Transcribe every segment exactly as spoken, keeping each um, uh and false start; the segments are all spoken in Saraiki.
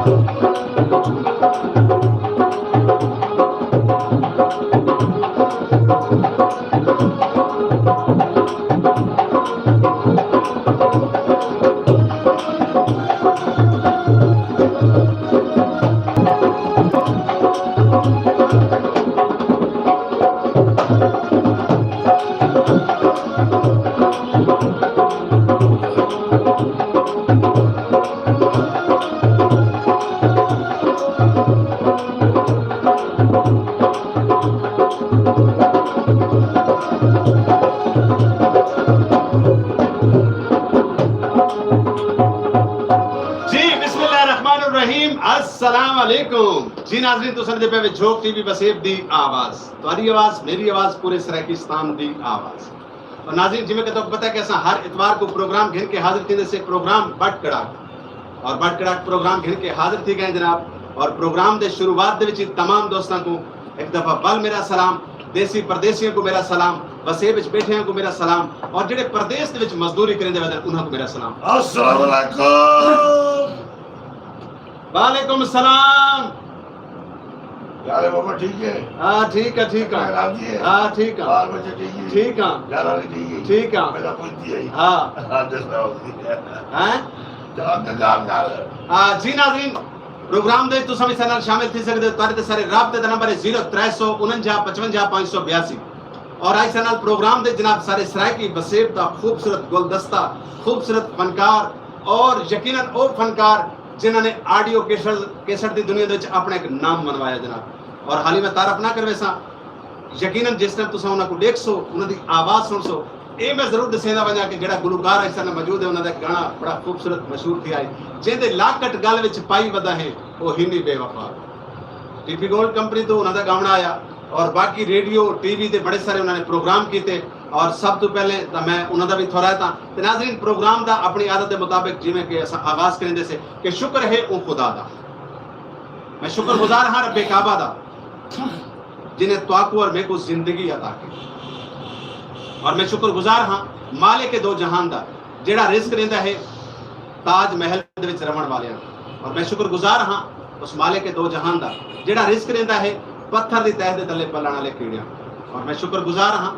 جی، بسم اللہ الرحمن الرحیم۔ السلام علیکم۔ جی ناظرین، تساں دے پے وچ جھوک ٹی وی وسیب دی آواز، تہاݙی آواز، میری آواز، پورے سرائیکستان دی آواز۔ اور ناظرین، جیویں کہ تہاکوں پتہ ہے کہ اساں ہر اتوار کوں پروگرام گھن کے حاضر تھیندے سے، پروگرام بٹ کڑاک۔ اور بٹ کڑاک پروگرام گھن کے حاضر تھی ڳئے جناب۔ اور پروگرام دے شروعات دے وچ ہی تمام دوستاں کوں ہک دفعہ ول میرا سلام، دیسی پردیسیاں کوں میرا سلام، وسیب وچ ٻیٹھیاں کوں میرا سلام، اور جڑے پردیس دے وچ مزدوری کریندے ودن، انہاں کوں میرا سلام۔ السلام علیکم۔ وعلیکم السلام۔ یار بابا ٹھیک ہے؟ ہاں، ٹھیک ہے، ٹھیک ہے۔ راضی ہے؟ ہاں، ٹھیک ہے۔ بال بچے ٹھیک ہے؟ ٹھیک ہے۔ گھر والی ٹھیک ہے؟ ٹھیک ہے۔ میرا پوچھتی ہے۔ ہاں۔ ہاں، جس طرح ہوتی ہے۔ ہیں؟ جواب دے گال گال۔ ہاں، جی ناظرین، پروگرام دے تساں وی ساݙے نال شامل تھی سڳدے ہو۔ تہاݙے تے سارے رابطے دا نمبر ہے زیرو ترے سو انجا پچونجا پنج سو بیاسی۔ اور آج ساݙے نال پروگرام دے جناب سارے سرائیکی وسیب دا خوبصورت گلدستہ، خوبصورت فنکار، اور یقیناً او فنکار جنہاں نے آڈیو کیسٹ، کیسٹ دی دنیا دے وچ اپݨا ہک نام بݨوایا جناب۔ اور حالی میں تعارف نہ کرویساں، یقیناً جس ٹائم تساں انہاں کوں ݙیکھسو، انہاں دی آواز سݨسو، اے میں ضرور ݙسیندا ونڄاں کہ جیڑھا گلوکار اڄ ساݙے نال موجود ہے، انہاں دا ہک گانا بڑا خوبصورت مشہور تھیا ہے، جیندے لاکٹ ڳل وچ پائی ودا ہے، او ہنی بے وفا۔ ٹی پی گولڈ کمپنی توں انہاں دا ڳاوݨا آیا، اور باقی ریڈیو، ٹی وی تے بڑے سارے انہاں نے پروگرام کیتے، اور سب توں پہلے تاں میں انہاں دا وی تھورائتاں۔ تے ناظرین، پروگرام دا اپݨی عادت دے مطابق جیویں کہ اساں آغاز کریندے سے کہ شکر ہے اوں خدا دا، میں شکر گزار ہاں رب کعبہ دا، جنہیں تہاکوں اور میکوں زندگی عطا کیتی۔ اور میں شکر گزار ہاں مالک دو جہان دا، جیڑھا رزق ݙیندا ہے تاج محل دے وچ رہوݨ والیاں کوں۔ اور میں شکر گزار ہاں اس مالک دو جہان دا، جیڑھا رزق ݙیندا ہے پتھر دی تہہ دے تلے پلݨ والے کیڑیاں کوں۔ اور میں شکر گزار ہاں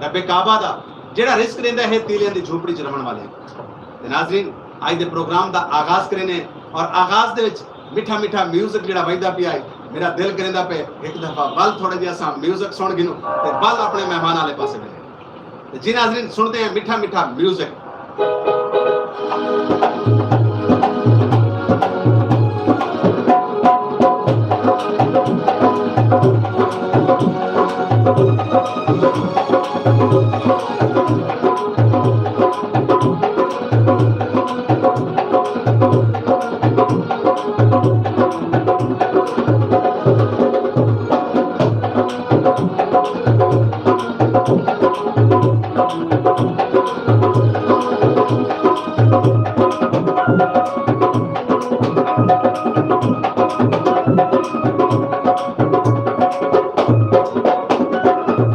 رب کعبہ دا، جیڑھا رزق ݙیندا ہے تیلیاں دی جھوپڑی چ رہوݨ والیاں کوں۔ تے ناظرین، اڄ دے پروگرام دا آغاز کرینے، اور آغاز دے وچ مٹھا مٹھا میوزک جیڑھا وڄدا پیا ہے، میرا دل کریندا پئے ہک دفعہ ول تھوڑا جیہا اساں میوزک سݨ گھنوں تے ول اپݨے مہمان والے پاسے ولے۔ تے جی ناظرین، سݨدے ہیں مٹھا مٹھا میوزک۔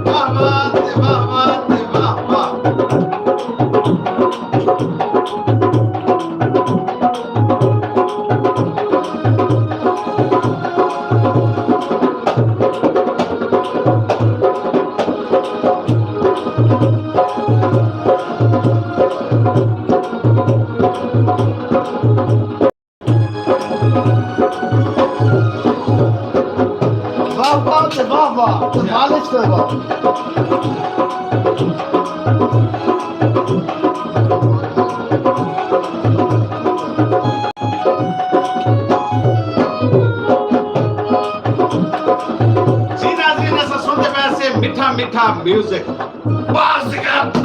واہ واہ تے واہ واہ تے واہ واہ۔ واہ واہ تے واہ واہ، تے مالک تے واہ۔ جی ناظرین، اساں سݨدے پئے سے مٹھا مٹھا میوزک۔ بس کر۔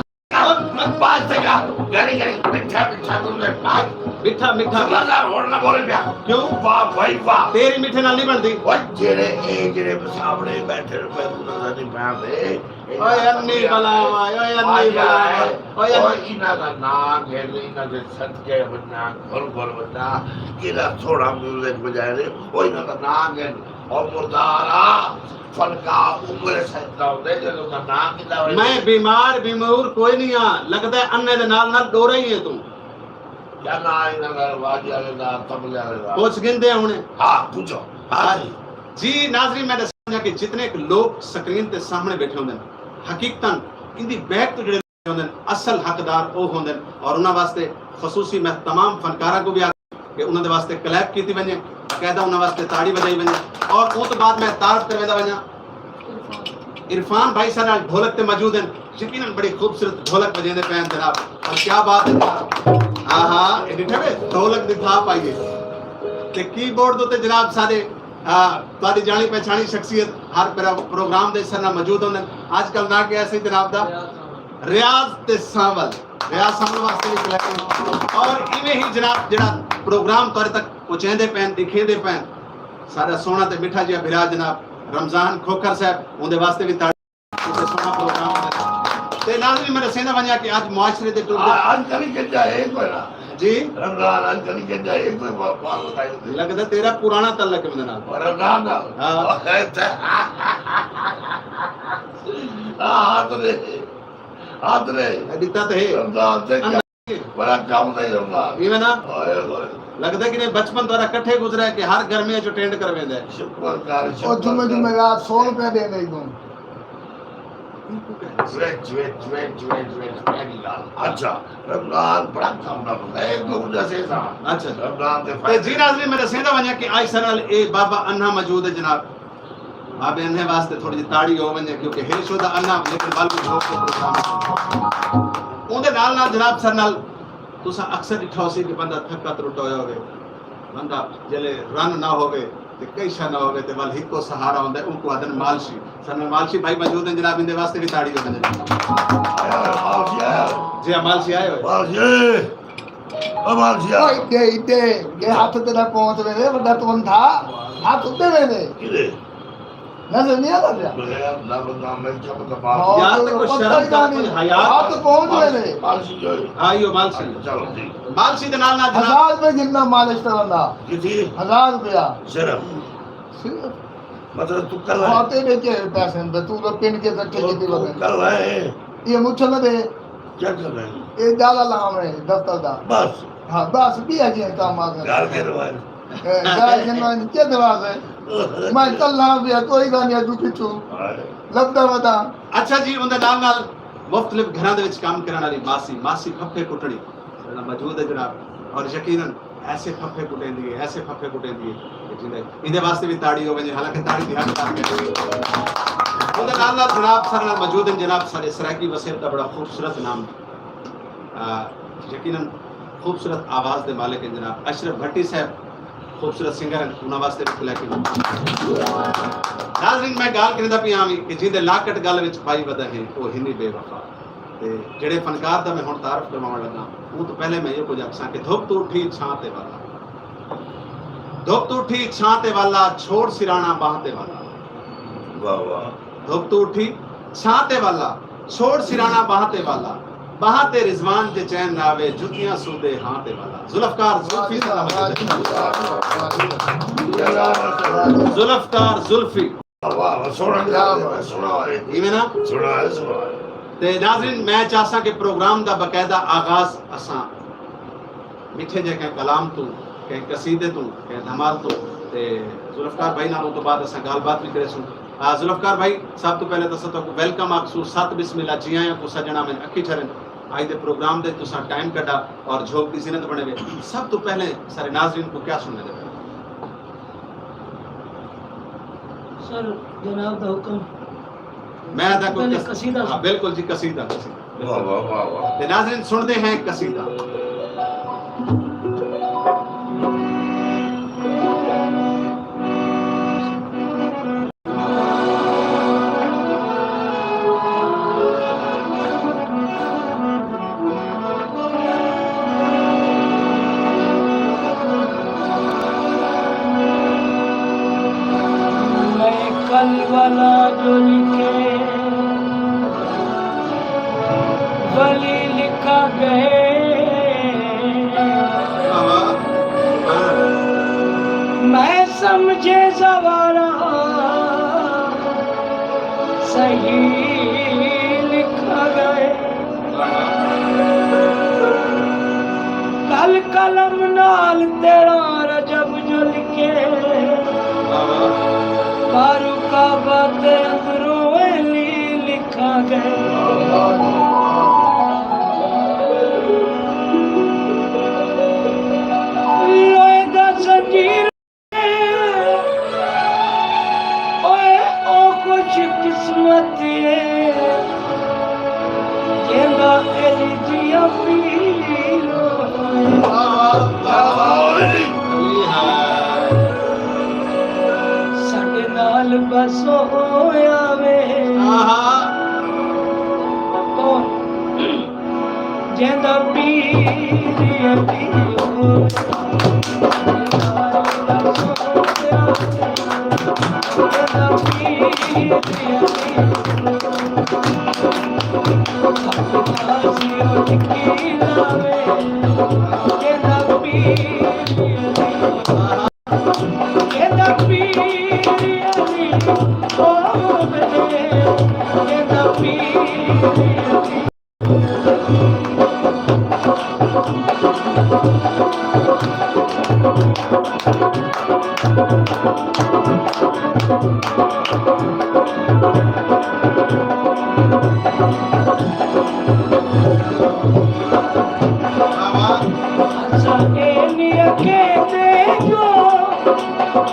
بس کر، گھڑی گھڑی مٹھا مٹھا توں نے پائی۔ مٹھا مٹھا۔ زبردار ہور نہ بولے پیا۔ کیوں؟ واہ بھائی واہ۔ تیری مٹھے نال نہیں بنتی۔ او جڑے، اے جڑے سامنے بیٹھے نے، میں انہاں دا نہیں پیا دے۔ اوئے انی بلا وا، اوئے انی بلا وا، اوئے انی۔ اوئے انہاں دا ناں گھن، انہاں دے صدقے ونجاں، گھر گھر ونجاں، کیڑا سوہݨا میوزک وڄائے نے، او انہاں دا ناں گھن، او مردارا۔ فنکار عمر سجدہ ہوندے جدوں دا ناں گھدا ہوئے۔ میں بیمار بیمور کوئی نہیں ہاں، لڳدا ہے انے دے نال نال ݙورا ہی ہے توں۔ کیا ناں ہے انہاں دا؟ واجے والے دا، طبلے والے دا؟ پوچھ گھندے ہن۔ ہاں، پوچھو۔ ہاں جی۔ جی ناظرین، میں ݙساں کہ جتنے لوک سکرین تے سامݨے ٻیٹھے ہوندن، حقیقتاً ایندی بیک توں جڑے ہوندن، اصل حقدار او ہوندن، اور انہاں واسطے خصوصی میں تمام فنکاراں کوں وی آکھاں کہ انہاں دے واسطے کلیپ کیتی ونڄے، باقاعدہ انہاں واسطے تاڑی وڄائی ونڄے۔ اور اوں توں بعد میں تعارف کرویندا ونڄاں، عرفان بھائی ساݙے نال ڈھولک تے موجود ہن، یقیناً بڑی خوبصورت ڈھولک وڄیندے پئے ہن جناب۔ اور کیا بات ہے جناب۔ ہاں ہاں، اے ݙٹھے وے، ڈھولک دی تھاپ آئی ہے۔ تے کی بورڈ دے اتے جناب ساݙے، آ، تہاݙی ڄاݨی پہچاݨی شخصیت ہر پرو-، پروگرام دے سر نال موجود ہوندن۔ اڄ کل ناں کیا ہے سئیں جناب دا؟ ریاض تے سانول۔ ریاض سانول واسطے وی کلیپ۔ اور ایویں ہی جناب جڑا پروگرام تہاݙے تک پہنچیندے پئے ہن، ݙکھیندے پئے ہن، ساݙا سوہݨا تے مٹھا جیہا بھرا جناب رمضان کھوکھر صاحب، اوندے واسطے وی تاڑی۔ تے سوہݨا پروگرام ہے۔ تے ناظرین، میں ݙسیندا ونڄاں کہ اڄ معاشرے دے ٹر دے آ-، اڄ کلی گنجا ہے کوئی نہ۔ جی؟ رمضان اڄ کلی گنجا ہے کوئی با-، بال لگائی ہوندی۔ لڳدا تیرا پراݨا تعلق ہے میرے نال۔ رمضان نال؟ ہاں۔ ہاں، ہاتھ دے۔ ہاتھ دے۔ ݙتا تے ہے۔ رمضان تے کیا؟ بڑا کم نہیں رمضان۔ ایویں نا؟ ہائے ہائے۔ لڳدا کہ نہیں بچپن تہاݙا کٹھے گزرا ہے کہ ہر گرمی چ اٹینڈ کرویندا ہے۔ شکر کر، او شکر جمعے کر۔ جمعے رات سو روپے ݙیندے ہی کون؟ وچ، وچ، وچ، وچ، وچ، پہلی ڳالھ۔ اچھا، رمضان بڑا کم دا بندہ ہے، ایک دو وجہ سے سا۔ اچھا۔ رمضان تے تے جی ناظرین، میں ݙسیندا ونڄاں کہ اڄ ساݙے نال اے بابا انہا موجود ہے جناب۔ بابے انہے واسطے تھوڑی جی تاڑی ہو ونڄے، کیونکہ ہے شو دا انہا، لیکن ول کجھ ہور کوئی پروگرام ہے۔ اوندے نال نال جناب ساݙے نال تساں اکثر ݙٹھا ہوسی کہ بندہ تھکا ترٹا ہویا ہووے، بندہ جلے رن نہ ہووے، تے کئی شے نہ ہووے، تے ول ہکو سہارا ہوندا ہے، اونکوں آہدن مالشی۔ ساݙے نال مالشی بھائی موجود ہیں جناب، ایندے واسطے وی تاڑی ہو ونڄے۔ آیا ہوئے مالشی، آیا ہوئے۔ جی ہاں، مالشی آئے ہوئے۔ مالشی۔ او مالشی آ۔ او ایݙے، ایݙے، ایݙے ہتھ تے نہ پہنچ ویندے، وݙا توں اندھا، ہتھ اتے ویندے۔ کدے؟ نظر نہیں آتا پیا۔ بغیر نہ بندہ میں کیا پتہ مال۔ ہاں، یار تو تے کوئی پتہ شرم ہی کر، کائنی۔ کوئی حیا ہتھ کر۔ پہنچ ویندے۔ مالشی جو ہے۔ ہاں، ایہو مالشی۔ چلو، ٹھیک۔ مالشی دے نال نال جناب۔ ہزار روپے گھننا مالش کرن دا۔ کتنی؟ ہزار روپیہ۔ صرف؟ صرف۔ مطلب تو کر رہا ہے۔ ہاں، تیرے کے پیسے ہیں، تو تو پن کے کٹھے تو، کیتے تو بدن۔ کر رہا ہے۔ یہ مجھ نہ دے۔ کیا کر رہے ہیں؟ یہ جالا لام ہے دفتر دا۔ بس۔ ہاں، بس بھی ہے جی کام آ گیا۔ گال کے روائے۔ اے، گال کے روائے، کیا دروازہ ہے؟ میں چل رہا بھی ہے، کوئی گال نہیں ہے، تو پچھو۔ ہائے۔ لبدا ودا۔ اچھا جی، اندے نال نال مختلف گھراں دے وچ کام کرن والی ماسی، ماسی پھپھے کٹڑی۔ ساݙا موجود ہے جناب، اور یقیناً ایسے پھپھے کٹیندی ہے، ایسے پھپھے کٹیندی ہے کہ جیندے، ایندے واسطے بھی تاڑی ہو ونڄے، حالانکہ تاڑی دی حقدار ہے۔ اوندے نال نال جناب ساݙے نال موجود ہیں جناب ساݙے سرائیکی وسیب دا بڑا خوبصورت نام، آ، یقیناً خوبصورت آواز دے مالک ہیں جناب اشرف بھٹی صاحب، خوبصورت سنگر ہیں، انہاں واسطے بھی کلیپ۔ ناظرین، میں ڳالھ کریندا پیا ہاں کہ جیندے لاکٹ ڳل وچ پائی ودا ہے، او ہنی بے وفا۔ تے جیڑھے فنکار دا میں ہݨ تعارف کرواوݨ لڳاں، اوں توں پہلے میں ایہو کجھ آکھساں کہ دھپ توں اٹھی چھاں تے والا، دھپ توں اٹھی چھاں تے والا، چھوڑ سراݨا ٻانہہ تے والا۔ واہ واہ۔ دھپ توں اٹھی چھاں تے والا، چھوڑ سراݨا ٻانہہ تے والا، ٻانہہ تے رضوان جے چین نہ آوے، جتیاں سودے ہاں تے والا۔ ذوالفقار زلفی ساݙا موجود ہے۔ ذوالفقار زلفی۔ واہ، واہ، سوہݨا جناب ہے، سوہݨا ہے۔ ایویں نا؟ سوہݨا ہے، سوہݨا ہے۔ تے ناظرین، میں چاہساں کہ پروگرام دا باقاعدہ آغاز اساں مٹھے جے کہیں کلام توں، کہیں قصیدے توں، کہیں دھمال توں، تے ذوالفقار بھائی نال اوں توں بعد اساں ڳالھ بات وی کریسوں۔ آ، ذوالفقار بھائی، سب توں پہلے تاں اساں تہاکوں ویلکم آکھسوں، ست بسم اللہ، جی آیاں کوں سڄݨ آوے، اکھیں چھرن۔ اڄ دے پروگرام دے تساں ٹائم کڈھا اور جھوک دی زینت بݨے وے۔ سب توں پہلے سارے ناظرین کوں کیا سݨیندے پئے؟ سر، جناب دا حکم۔ میں ادا کوئی پہلے قص-، قصیدہ ہاں، سن۔ بالکل جی، قصیدہ، قصیدہ۔ واہ، واہ، واہ، واہ۔ تے ناظرین، سݨدے ہیں قصیدہ۔ میں کل والا جو لکھے، ولی لکھا ڳئے۔ میں سمجھے زوارا صحیح لکھا ڳئے۔ کل قلم نال تیرا رجب جو لکھے، باہروں کعبہ تے اندروں علی لکھا ڳئے۔ لوہے دا زنجیر اوئے او خوش قسمت اے، جیندا علی جیہاں پیر ہوئے۔ ساݙے نال بس او آوے۔ کون؟ جیندا پیر علی ہووے، جیندا پیر علی ہووے، جیندا پیر علی ہووے۔ اساں اے نی اکھیندے جو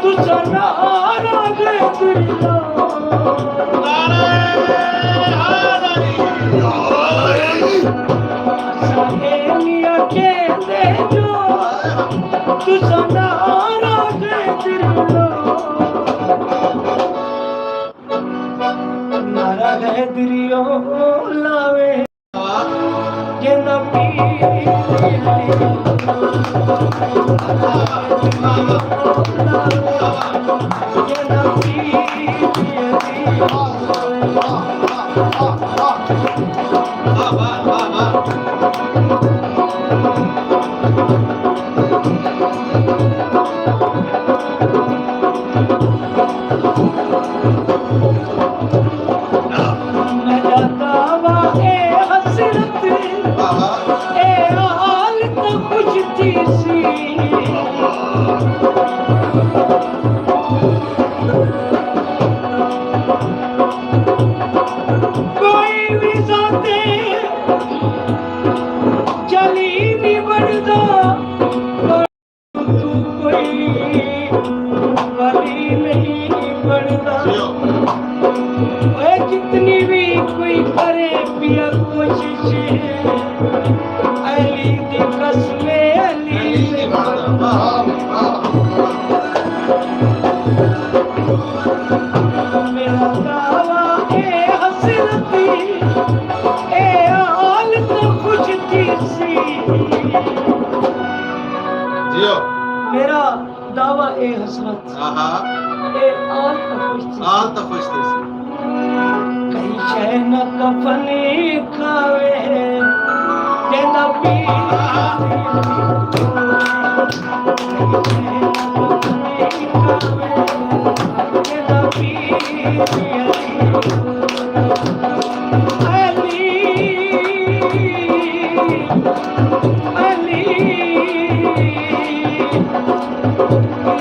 تساں ناراض تھیندو۔ اساں اے نی اکھیندے جو تساں ناراض تھیندو۔ نعرہ حیدری او لاوے۔ جیندا پیر علی، جیندا پیر علی۔ میݙا دعویٰ اے حسرت، اے حال تاں خوش تھیسی۔ کوئی وی ذات جلی نی بݨدا، توں کوئی ولی نہیں بݨدا۔ اے جتنی وی کوئی کرے پیا کوشش، علی دی قسم، علی نہیں بݨدا۔ میݙا دعویٰ اے حسرت، اے حال تاں خوش تھیسی۔ جیو۔ میݙا دعویٰ اے حسرت، آہا۔ اے حال تاں خوش تھیسی۔ حال تاں خوش تھیسی۔ کہیں شے نہ کفن کھاوے، جیندا پیر۔ کہیں شے نہ کفن کھاوے، جیندا پیر۔ علی، علی،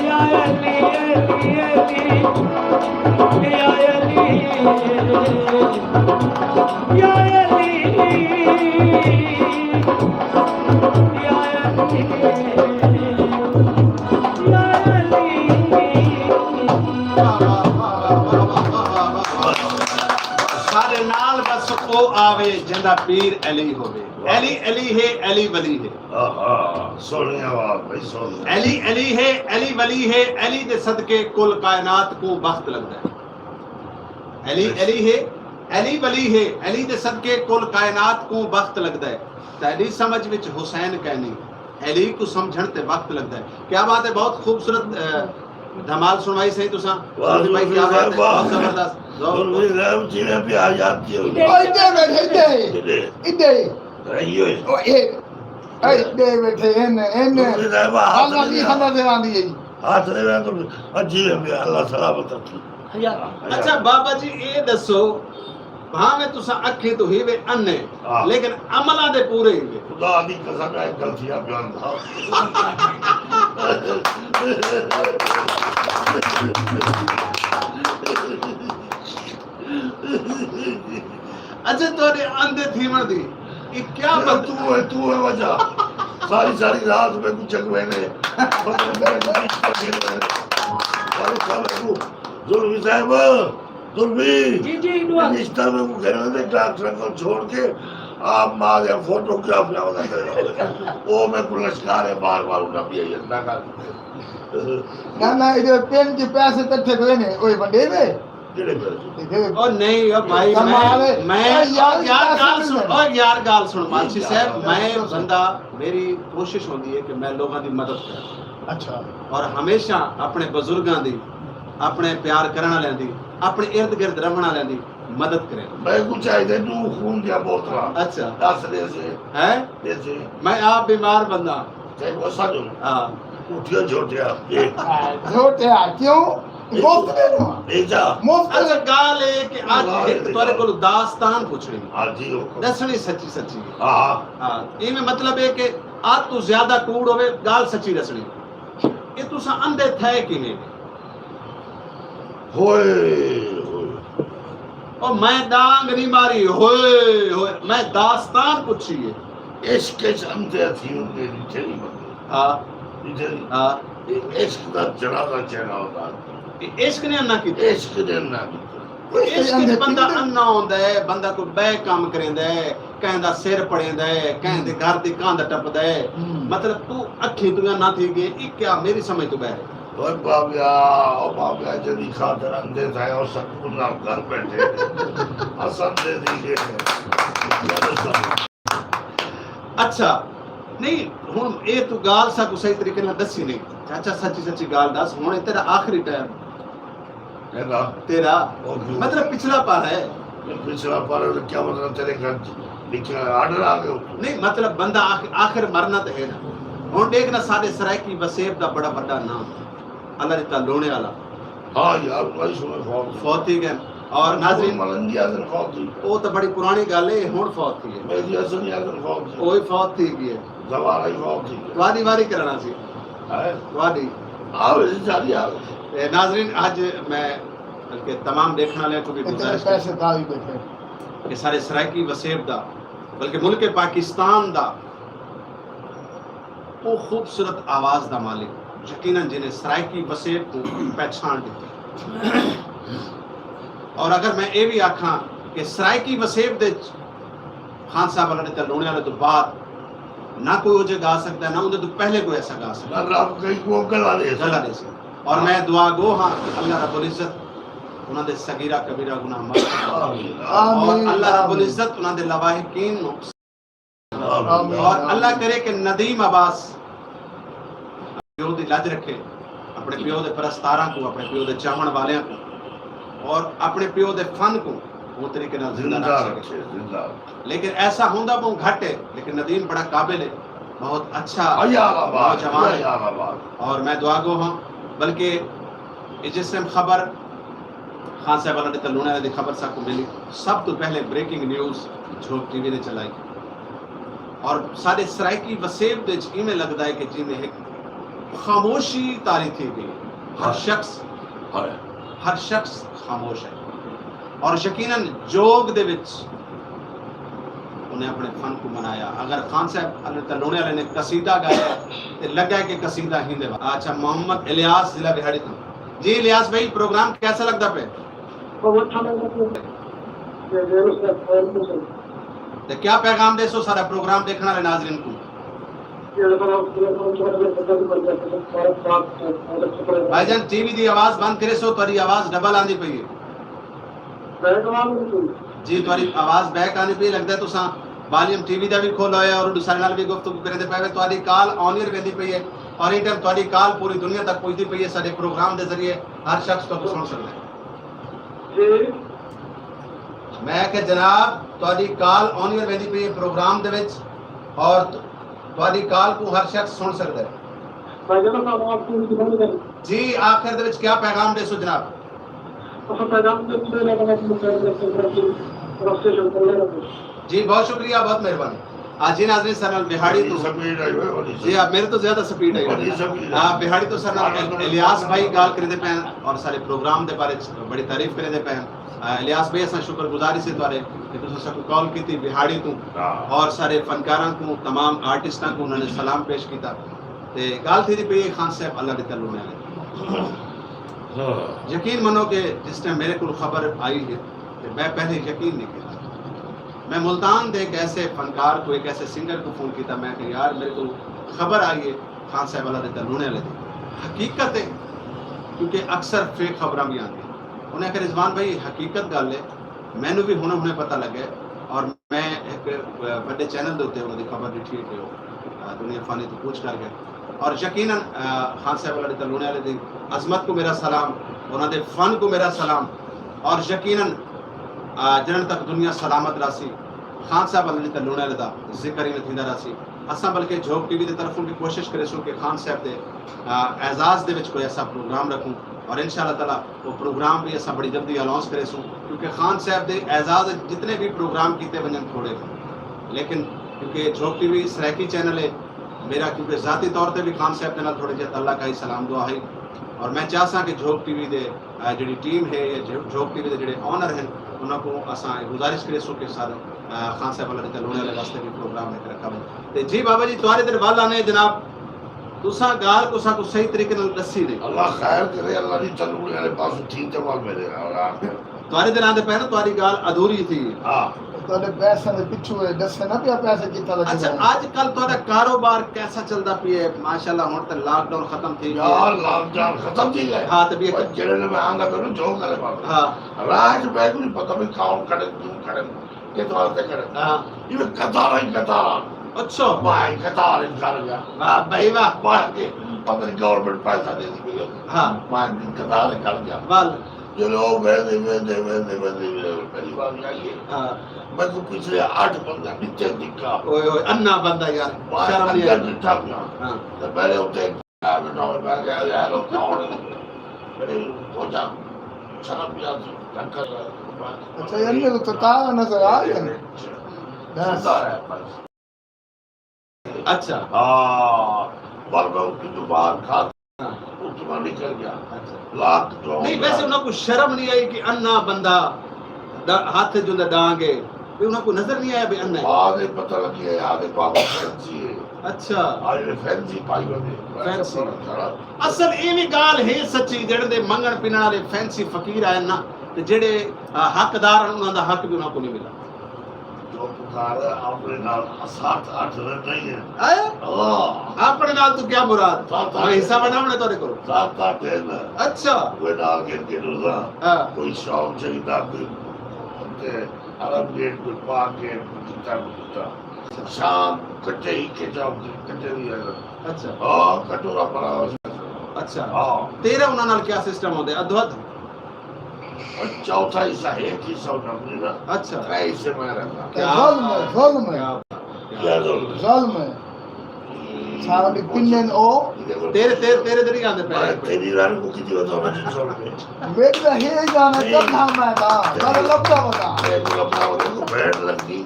یا علی، علی، علی، یا علی، یا علی، یا علی، یا علی۔ ساݙے نال بس او آوے جیندا پیر علی ہووے۔ علی علی ہے، علی ولی ہے۔ ہاں، ہاں، سوہݨی آواز بھائی، سوہݨی۔ علی علی ہے، علی ولی ہے، علی دے صدقے کل کائنات کوں بخت لڳدا ہے۔ علی علی ہے، علی ولی ہے، علی دے صدقے کل کائنات کوں بخت لڳدا ہے۔ تیݙی سمجھ وچ حسین کائنی، علی کوں سمجھݨ تے وقت لڳدا ہے۔ کیا بات ہے، بہت خوبصورت، اے، دھمال سݨوائی سئیں تساں۔ واہ، سندیپ بھائی، کیا بات ہے، واہ۔ بہت زبردست۔ ذوق۔ سندیپ صاحب، جیویں پیار یاد کیے ہوئے۔ او ادھے بیٹھے، ادھے۔ ادھے۔ ادھے۔ رہی ہوئے۔ او اے، اے ادھے بیٹھے، ان، ان۔ سندیپ صاحب، ہاتھ اللہ نہیں دی لگا۔ خدا سے راندی ہے۔ ہاتھ نہیں لگا تو، جیویں پیار، اللہ سلامت رکھے۔ اچھا بابا جی، اے ݙسو، بھانویں تساں اکھیں توں ہیوے انے، آہ۔ لیکن عملاں دے پورے ہیوے۔ خدا دی قسم ہے، غلطیاں بیان تھا۔ اچھا، تہاݙے اندھے تھیوݨ دی اے کیا؟ تو ہے، تو ہے وجہ۔ ساری ساری رات میں کچھ جگوے نے۔ پتہ نہیں میرے کو کچھ کر کے۔ اور سب کو ظلم صاحب، ظلمی۔ جی، جی، دعا۔ رشتہ میں کو گھر میں ڈاکٹر کو چھوڑ کے آپ ماں دے فوٹوگرافی والا کرے۔ او میں کو لشکار ہے، بار بار انہاں بھی یہ نہ کر۔ نہ، نہ، اے جو پن کے پیسے کٹھے ہوئے نے، اوئے ونڈے وے۔ کیڑے پیسے؟ او نہیں، او بھائی، کمال میں، ہے۔ میں، او یار، او یار، ڳالھ سُݨ، او یار، ڳالھ سُݨ، ماچھی صاحب، میں بندہ، میری کوشش ہوندی ہے کہ میں لوگاں دی مدد کراں۔ اچھا۔ اور ہمیشہ اپݨے بزرگاں دی، اپݨے پیار کرݨ والیاں دی، اپݨے ارد گرد رہݨ والیاں دی مدد کرے۔ میں کوں چاہیدے ݙو خون دیاں بوتلاں۔ اچھا۔ ݙس ݙیسے۔ ہیں؟ ݙیسے۔ میں آپ بیمار بندہ۔ تے وہ ساجو۔ ہاں۔ اٹھیا جھوٹیا۔ جھوٹیا، کیوں؟ مفت دے ݙیواں۔ اے جا۔ مفت دے۔ اچھا، ڳالھ اے کہ اڄ ہک تہاݙے کولوں داستان پچھݨی۔ ہاں جی، حکم۔ ݙسݨی سچی سچی۔ ہاں، ہاں۔ ہاں، ایویں مطلب اے کہ حد توں زیادہ کوڑ ہووے، ڳالھ سچی ݙسݨی۔ اے تساں اندھے تھئے کیویں؟ ہوئے ہوئے۔ او میں ݙانگ نہیں ماری، ہوئے ہوئے۔ میں داستان پچھی ہے۔ عشق اچ اندھے تھی ہوندے ݙٹھے نہیں بندے۔ ہاں۔ ݙٹھے نہیں۔ ہاں۔ اے عشق دا جنازہ چہرہ ہوندا۔ اے عشق نے انا کیتا۔ عشق نے انا کیتا۔ عشق اچ بندہ انا ہوندا ہے، بندہ کوئی ٻئے کم کریندا ہے، کہیں دا سر پڑیندا ہے، کہیں دے گھر دی کندھ ٹپدا ہے۔ ہوں۔ مطلب توں اکھیں توں انا تھی ڳئے، اے کیا میری سمجھ توں ٻاہر ہے۔ اوئے بابیا، او بابیا، جیڑھی خاطر اندھے تھئے، او سکون نال گھر ٻیٹھے۔ اساں اندھے تھی ڳئے۔ اچھا، نہیں، ہݨ اے توں ڳالھ ساکوں صحیح طریقے نال ݙسی نہیں۔ چاچا، سچی سچی ڳالھ ݙس، ہݨ اے تیݙا آخری ٹائم۔ کیڑھا؟ تیرا۔ او کیوں؟ مطلب پچھلا پارا ہے۔ پچھلا پارا تو کیا مطلب، تیرے گھر لکھیا ہے، آرڈر آ ڳئے اتوں؟ نہیں، مطلب بندہ آخ-، آخر مرنا تے ہے نا۔ ہݨ ݙیکھ نا، ساݙے سرائیکی وسیب دا بڑا وݙا ناں، اللہ ݙتا لوݨے والا۔ ہاں یار، بھائی سونے فوت۔ فوت تھی ڳئے۔ اور ناظرین، ملنگی حسن فوت تھی۔ او تاں بڑی پراݨی ڳالھ ہے، ہݨ فوت تھی ڳئے۔ مہدی حسن یاسر فوت تھی۔ او وی فوت تھی ڳئے۔ زوال ہی فوت تھی ڳئے۔ تہاݙی واری کرانا سی۔ ہے؟ تہاݙی۔ آوے جی، جاری آوے۔ اے ناظرین، اڄ میں بلکہ تمام ݙیکھݨ والیاں کوں وی گزارش پیسے دا وی ٻیٹھے۔ کہ سارے سرائیکی وسیب دا، بلکہ ملک پاکستان دا او خوبصورت آواز دا مالک، یقیناً جنہیں سرائیکی وسیب کوں پہچان ݙتی۔ اور اگر میں اے وی آکھاں کہ سرائیکی وسیب دے خان صاحب اللہ ݙتا لوݨے والے توں بعد نہ کوئی اوجھے ڳا سڳدا ہے، نہ اوندے توں پہلے کوئی ایسا ڳا سڳدا ہے۔ نہ رب کہیں کوں گلا ݙے سڳدا۔ گلا ݙے سڳدا۔ اور میں دعا گو ہاں کہ اللہ رب العزت انہاں دے صغیرہ کبیرہ گناہ معاف فرماوے۔ آمین۔ اور اللہ رب العزت انہاں دے لواحقین نوں آمین۔ اور اللہ کرے کہ ندیم عباس پیو دی لڄ رکھے، اپݨے پیو دے پرستاراں کوں، اپݨے پیو دے چاہوݨ والیاں کوں، اور اپݨے پیو دے فن کوں اوں طریقے نال زندہ رکھ سڳے۔ زندہ رکھے، زندہ رکھے۔ لیکن ایسا ہوندا ٻہوں گھٹ ہے، لیکن ندیم بڑا قابل ہے، بہت اچھا نوجوان ہے۔ اور میں دعا گو ہاں، بلکہ اے جس ٹائم خبر خان صاحب اللہ ݙتا لوݨے والے دی خبر ساکوں ملی، سب توں پہلے بریکنگ نیوز جھوک ٹی وی نے چلائی۔ اور ساݙے سرائیکی وسیب دے وچ ایویں لڳدا ہے کہ جیویں ہک خاموشی طاری تھی ڳئی۔ ہر شخص، ہر شخص خاموش ہے۔ اور یقیناً جھوک دے وچ انہیں اپݨے فن کوں منایا۔ اگر خان صاحب اللہ ݙتا لوݨے والے نے قصیدہ ڳایا تے لڳا ہے کہ قصیدہ ہیندے وا-، اچھا، محمد الیاس، ضلع وہاڑی توں۔ جی الیاس بھائی، پروگرام کیسا لڳدا پئے؟ بہت اچھا لڳدا پئے۔ تے کیا پیغام ݙیسو سارا پروگرام ݙیکھݨ والے ناظرین کوں؟ بھائی جان، ٹی وی دی آواز بند کریسو، تہاݙی آواز ڈبل آندی پئی ہے۔ جی، تہاݙی آواز بیک آندی پئی ہے، لڳدا ہے تساں والیوم ٹی وی دا وی کھولا ہویا ہے اور ݙوسرے نال وی گفتگو کریندے پئے وے۔ تہاݙی کال آن ایئر ویندی پئی ہے اور ایں ٹائم تہاݙی کال پوری دنیا تک پڄدی پئی ہے ساݙے پروگرام دے ذریعے، ہر شخص تہاکوں سُݨ سڳدا ہے۔ جی۔ میں آکھیا جناب، تہاݙی کال آن ایئر ویندی پئی ہے پروگرام دے وچ، اور ت-، تہاݙی کال کوں ہر شخص سُݨ سڳدا ہے۔ بھائی جان، اساں آواز پوری دنیا تک۔ جی، آخر دے وچ کیا پیغام ݙیسو جناب؟ اساں پیغام ݙیسوں، میں کہنا کہ میں پیغام ݙیسوں۔ جی، بہت شکریہ، بہت مہربانی۔ آ، جی ناظرین، سر نال بہاڑی تو، سپیڈ آئی ہوئی، وڈی جی، آپ میرے تو زیادہ سپیڈ آئی ہوئی۔ وڈی سپیڈ آئی۔ آ، بہاڑی تو سر نال الیاس بھائی گال کریندے پئے ہن اور سارے پروگرام دے بارے چ بڑی تعریف کریندے پئے ہن۔ آ، الیاس بھائی، اساں شکر گزار ہیسے تہاڈے کہ تساں ساکوں کال کیتی، بہاڑی تو، ہاں۔ اور سارے فنکاراں کوں، تمام آرٹسٹاں کوں انہاں نے سلام پیش کیتا۔ تے گال تھیندی پئی ہے خان صاحب اللہ دے تلونے والے۔ ہاں۔ یقین منو کہ جس ٹائم میرے کول خبر آئی ہے تے میں پہلے یقین نہیں کیتا۔ میں ملتان دے ایک ایسے فنکار کو، ایک ایسے سنگر کو فون کیتا، میں کہ یار، میرے کول خبر آئی ہے خان صاحب اللہ دے تلونے والے دی۔ حقیقت ہے، کیونکہ اکثر فیک خبراں بھی آندیاں۔ انہیں آکھیا، رضوان بھائی، حقیقت گل ہے، مینوں بھی ہنے ہنے پتہ لگا ہے اور میں ایک وڈے چینل دے اتے انہاں دی خبر ڈٹھی ہے کہ او، آ، دنیا فانی تو کوچ کر گئے۔ اور یقیناً، آ، خان صاحب اللہ دے تلونے والے دی عظمت کو میرا سلام، انہاں دے فن کو میرا سلام، اور یقیناً، آ، جنہاں تک دنیا سلامت راسی، خان صاحب اللہ دے تلونے والے دا ذکر ہی نہ تھیندا راسی۔ اساں بلکہ جھوک ٹی وی دی طرفوں بھی کوشش کریسوں کہ خان صاحب دے، آ، اعزاز دے وچ کوئی ایسا پروگرام رکھوں۔ اور ان شاء اللہ تعالیٰ وہ پروگرام بھی اساں بڑی جلدی اناؤنس کریسوں، کیونکہ خان صاحب دے اعزاز وچ جتنے بھی پروگرام کیتے ونجن تھوڑے ہن، لیکن کیونکہ جھوک ٹی وی سرائیکی چینل ہے میرا، کیونکہ ذاتی طور تے بھی خان صاحب دے نال تھوڑے جہے تعلق آئی، سلام دعا ہئی، اور میں چاہساں کہ جھوک ٹی وی دے، آ، جڑی ٹیم ہے یا جھو-، جھوک ٹی وی دے جڑے آنر ہیں، انہاں کو اساں یہ گزارش کریسوں کہ سارے آ، خان صاحب اللہ دے تلونے والے واسطے بھی پروگرام ہک رکھا ونڄے۔ تے جی بابا جی، تہاݙے تے ول آنے جناب، تساں ڳالھ کوں ساکوں صحیح طریقے نال ݙسی نہیں۔ اللہ خیر کرے، اللہ دی تلونے والے پاسوں تھی تے ول میرے نال آ کے۔ تہاݙے تے آندے پئے نا، تہاݙی ڳالھ ادھوری تھی۔ ہاں۔ تہاݙے پیسے دے پچھوں اے ݙسے نہ پیا پیسے کتھاں لڳے اچھا، ہوئے۔ اڄ کل تہاݙا کاروبار کیسا چلدا پیا ہے؟ ماشاءاللہ ہݨ تے لاک ڈاؤن ختم تھی ڳیا۔ یار، لاک ڈاؤن ختم تھی ڳئے۔ ہاں، تے ٻیا پر جیڑھے ویلے میں آندا پیا نا، جھوک والے پاسوں۔ ہاں۔ راہ چ بہہ کے نہیں پتہ بھی کون کھڑے، کیوں کھڑے۔ کس واسطے کرے؟ ہاں۔ یہ قطار ہی قطار۔ اچھا۔ میں قطار ہی کر گیا۔ واہ بھائی واہ۔ میں کہ پتہ نہیں گورنمنٹ پیسہ دے دی کوئی۔ ہاں۔ میں بھی قطار ہی کر گیا۔ ول۔ جو لوگ ویندے، ویندے، ویندے، ویندے، ویندے، پہلی بار آئی ہے۔ ہاں۔ میں کو پچھلے اٹھ بندہ نیچے دکھا۔ اوئے ہوئے، انا بندہ یار، میں شرم نہیں اندر آئی؟ ڈٹھا گیا۔ ہاں۔ تو پہلے اتنے اچھا، یار، میرے کو تو تارا نظر آ گیا۔ اچھا۔ ہاں، پر میں اس کی زبان کھا، ہاں۔ اس میں نکل گیا۔ اچھا۔ لاکھ جو نہیں، ویسے انہاں کو شرم نہیں آئی کہ انا بندہ دا ہاتھ جو دا ڈانگ ہے، بھی انہاں کو نظر نہیں آیا بھی انا ہے؟ بعد میں پتہ لگی ہے، یار، یہ بابا فینسی ہے۔ اچھا۔ آج یہ فینسی پائی بندے۔ فینسی۔ اصل ایویں ڳالھ ہے سچی، جیڑھے دے منگݨ پنݨ والے فینسی فقیر آئے نا، تے جیڑھے، آ، حقدار ہن، انہاں دا حق بھی انہاں کو نہیں ملا۔ جو پکار ہے، اپݨے نال ست اٹھ رن نہیں ہے۔ اے؟ اللہ۔ اپݨے نال تو کیا مراد؟ ست اٹھ۔ میں حصہ بݨاوݨے تہاݙے کولوں۔ ست اٹھ ہے نا۔ اچھا۔ کوئی نال گھن کے ݙردا۔ ہاں۔ کوئی شوق چاہیدا، کوئی تے عرب گیٹ، کوئی پاک گیٹ، کوئی کتا، کوئی کتا۔ شام کٹے ہی کے جاؤ، کٹے نہیں آئے۔ اچھا۔ ہاں، کٹورا بڑا ہو۔ اچھا۔ ہاں۔ تیرا انہاں نال کیا سسٹم ہوندے؟ ادھو ادھ؟ اور چوتھا حصہ، ایک حصہ انہاں کو دینا۔ اچھا۔ ترے حصے میں رہنا۔ کیا ظلم ہے، ظلم ہے۔ کیا بات ہے۔ کیا ظلم ہے؟ ظلم ہے۔ سارا بھی پنن او۔ تیرے، تیرے، تیرے تے نہیں آندے پئے۔ میں تیری رن کو کتی ودا میں جن سو روپے۔ میرے تو یہ جانا نہیں۔ کب تھا میں تھا۔ میں تو لبدا ودا۔ میں تو لبدا ودا، تو بھیڑ لگتی۔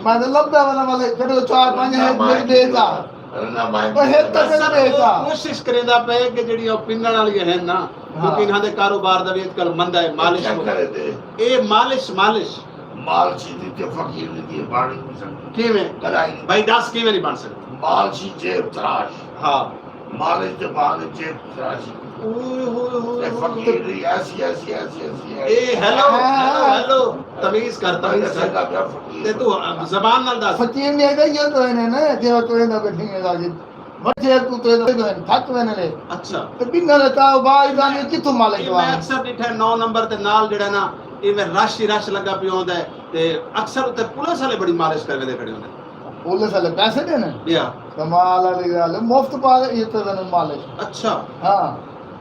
میں تو لبدا والا والے، جب تو چار پانچ ہے، میرے دے جا۔ رنا مائیں۔ او ہے تو میرے دے جا۔ کوشش کریندا پئے کہ جڑی او پنگن والی ہے نا، ہاں۔ کیونکہ انہاں دے کاروبار دا بھی اج کل مندا ہے، مالش کیا کو۔ کرے دے؟ اے مالش، مالش۔ مالشی دی تے فقیر دی دی بانی نہیں سکدی۔ کیویں؟ کدائی نہیں۔ بھائی دس کیویں نہیں بن سکدی؟ مالشی جیب تراش۔ ہاں۔ مالش تے بعد جیب تراشی۔ اوئے ہوئے ہوئے تے ہوئے۔ فقیر دی ایسی، ایسی، ایسی، ایسی، ایسی۔ اے ہیلو، ہاں۔ ہیلو، ہیلو۔ تمیز کر، تمیز کر۔ میں دسدا پیا فقیر۔ تے تو زبان نال دس۔ فقیر نے کہا، یہ تو انہیں نا، جیڑھا تو انہیں بیٹھے ہیں راجد۔ مٹھے تو تے تھک ویندے نے۔ اچھا۔ تے بنگل تے بائی دانی کتھوں مالک اے میں اکثر ݙٹھا ہے، نو نمبر تے نال جڑا نا، اے میں رش ہی رش لگا پیا ہوندا ہے۔ تے اکثر تے پولیس والے بڑی مالش کر ویندے کھڑے ہوندے۔ پولیس والے پیسے ݙیندے؟ ٻیا۔ کمال والی ڳالھ ہے، مفت پا دے، اے تے ویندے مالش۔ اچھا۔ ہاں۔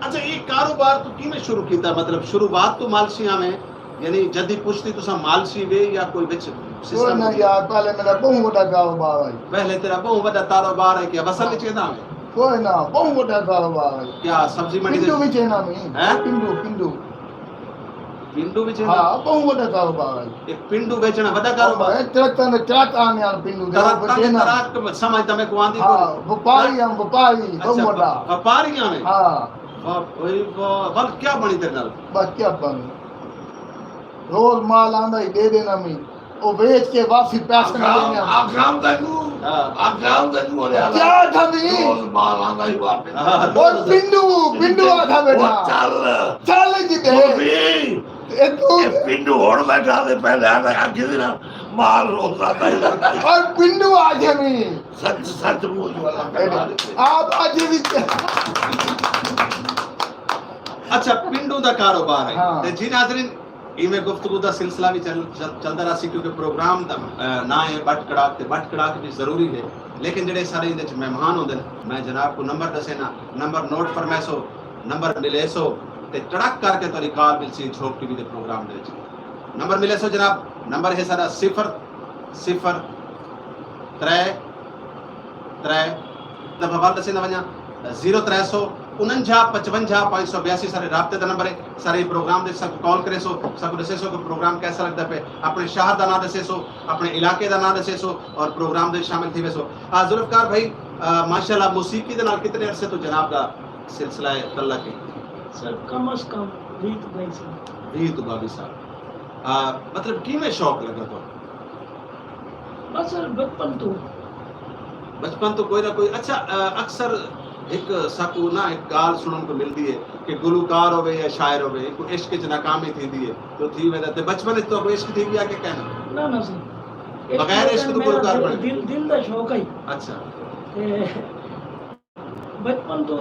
اچھا، اے کاروبار تو کیویں شروع کیتا؟ مطلب، شروعات تو مالشی آویں؟ یعنی جدی پشتی تساں مالشی وے یا کوئی وچ کوئی سسٹم نہ ہوندے؟ یار، پہلے میرا بہوں وڈا کاروبار ہے۔ پہلے تیرا بہوں وڈا کاروبار ہے، کیا وسل وچ ویندا ہوئے؟ کوئی نہ، بہوں وڈا کاروبار ہے۔ کیا سبزی منڈی پنڈو دے وچ ہے نا میں۔ ہیں؟ پنڈو، پنڈو۔ پنڈو وچ ہاں، بہوں وݙا کاروبار ہے۔ اے پنڈو ویچݨ وݙا کاروبار ہے۔ اے ترکتاں دے ترکت آندے ہن پنڈو دے، ترکتاں دے ترکت سمجھ تاں میکوں آندی ہاں، کوئی۔ وپاری ہن، وپاری، بہوں اچھا، وݙا۔ وپاری ہن۔ ہاں۔ واہ بھائی واہ، ول کیا بݨی تیرے نال؟ بس کیا بݨی؟ روز مال آندا ہی ݙے ݙینا میں۔ او ویچ کے واپسی پیسے ملے نے۔ آکھاں تیکوں، ہاں۔ آکھاں تیکوں، کیا آکھاں تیکوں؟ روز مال آندا ہی واپس۔ ہاں، او روز۔ پنڈو، پنڈو آکھا بیٹھا۔ او چل۔ چل جی دے۔ او بھی۔ اے تو اے پنڈو ہݨ بیٹھا تے پہلے آندا اڳے دے نا مال روز آندا ہی۔ اور پنڈو آ جمی۔ سچ، سچ بول جو اللہ کا۔ آپ آ جمی۔ اچھا، پنڈو دا کاروبار ہے۔ ہاں۔ تے جی ناظرین، ایویں گفتگو دا سلسلہ وی چل-، چل-، چلدا رہسی، کیونکہ پروگرام دا، آ، ناں ہے بٹ کڑاک، تے بٹ کڑاک وی ضروری ہے۔ لیکن جڑے سارے ایندے وچ مہمان ہوندن، میں جناب کوں نمبر ݙسینا، نمبر نوٹ فرمیسو، نمبر ملیسو، تے ٹڑک کر کے تہاݙی کال ملسی جھوک ٹی وی دے پروگرام دے وچ۔ نمبر ملیسو جناب، نمبر ہے ساݙا صفر صفر ترے ترے، دفعہ ول ݙسیندا ونڄاں، زیرو ترے سو انجھا پچونجھا پنج سو بیاسی سارے رابطے دا نمبر ہے۔ سارے پروگرام دے ساکوں کال کریسو، ساکوں ݙسیسو کہ پروگرام کیسا لڳدا پئے، اپݨے شہر دا ناں ݙسیسو، اپݨے علاقے دا ناں ݙسیسو اور پروگرام دے وچ شامل تھی ویسو۔ آ، ذوالفقار بھائی، آ، ماشاءاللہ موسیقی دے نال کتنے عرصے توں جناب دا سلسلہ ہے تعلق ہے؟ سر، کم از کم ویہہ توں بائیس سال۔ ویہہ توں بائیس سال۔ آ، مطلب کیویں شوق لڳا تہاکوں؟ بس سر، بچپن توں۔ بچپن توں کوئی نہ کوئی، اچھا، آ، اکثر ہک ساکوں نہ ہک ڳالھ سݨݨ کوں ملدی ہے کہ گلوکار ہووے یا شاعر ہووے، ہک عشق وچ ناکامی تھیندی ہے، تو تھی ویندا۔ تے بچپن وچ تہاکوں عشق تھی ڳیا کہ کائنا؟ نہ، نہ سر۔ بغیر عشق توں میرا گلوکار دل، بݨے؟ دل، دل دا شوق ہے۔ اچھا۔ تے بچپن توں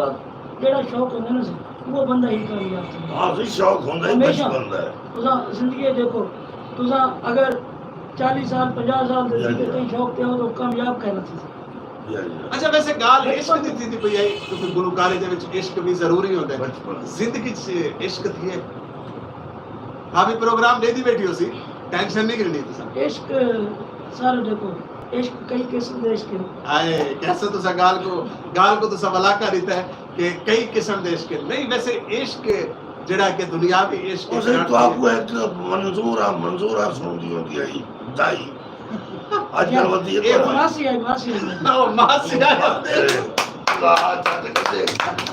جیڑھا شوق ہوندا نا سر، وہ بندہ ہی کامیاب تھیندا۔ ہاں سر، شوق ہوندا ہی ہمیشہ۔ بچپن دا ہے۔ تساں زندگی دیکھو، تساں اگر چالیس سال، پنجاہ سال دے یا، زندگی یا۔ کہیں شوق تے ہو تو کامیاب کائنا تھی سر۔ یا، یا۔ اچھا، ویسے ڳالھ عشق دی تھیندی پئی ہے، کیونکہ گلوکاری دے وچ عشق وی ضروری ہوندا ہے۔ بچپن۔ زندگی چ عشق تھیے، بھابی پروگرام ݙیہدی بیٹھی ہوسی، ٹینشن نہیں گھنݨی تساں۔ عشق سر دیکھو، عشق کئی قسم دے عشق ہن۔ ہائے، کیسے تساں ڳالھ کوں، ڳالھ کوں تساں ولا کر ݙتا ہے کہ کئی قسم دے عشق ہن۔ نہیں، ویسے عشق جیڑھا کہ دنیاوی عشق ہے، اسے تو آپ کو ایک منظور آ، منظور آ سݨدی ہوندی ہے، دائی۔ اڄ کل ودی ہے اے پر ماسی آئی، ماسی آئی۔ او ماسی آئی۔ اللہ چھڈ کتے۔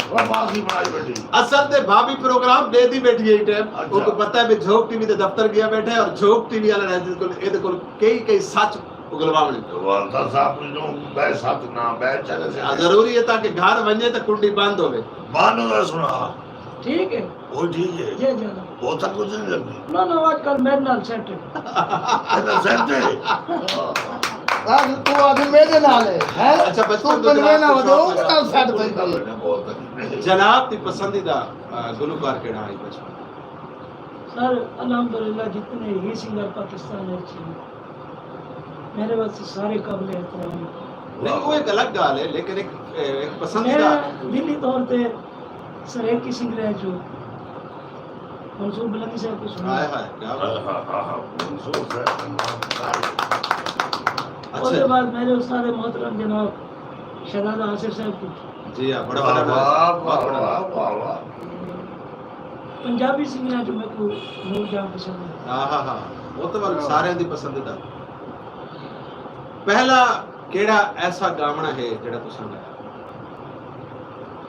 او ماسی بݨائی بیٹھی۔ اصل تے بھابی پروگرام ݙیہدی بیٹھی ہے ایں ٹائم۔ اچھا۔ اوکوں پتہ ہے بھئی جھوک ٹی وی دے دفتر ڳیا بیٹھا ہے اور جھوک ٹی وی والا ایندے کول، ایندے کول کئی کئی سچ اڳلواوݨے۔ والدہ صاحب نوں ٻئے سچ نہ ٻئے چلے سے۔ ہاں، ضروری ہے تاکہ گھر ونڄے تے کنڈی بند ہووے۔ بند ہووے سݨا۔ ٹھیک ہے۔ او ٹھیک ہے۔ جی، جی۔ او تک کچھ نہیں لگدی۔ نہ، نہ، اڄ کل میݙے نال سیٹ ہے۔ اچھا، سیٹ ہے۔ آہ، توں آکھیں میݙے نال ہے، ہیں؟ اچھا، بچپن توں توں پنوینا جناب ودے، کوں اوندے نال سیٹ تھی ڳئی۔ جناب دی پسندیدہ، آ، گلوکار کیڑھا ہے بچپن؟ سر، الحمدللہ جتنے ہی سنگر پاکستان وچ ہیں، میرے واسطے سارے قابل احترام ہیں۔ نہیں، وہ ایک الگ ڳالھ ہے، لیکن ایک، ایک پسندیدہ میں دلی طور تے سرائیکی سنگراں چوں منصور بلندی صاحب کوں سݨیا۔ ہائے ہائے، کیا بات۔ ہاں، ہاں، ہاں، ہاں، منصور صاحب، منصور صاحب۔ اچھا۔ اوندے بعد میرے استاد محترم جناب شہزادہ آصف صاحب کوں۔ جی ہاں، بڑا واہ، بڑا واہ، ناز۔ واہ، بہت بڑا واہ، ناز۔ واہ، واہ۔ پنجابی سنگراں چوں میکوں نور جہاں پسند ہے۔ ہاں، ہاں، ہاں۔ وہ تو ول ہاں۔ سارے دی پسندیدہ۔ پہلا کیڑھا ایسا ڳاوݨا ہے جیڑھا تساں ڳایا؟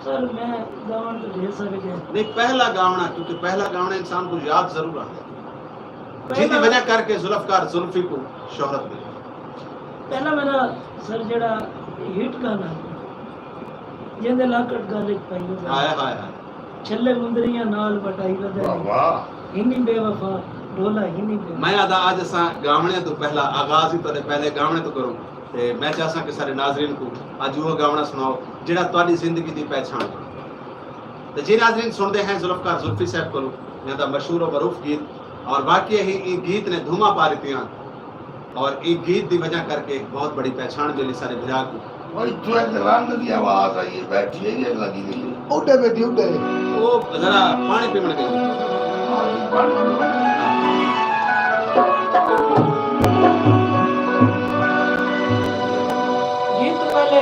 سر، میں ڳاوݨ تاں ڈھیر سارے ڳئے۔ نہیں، پہلا ڳاوݨا، کیونکہ پہلا ڳاوݨا انسان کوں یاد ضرور آندا ہے۔ جیندی پہلا وجہ کر کے ذوالفقار زلفی کوں شہرت ملی۔ پہلا میرا سر جیڑھا ہٹ گانا ہے، جیندے لاکٹ گل اچ پائی ودے۔ ہائے، ہائے، ہائے۔ چھلے مندریاں نال وٹائی ودے۔ واہ، واہ۔ ہنی بے وفا، ڈھولا ہنی بے وفا۔ میں آہدا اڄ اساں ڳاوݨے توں پہلا آغاز ہی تہاݙے پہلے ڳاوݨے توں کروں۔ تے میں چاہساں کہ سارے ناظرین کوں اڄ اوہا ڳاوݨا سݨاؤ جیڑھا تہاݙی زندگی دی پہچاݨ بݨے۔ تے جی ناظرین، سݨدے ہیں ذوالفقار زلفی صاحب کولوں ایندے مشہور و معروف گیت، اور واقعی ہی ایں گیت نے دھوماں پا ݙتیاں اور ایں گیت دی وجہ کر کے بہت بڑی پہچاݨ ملی سارے بھرا کوں۔ اوئے، اتھوں ہک رن دی آواز آئی ہے، بیٹھی ہے یا لڳی ہوئی ہے؟ اݙے بیٹھی، اݙے۔ او ذرا پاݨی پیوݨ ڳئی۔ گیت توں پہلے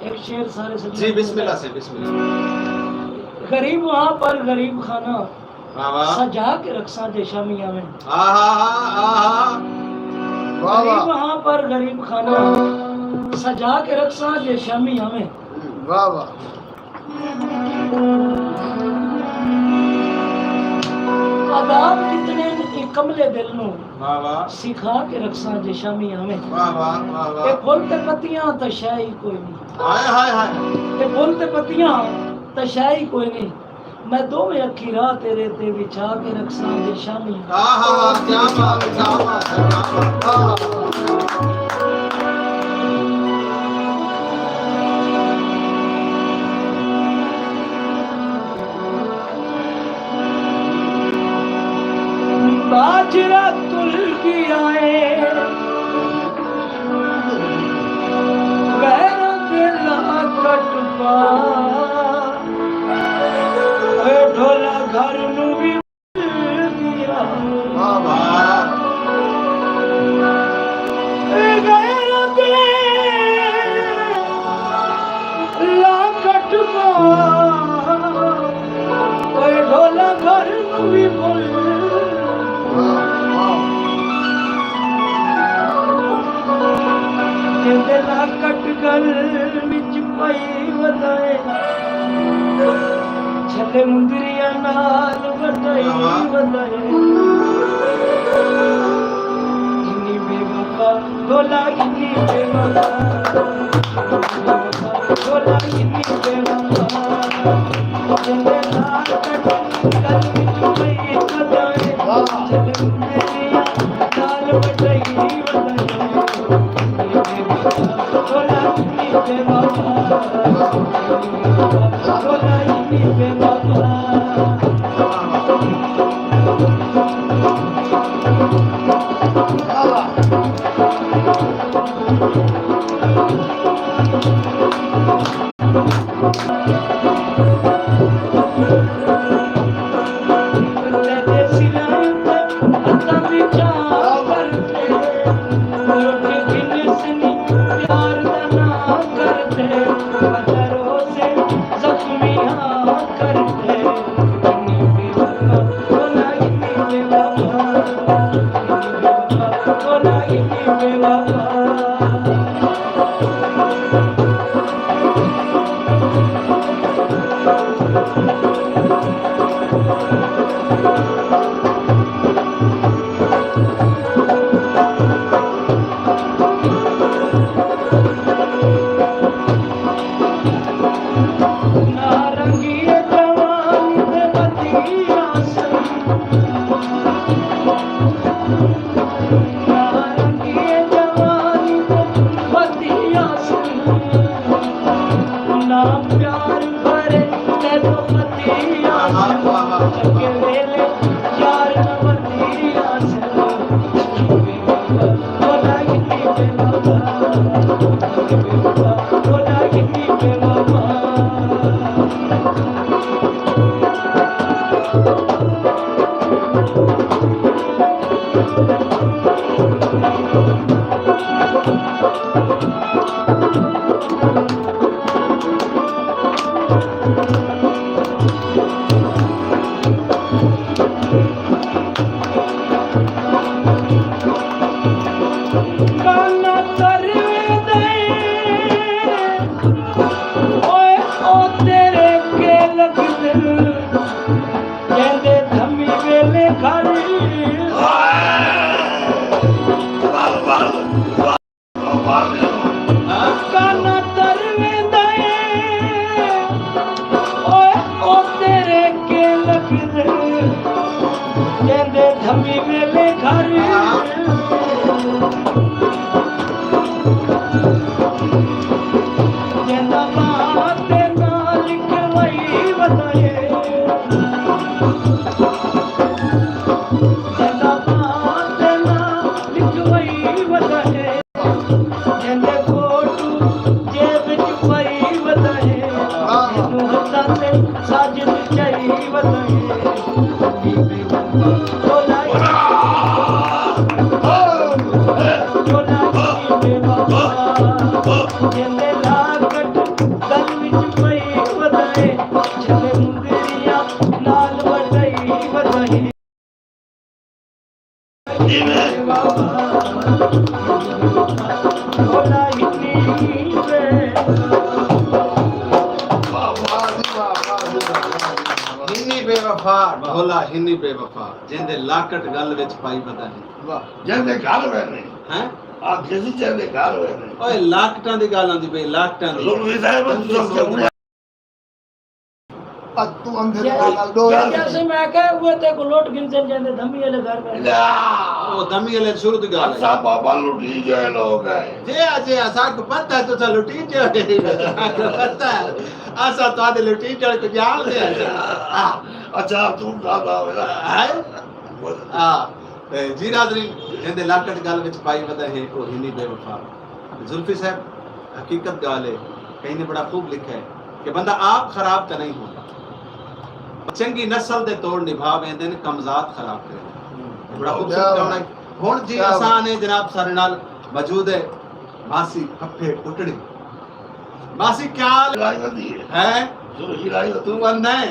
ہک شعر سارے سڄݨاں جی، بسم اللہ سے، بسم اللہ۔ غریب ہاں پر غریب خانہ، واہ واہ۔ سجا کے رکھساں جے شامی آویں۔ آہا، آہا۔ واہ واہ۔ غریب ہاں پر غریب خانہ، سجا کے رکھساں جے شامی آویں۔ واہ واہ۔ آداب کتنے ایں کملے دل نوں، واہ واہ۔ سکھا کے رکھساں جے شامی آویں۔ واہ واہ، واہ واہ۔ اے پھل تے پتیاں تاں شے ای کوئی نہیں۔ ہائے ہائے ہائے۔ اے پھل تے پتیاں تاں شے ای کوئی نہیں۔ میں دوویں اکھیں راہ تیرے تے وچھا کے رکھساں جے شامی۔ آہا، کیا بات ہے، کیا بات ہے، کیا بات ہے۔ باجرا تل ڳیا اے، غیراں دے لا کٹ پا، اے ڈھولا گھر نوں وی بھل ڳیا۔ واہ واہ۔ اے غیراں دے لا کٹ پا، اوئے ڈھولا گھر نوں وی بھل۔ جیندے لا کٹ گل وچ پئی ودائے، چھلے مندریاں نال وٹائی ودائے۔ گھنی بے وفا، ڈھولا گھنی بے وفا، ڈھولا گھنی بے وفا۔ جیندے نال کٹ گل وچ پئی ودائے، چھلے مندریاں نال وٹائی ودائے۔ کانا تر ویندے، اوئے او تیرے کے لڳدن، جیندے دھمی ویلے گھر۔ کانا تر ویندا اے، اوئے او تیرے کے لڳدے، جیندے دھمی ویلے گھر۔ جیندا ماں تے ناں لکھوائی ودائے، جیندا ماں تے ناں لکھوائی ودائے۔ جیندے فوٹو جیب وچ پائی ودائے، اینوں ہتھاں تے ساجد چائی ودائے۔ ڈھولا، ڈھولا بے وفا، جیندے لا کٹ گل وچ پائی ودائے، چھلے مندریاں نال وٹائی ودائے۔ واہ، واہ جی، واہ، واہ جی، واہ، واہ جی، واہ۔ ہنی بے وفا، بھولا ہنی بے وفا، جیندے لاکٹ ڳل وچ پائی پتہ نہیں۔ واہ، جیندے گھر ویندے۔ ہیں؟ آ کسی جیندے گھر ویندے۔ اوئے، لاکٹاں دی ڳالھ آندی پئی، لاکٹاں دی۔ لوگ بھی صاحب، تم سمجھ۔ اڄ توں اندھے دے نال ݙو جیسے میں کہے، اوہ تے کو لوٹ گھن چل جاندے، دھمی والے گھر میں۔ او دھمی والے شروع دی ڳالھ ہے۔ اساں بابا لٹی جائے لوگ ہیں۔ جی، جی، اساں کو پتہ ہے، تساں لٹی جائے۔ پتہ ہے۔ اساں تہاݙے لٹی جائے کو جان دے۔ اچھا، توں دادا ہویا۔ ہے؟ ہاں۔ تے جی ناظرین، جیندے لاکٹ ڳل وچ پائی ودا ہے، او ہنی بے وفا۔ زلفی صاحب، حقیقت ڳالھ ہے، کہیں نے بڑا خوب لکھا ہے کہ بندہ آپ خراب تے نہیں ہوندا، چنگی نسل دے توڑ نبھا ویندے نے، کم ذات خراب کریندے۔ بڑا خوبصورت ڳانا ہے۔ ہݨ جی اساں نے جناب سارے نال موجود ہے ماسی پھپھے کٹڑی۔ ماسی کیا حال ہے؟ توں اندھا ہے؟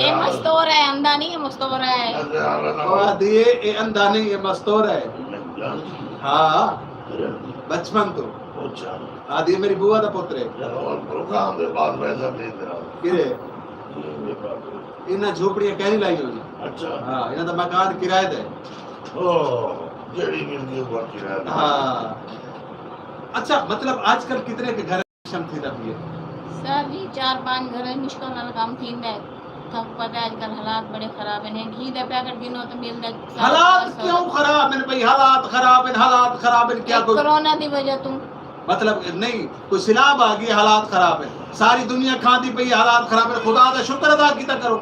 اے مستور ہے، اندھا نہیں ہے، مستور ہے۔ او آدھی اے، اے اندھا نہیں، اے مستور ہے۔ ہاں، بچپن تو۔ آدھی میری بوا دا پتر ہے۔ کیڑے؟ انہاں جھوپڑیاں کہیں لائی ہوئی۔ ہاں، انہاں دا مکان کرائے دے۔ ہاں۔ اچھا، مطلب آج کل کتنے کے گھر شم تھیندا پئے؟ سر جی، چار پنج گھر مشکل نال کم تھیندا ہے۔ تہاکوں پتہ ہے اڄ کل حالات بڑے خراب ہن۔ گھی دا پیکٹ گھنو تاں ملدا ہے سو، حالات ݙو سو کیوں دا۔ خراب ہن بھئی؟ حالات خراب ہن، حالات خراب ہن، کیا اے کوئی کرونا دی وجہ توں۔ مطلب نہیں، کوئی سیلاب آ ڳئی، حالات خراب ہن۔ ساری دنیا کھاندی پئی، حالات خراب ہن۔ خدا دا شکر ادا کیتا کرو۔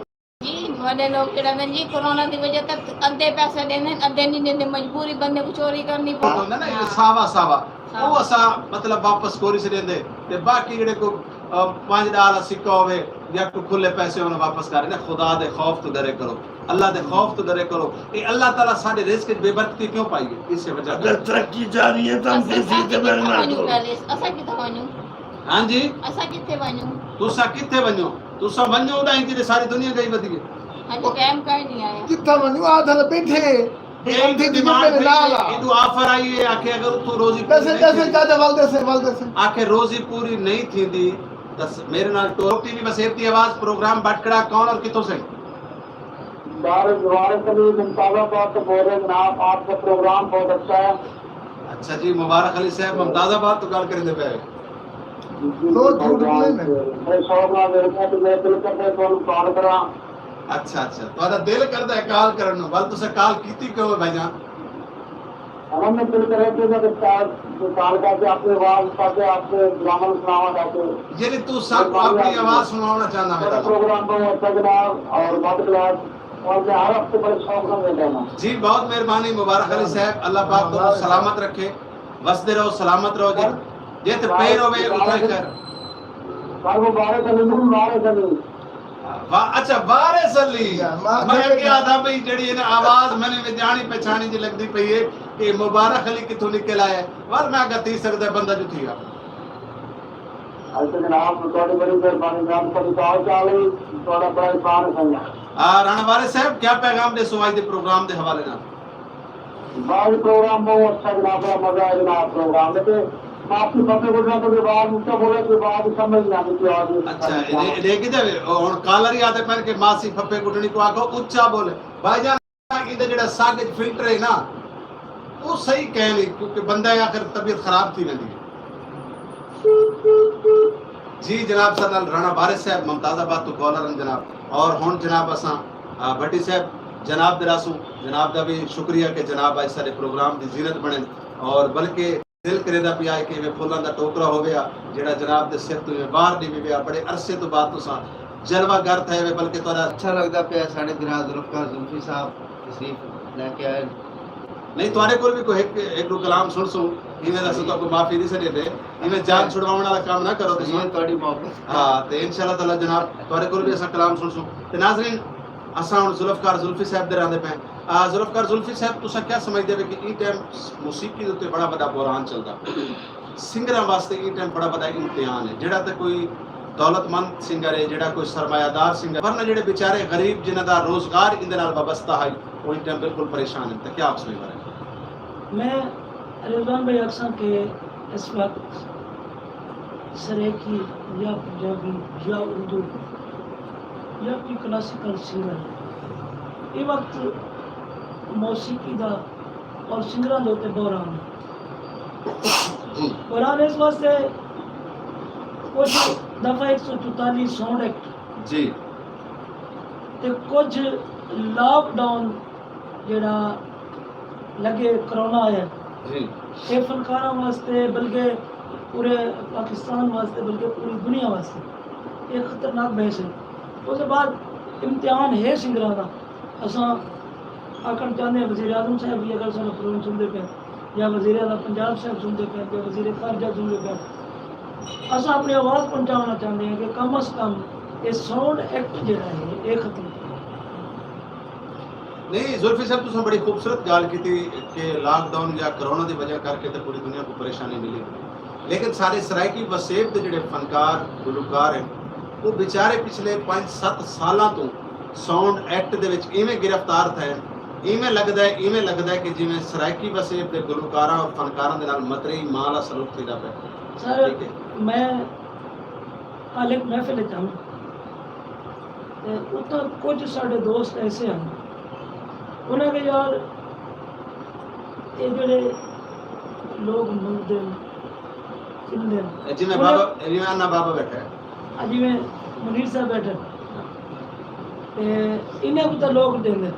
جی، وݙے لوگ جیڑھا نا جی، کرونا دی وجہ تک ادھے پیسے ݙیندے ہن، ادھے نہیں ݙیندے، مجبوری بندے کوں چوری کرنی پوندی۔ ہوندا نا، اے ساوا ساوا، ساوا۔ او اساں مطلب واپس کوری سݙیندے، تے باقی جیڑھے کو، آ، پنج ݙاہ والا سکہ ہووے یا کوئی کھلے پیسے ہوون، واپس کر ݙیندے۔ خدا دے خوف توں ݙرے کرو، اللہ دے خوف توں ݙرے کرو۔ اے اللہ تعالیٰ ساݙے رزق وچ بے برکتی کیوں پائی ہے؟ اسے وجہ اگر ترقی چاہنی ہے تاں اساں، اساں کتھاں ونڄوں پہلے؟ اساں کتھاں ونڄوں؟ ہاں جی؟ اساں کتھے ونڄوں؟ تساں کتھے ونڄو؟ تساں ونڄو اݙاہیں جݙے ساری دنیا ڳئی ودی ہے۔ ہاں جی، ٹائم کائیں نہیں آیا۔ کتھاں ونڄوں؟ آ تھلے ٻیٹھے۔ اے اندھی دی ڈیمانڈ میرے نال آ۔ ایݙو آفر آئی ہے، آکھے اگر اتھوں روزی پوری ݙسے، نہیں ݙسے، تھیندی، جاتے ول ݙسے، ول ݙسے۔ آکھے روزی پوری نہیں تھیندی، تاں میرے نال ٹور ٹی وی وسیب دی آواز پروگرام بٹکڑا کون اور کتھوں سے؟ مبارک، مبارک علی ممتاز آباد تو بول رہے ہیں جناب، آپ کا پروگرام بہت اچھا ہے۔ اچھا جی، مبارک علی صاحب ممتاز آباد تو ڳالھ کریندے پئے۔ جی، جی، جی، بھائی جان، بڑے شوق نال ویکھدے ہیں تے میں دل کردا ہے تہاکوں کال کراں۔ اچھا، اچھا، تہاݙا دل کردا ہے کال کرݨ نوں، ول تساں کال کیتی کیوں ہے بھائی جان؟ ہمیں دل کرے کہ میں کال، کال کر کے اپنی آواز، تاکہ آپ کے ڈرامہ سناواں تاکہ یعنی توں ساکوں اپݨی آواز سݨاوݨا چاہندا ہے؟ پروگرام بہت اچھا جناب، اور ورلڈ کلاس، اور میں ہر ہفتے بڑے شوق نال ویکھدا ہاں۔ جی، بہت مہربانی مبارک علی صاحب، اللہ پاک تہاکوں سلامت رکھے، وسدے رہو، سلامت رہو جی۔ جتھ پیر ہووے، اتھاں ہی خیر۔ سر مبارک علی نوں، مبارک علی۔ واہ، اچھا، وارث علی۔ میں کیا آکھاں بھئی، جیڑھی انہاں آواز میں نے جاݨی پچھاݨی جی لڳدی پئی ہے کہ مبارک علی کتھوں نکل آیا ہے۔ ول میں آکھاں تھی سڳدا ہے بندہ جو تھی آ۔ اچھا جناب، تہاݙی بڑی مہربانی جناب، تہاݙی کال چا لئی، تہاݙا بڑا احسان ہے سائیں۔ آ، رانا وارث صاحب، کیا پیغام ݙیسو اڄ دے پروگرام دے حوالے نال؟ بھائی پروگرام بہت اچھا جناب، بڑا مزہ آیا جناب پروگرام وچ۔ معافی پتے کو جناب تہاݙی آواز اچا بولے، کوئی آواز سمجھ نہیں آندی پئی آواز۔ اچھا، اے، اے کیتے ہن کالر ہی آہدے پئن کہ ماسی پھپھے کٹڑی کوں آکھو اچا بولے۔ بھائی جان، ایندے جیڑھا سڳ اچ فلٹر ہے نا، او صحیح کائنی، کیونکہ بندہ آخر طبیعت خراب تھی ویندی ہے۔ جی جناب، ساݙے نال رانا وارث صاحب ممتاز آباد توں کالر ہن جناب۔ اور ہݨ جناب اساں، آ، بھٹی صاحب جناب دے رہسوں، جناب دا وی شکریہ کہ جناب اڄ ساݙے پروگرام دی زینت بݨن، اور بلکہ دل کریندا پیا ہے کہ ایویں پھلاں دا ٹوکرا ہووے ہا، جیڑھا جناب دے سر توں ایویں باہر نکلے ہا۔ بڑے عرصے توں بعد تساں جلوہ گر تھئے وے، بلکہ تہاݙا اچھا لڳدا پیا۔ ساݙے بھرا ذوالفقار زلفی صاحب تشریف لے کے آئے۔ نہیں، تہاݙے کول وی کوئی ہک، ہک ݙو کلام سݨسوں، ایویں دا اساں تہاکوں معافی نہیں سݙیندے، ایویں جان چھڑواوݨ والا کم نہ کرو تساں۔ تہاݙی محبت۔ ہاں، تے انشاءاللہ تعالیٰ جناب تہاݙے کول وی اساں کلام سݨسوں۔ تے ناظرین، اساں ہݨ ذوالفقار زلفی صاحب دے رہندے پئے۔ آ، ذوالفقار زلفی صاحب، تساں کیا سمجھدے وے کہ ایں ٹائم موسیقی دے اتے بڑا وݙا بحران چلدا پئے؟ سنگراں واسطے ایں ٹائم بڑا وݙا امتحان ہے۔ جیڑھا تے کوئی دولت مند سنگر ہے، جیڑھا کوئی سرمایہ دار سنگر، ورنہ جیڑھے بیچارے غریب جنہاں دا روزگار ایندے نال وابستہ ہے، او ایں ٹائم بالکل پریشان ہن۔ تے کیا آکھسو ایں بارے؟ میں رضوان بھائی آکھساں کہ اس وقت سرائیکی یا پنجابی یا اردو یا کوئی کلاسیکل سنگر، اے وقت موسیقی دا اور سنگراں دے اتے بحران ہے۔ بحران اس واسطے، کچھ دفعہ ایک سو چوتالیس ساؤنڈ ایکٹ جی۔ تے کچھ لاک ڈاؤن جڑا لگے، کرونا آیا، جی۔ اے فنکاراں واسطے، بلکہ پورے پاکستان واسطے، بلکہ پوری دنیا واسطے ایک خطرناک بحث ہے۔ اس دے بعد امتحان ہے سنگراں دا۔ اساں آکھݨ چاہندے ہیں، وزیر اعظم صاحب بھی اگر سارا پروگرام سنتے پہ، یا وزیر اعلیٰ پنجاب صاحب سنتے پہ، یا وزیر خارجہ سنتے پہ، اساں اپنی آواز پہنچانا چاہندے ہیں کہ کم از کم یہ ساؤنڈ ایکٹ جڑا ہے، یہ ختم کرو۔ نہیں، زلفی صاحب، تساں بڑی خوبصورت ڳالھ کیتی کہ لاک ڈاؤن یا کرونا دی وجہ کر کے تے پوری دنیا کوں پریشانی ملی، لیکن سارے سرائیکی وسیب دے جڑے فنکار، گلوکار ہیں، وہ بیچارے پچھلے پنج ست سالاں توں ساؤنڈ ایکٹ دے وچ ایویں گرفتار تھئے، ایویں لڳدا ہے، ایویں لڳدا ہے کہ جیویں سرائیکی وسیب دے گلوکاراں اور فنکاراں دے نال متریئی ماں دا سلوک تھیندا پئے۔ سر، ٹھیک ہے۔ میں کل ایک محفل وچ ہم تے اتھاں کچھ ساڈے دوست ایسے ہن، انہاں کے یار، اے جڑے لوگ منگدے ہن، گھندے ہن، اے جی میں انہاں بابا، اے جی میں انا بابا بیٹھا ہے۔ اے جی میں منیر صاحب بیٹھے ہن۔ تے انہاں کو تاں لوگ ݙیندے،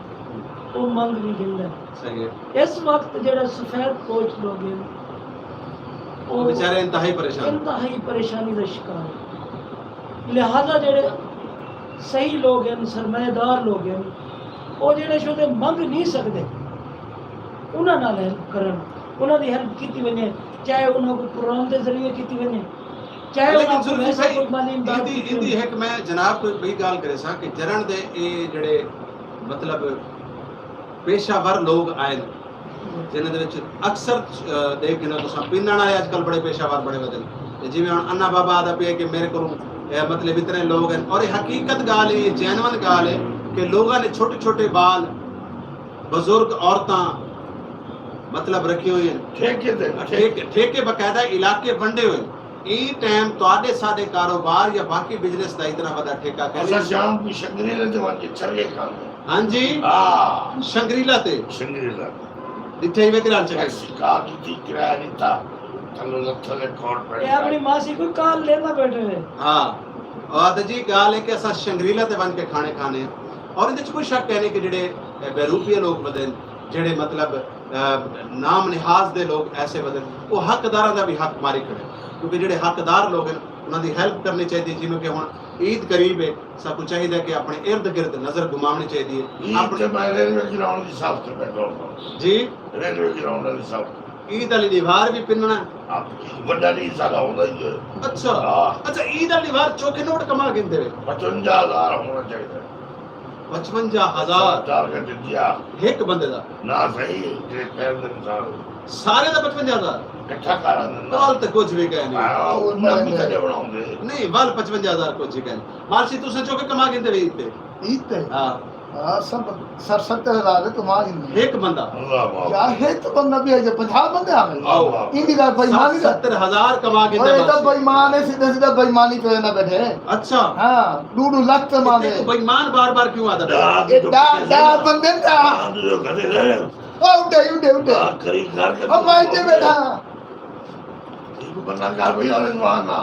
او منگ وی گھندے۔ صحیح ہے۔ اس وقت جڑے سفید پوش لوگ ہیں، وہ بیچارے انتہائی پریشان۔ انتہائی پریشانی دا شکار ہیں۔ لہذا جڑے صحیح لوگ ہیں، سرمایہ دار لوگ ہیں، وہ جڑے شدے منگ نہیں سکدے، انہاں نال ہیلپ کرن، انہاں دی ہیلپ کیتی ونجے، چاہے انہاں کو پروگرام دے ذریعے کیتی ونجے، چاہے لیکن انہاں کو ذوالفقار ویسے بھائی، کوئی مالی امداد ایندی، کیتی ایندی ونجے۔ ہک میں جناب کوئی ٻئی ڳالھ کریساں کہ جنہاں دے اے جڑے مطلب پیشہ ور لوگ آئن، جنہاں دے وچ اکثر، آ، ݙیکھ گھنو تساں پنݨ والے اڄ کل بڑے پیشہ ور بݨے ودن۔ تے جیویں ہݨ انا بابا آہدا پئے کہ میرے کولوں، اے، مطلب اتنے لوگ ہیں، اور یہ حقیقت ڳالھ ہے، یہ جینون ڳالھ ہے کہ لوگاں نے چھوٹے چھوٹے ٻال، بزرگ، عورتاں مطلب رکھی ہوئی ہیں۔ ٹھیکے تے، ٹھیکے، ٹھیکے باقاعدہ علاقے ونڈے ہوئے ہیں۔ ایں ٹائم تہاݙے ساݙے کاروبار یا باقی بزنس دا اتنا وݙا ٹھیکہ کائنی۔ اساں شام کوں شنگریلے تے ونڄ کے چھلے کھاندے۔ ہاں جی۔ ہاں۔ شنگریلا تے۔ شنگریلا تے۔ ݙٹھے ہی وے کرال چکے۔ ٹیکسی کار کیتی، کرایہ ݙتا، تھلوں لتھے تے کورٹ پینٹ اے اپݨی پائی۔ ماسی کوئی کال لینا بیٹھے ہوئے۔ ہاں۔ اور تے جی ڳالھ ہے کہ اساں شنگریلا تے ونڄ کے کھانے کھانے ہیں۔ اور ایں دے وچ کوئی شک ہے نہیں کہ جڑے، اے، بے روپیے لوگ ودن، جڑے مطلب، اے، نام نہاد دے لوگ ایسے ودن، وہ حقداراں دا بھی حق ماری کھڑے۔ کیونکہ جڑے حقدار لوگ ہیں، انہاں دی ہیلپ کرنی چاہیدی، جیویں کہ ہݨ عید قریب ہے، ساکوں چاہیدا کہ اپݨے ارد گرد نظر گھماوݨی چاہیدی ہے۔ عید اپݨے تے میں ریلوے گراؤنڈ دی صف تے بیٹھا ہوں۔ جی؟ ریلوے گراؤنڈ والی صف۔ عید والی دیوار بھی پنݨا ہے؟ آپ وݙا نہیں سارا ہوندا ہی ہے۔ اچھا۔ ہاں۔ اچھا، عید والی دیوار چوکھے نوٹ کما گھندے وے؟ پچونجا ہزار ہونا چاہیدا ہے۔ پچونجا ہزار؟ ٹارگٹ دیا۔ ہک بندے دا؟ نہ صحیح، جڑے پہلے دن سارے۔ سارے دا پچونجا ہزار؟ اکٹھا کر آندے نا۔ ول تے کجھ وی کائنی۔ ہاں، او نبی تے بݨاوندے۔ نہیں، ول پچونجا ہزار کجھ وی کائنی۔ مالسی تساں چوکھے کما گھندے وے عید تے؟ عید تے؟ ہاں۔ ہاں، سب سٹھ ستر ہزار تے کما گھندے۔ ہک بندہ؟ اللہ اکبر۔ یا ہک بندہ بھی ہے جو پنجاہ بندے آ گئے۔ آؤ، آؤ۔ ایندی ڳالھ بے ایمانی دا۔ ستر ہزار کما گھندے اوئے، اے تاں مالسی۔ بے ایمان ہے، سیدھے سیدھے بے ایمانی تے نہ بیٹھے۔ اچھا۔ ہاں، ݙو ݙو لکھ تے ماندے۔ تے توں بے ایمان بار بار کیوں آہدا؟ ݙاہ، اے ݙاہ، ݙاہ بندے دا۔ ݙاہ، ݙاہ، ݙاہ۔ او اٹھے، اٹھے، اٹھے۔ ہاں، کری کر کے او میں اتھے بیٹھا۔ ایکوں منع کر بھئی، اوے نواں نہ۔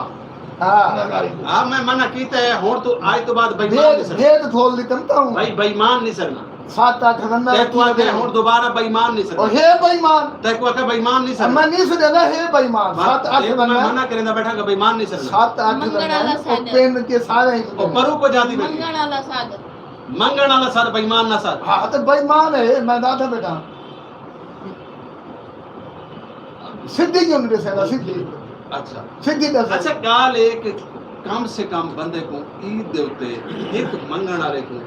ہاں۔ منع کر ایکوں۔ ہاں، میں منع کیتا ہے، ہݨ توں اڄ توں بعد بے ایمان نہیں سݨ۔ بھید کھول ݙتم تاں۔ بھائی، بے ایمان نہیں سݨنا۔ ست اٹھ بندہ تیکوں آکھیا، ہݨ دوبارہ بے ایمان نہیں سݨنا۔ او ہے بے ایمان۔ تیکوں آکھیا بے ایمان نہیں سݨنا۔ میں نہیں سݨنا، ہے بے ایمان۔ بس ست اٹھ ایکوں میں بندہ۔ منع کریندا بیٹھا کہ بے ایمان نہیں سݨنا۔ ست اٹھ بندہ، او پنڈ کے سارے ہی او پروں کو جاتی بیٹھی۔ منگݨ والا سݙ۔ منگݨ والا سݙ، بے ایمان نہ سݙ۔ ہاں، تے بے ایمان ہے، میں ݙاہدا بیٹھا۔ سدھی کیوں نہیں ݙسیندا؟ سدھی۔ اچھا۔ سدھی ݙس۔ اچھا، ڳالھ اے کہ کم سے کم بندے کوں عید دے اتے ہک منگݨ والے کوں،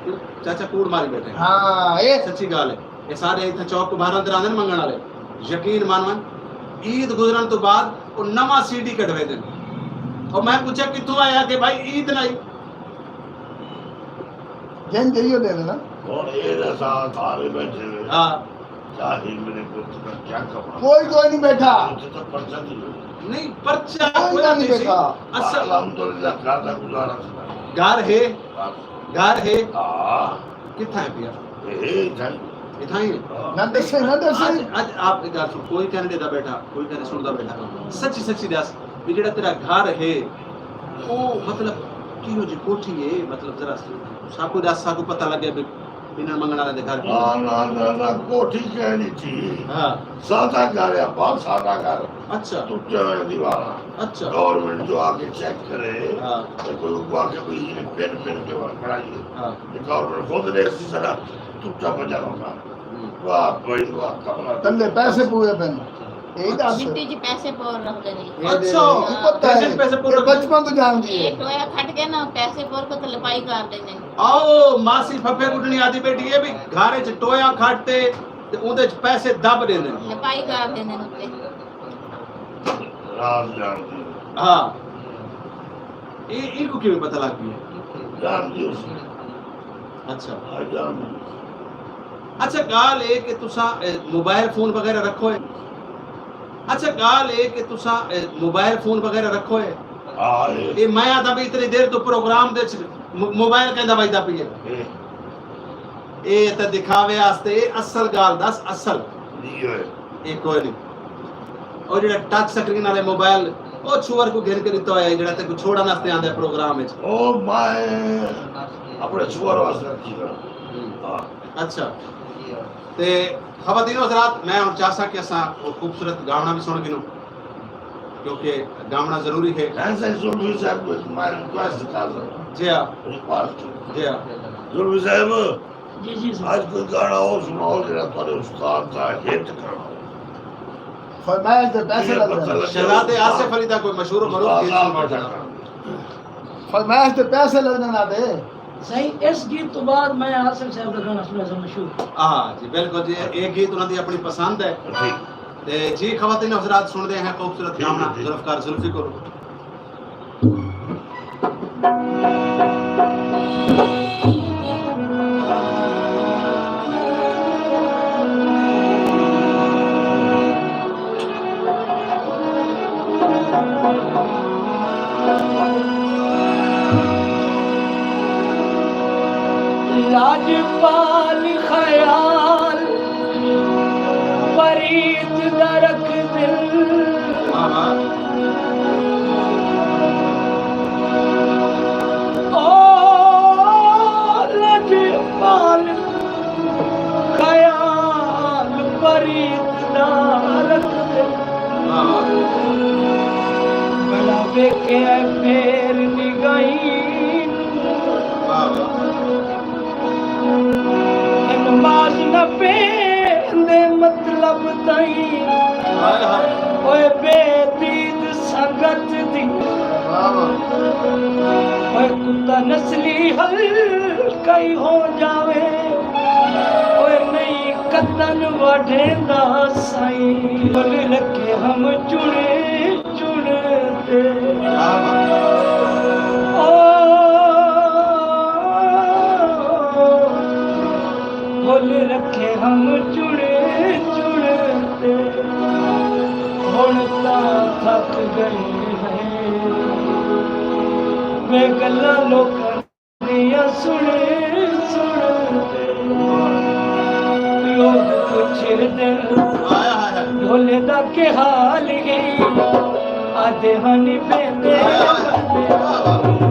چاچا کوڑ ماری بیٹھے۔ ہاں، اے سچی ڳالھ اے۔ اے سارے اتھاں چوک ابھارݨ تے رہندے نے منگݨ والے۔ یقین من ونڄ، عید گزرݨ توں بعد او نواں سی ڈی کڈھویندے نے۔ او میں پچھیا کتھوں آیا کہ بھائی عید نہ آئی۔ جن جئیو ݙے نا۔ ہݨ اے ݙسا سارے بیٹھے ہوئے۔ ہاں۔ کیا ہے میرے کو، تیرا کیا کپڑا؟ کوئی، کوئی نہیں بیٹھا۔ اتھے تو پرچہ نہیں ہویا۔ نہیں، پرچہ کوئی کوئی نہیں نہیں سی۔ بیٹھا۔ اصل الحمدللہ، گھر دا گزارا تھا۔ گھر ہے؟ بس۔ گھر ہے؟ ہاں۔ کتھاں ہے پیا؟ اے، اے، اتھاں ہی۔ اتھاں ہی ہے؟ ہاں۔ نہ ݙسے، نہ ݙسے۔ اڄ، اڄ آپ ایک گل سݨ، کوئی کینیڈا دا بیٹھا، کوئی کینیڈا سݨدا بیٹھا۔ سچی، سچی ݙس، بھی جیڑھا تیرا گھر ہے، او مطلب کیہو جی کوٹھی ہے؟ مطلب ذرا ساکوں ݙس، ساکوں پتہ لڳے بھی انہاں منگݨ والے دے گھر۔ نہ، نہ، نہ، نہ، کوٹھی کہیں نہیں تھی۔ ہاں۔ سادہ گھر ہے، بہت سادہ گھر۔ اچھا۔ ٹٹے ہوئے دیواراں۔ اچھا۔ گورنمنٹ جو آ کے چیک کرے، ہاں۔ تے کوئی اگوں آ کے بھی یہ پن پن کے وہاں کھڑائی ہے۔ ہاں۔ یہ گورنمنٹ خود نے اسی طرح ٹٹا بجا ہوگا۔ ہوں۔ واہ بھائی واہ، کمرہ تلے پیسے پورے پن۔ اے ݙس۔ جتی جی پیسے پور رکھدے نے۔ اچھا۔ اے پتہ ہے۔ پیسے پور اے رکھدے۔ بچپن تو جاندی ہے۔ اے ٹویا کھٹ کے نا پیسے پور کو تے لپائی کر ݙیندے نے۔ آؤ، ماسی پھپھے کڈنی آدھی بیٹھی ہے بھی گھر وچ ٹویا کھٹ تے، تے اوندے وچ پیسے دب ݙیندے نے۔ لپائی کر ݙیندے نے اتے۔ راز جاندی ہے۔ ہاں۔ اے، اے کو کیویں پتہ لگ ڳیا؟ جاندی اس نے۔ اچھا۔ ہاں، جاندی۔ اچھا، ڳالھ اے کہ تساں، اے، موبائل فون وغیرہ رکھو ہے؟ اچھا، ڳالھ اے کہ تساں، اے، موبائل فون وغیرہ رکھو ہے؟ ہاں، اے۔ اے میں آہدا بھی اتنی دیر تو پروگرام دے وچ م-، موبائل کیندا وڄدا پیا ہے۔ اے۔ اے تے دکھاوے واسطے، اے اصل ڳالھ ݙس، اصل۔ جی ہوئے۔ اے کوئی نہیں۔ او جیڑھا ٹچ سکرین والے موبائل، او چھوہر کوں گھن کے ݙتا ہویا ہے، جیڑھا تیکوں چھوڑݨ واسطے آندا ہے پروگرام وچ۔ او میں اپݨے چھوہر واسطے رکھی کھڑا۔ ہوں۔ ہاں۔ اچھا۔ تے خواتین و حضرات، میں ہݨ چاہساں کہ اساں او خوبصورت گاوݨا بھی سݨ گھنوں، کیونکہ گاوݨا ضروری ہے۔ ایسے زلفی صاحب کو میں ریکویسٹ کر رہا ہوں۔ جی ہاں۔ ریکویسٹ۔ جی ہاں۔ زلفی صاحب، جی، جی، سر۔ اڄ کوئی گانا او سݨاؤ جیڑھا تہاݙے استاد دا ہٹ گانا ہووے۔ فرمائش دے پیسے لڳدن۔ شہزادے آصف علی دا کوئی مشہور و معروف گیت سݨاؤ جناب۔ فرمائش دے پیسے لڳدن آہدے۔ سائیں، اس گیت تو بعد میں آصف صاحب دا گانا سݨیساں مشہور۔ ہاں جی، بالکل جی، اے گیت انہاں دی اپݨی پسند ہے۔ جی۔ تے جی خواتین و حضرات، سݨدے ہیں خوبصورت جی، گانا جی، جی۔ ذوالفقار زلفی کولوں۔ لاجپال خیال پریت دا رکھدن۔ واہ واہ۔ او لاجپال خیال پریت دا رکھدن۔ واہ واہ۔ بڑا ویکھے پھیر نگاہیں۔ واہ واہ۔ نماز نہ پیندے مطلب تئیں۔ ہائے ہائے۔ اوئے بے دید سنگت دی۔ واہ واہ۔ اوئے کتا نسلی ہلکا ہی ہو جاوے۔ اوئے نہیں کتن وڈھیندا سائیں۔ بھل رکھے ہم چنے چن تے۔ کیا بات ہے۔ او، بھل رکھے ہم چنے چن تے۔ ہݨ تاں تھک ڳئے ہیں۔ میں ڳلاں لوکاں دیاں سݨ سݨ تے۔ لوک پچھدن، ہائے ہائے ہائے۔ ڈھولے دا کے حال ہے؟ آہدے ہن ویندے ویندے۔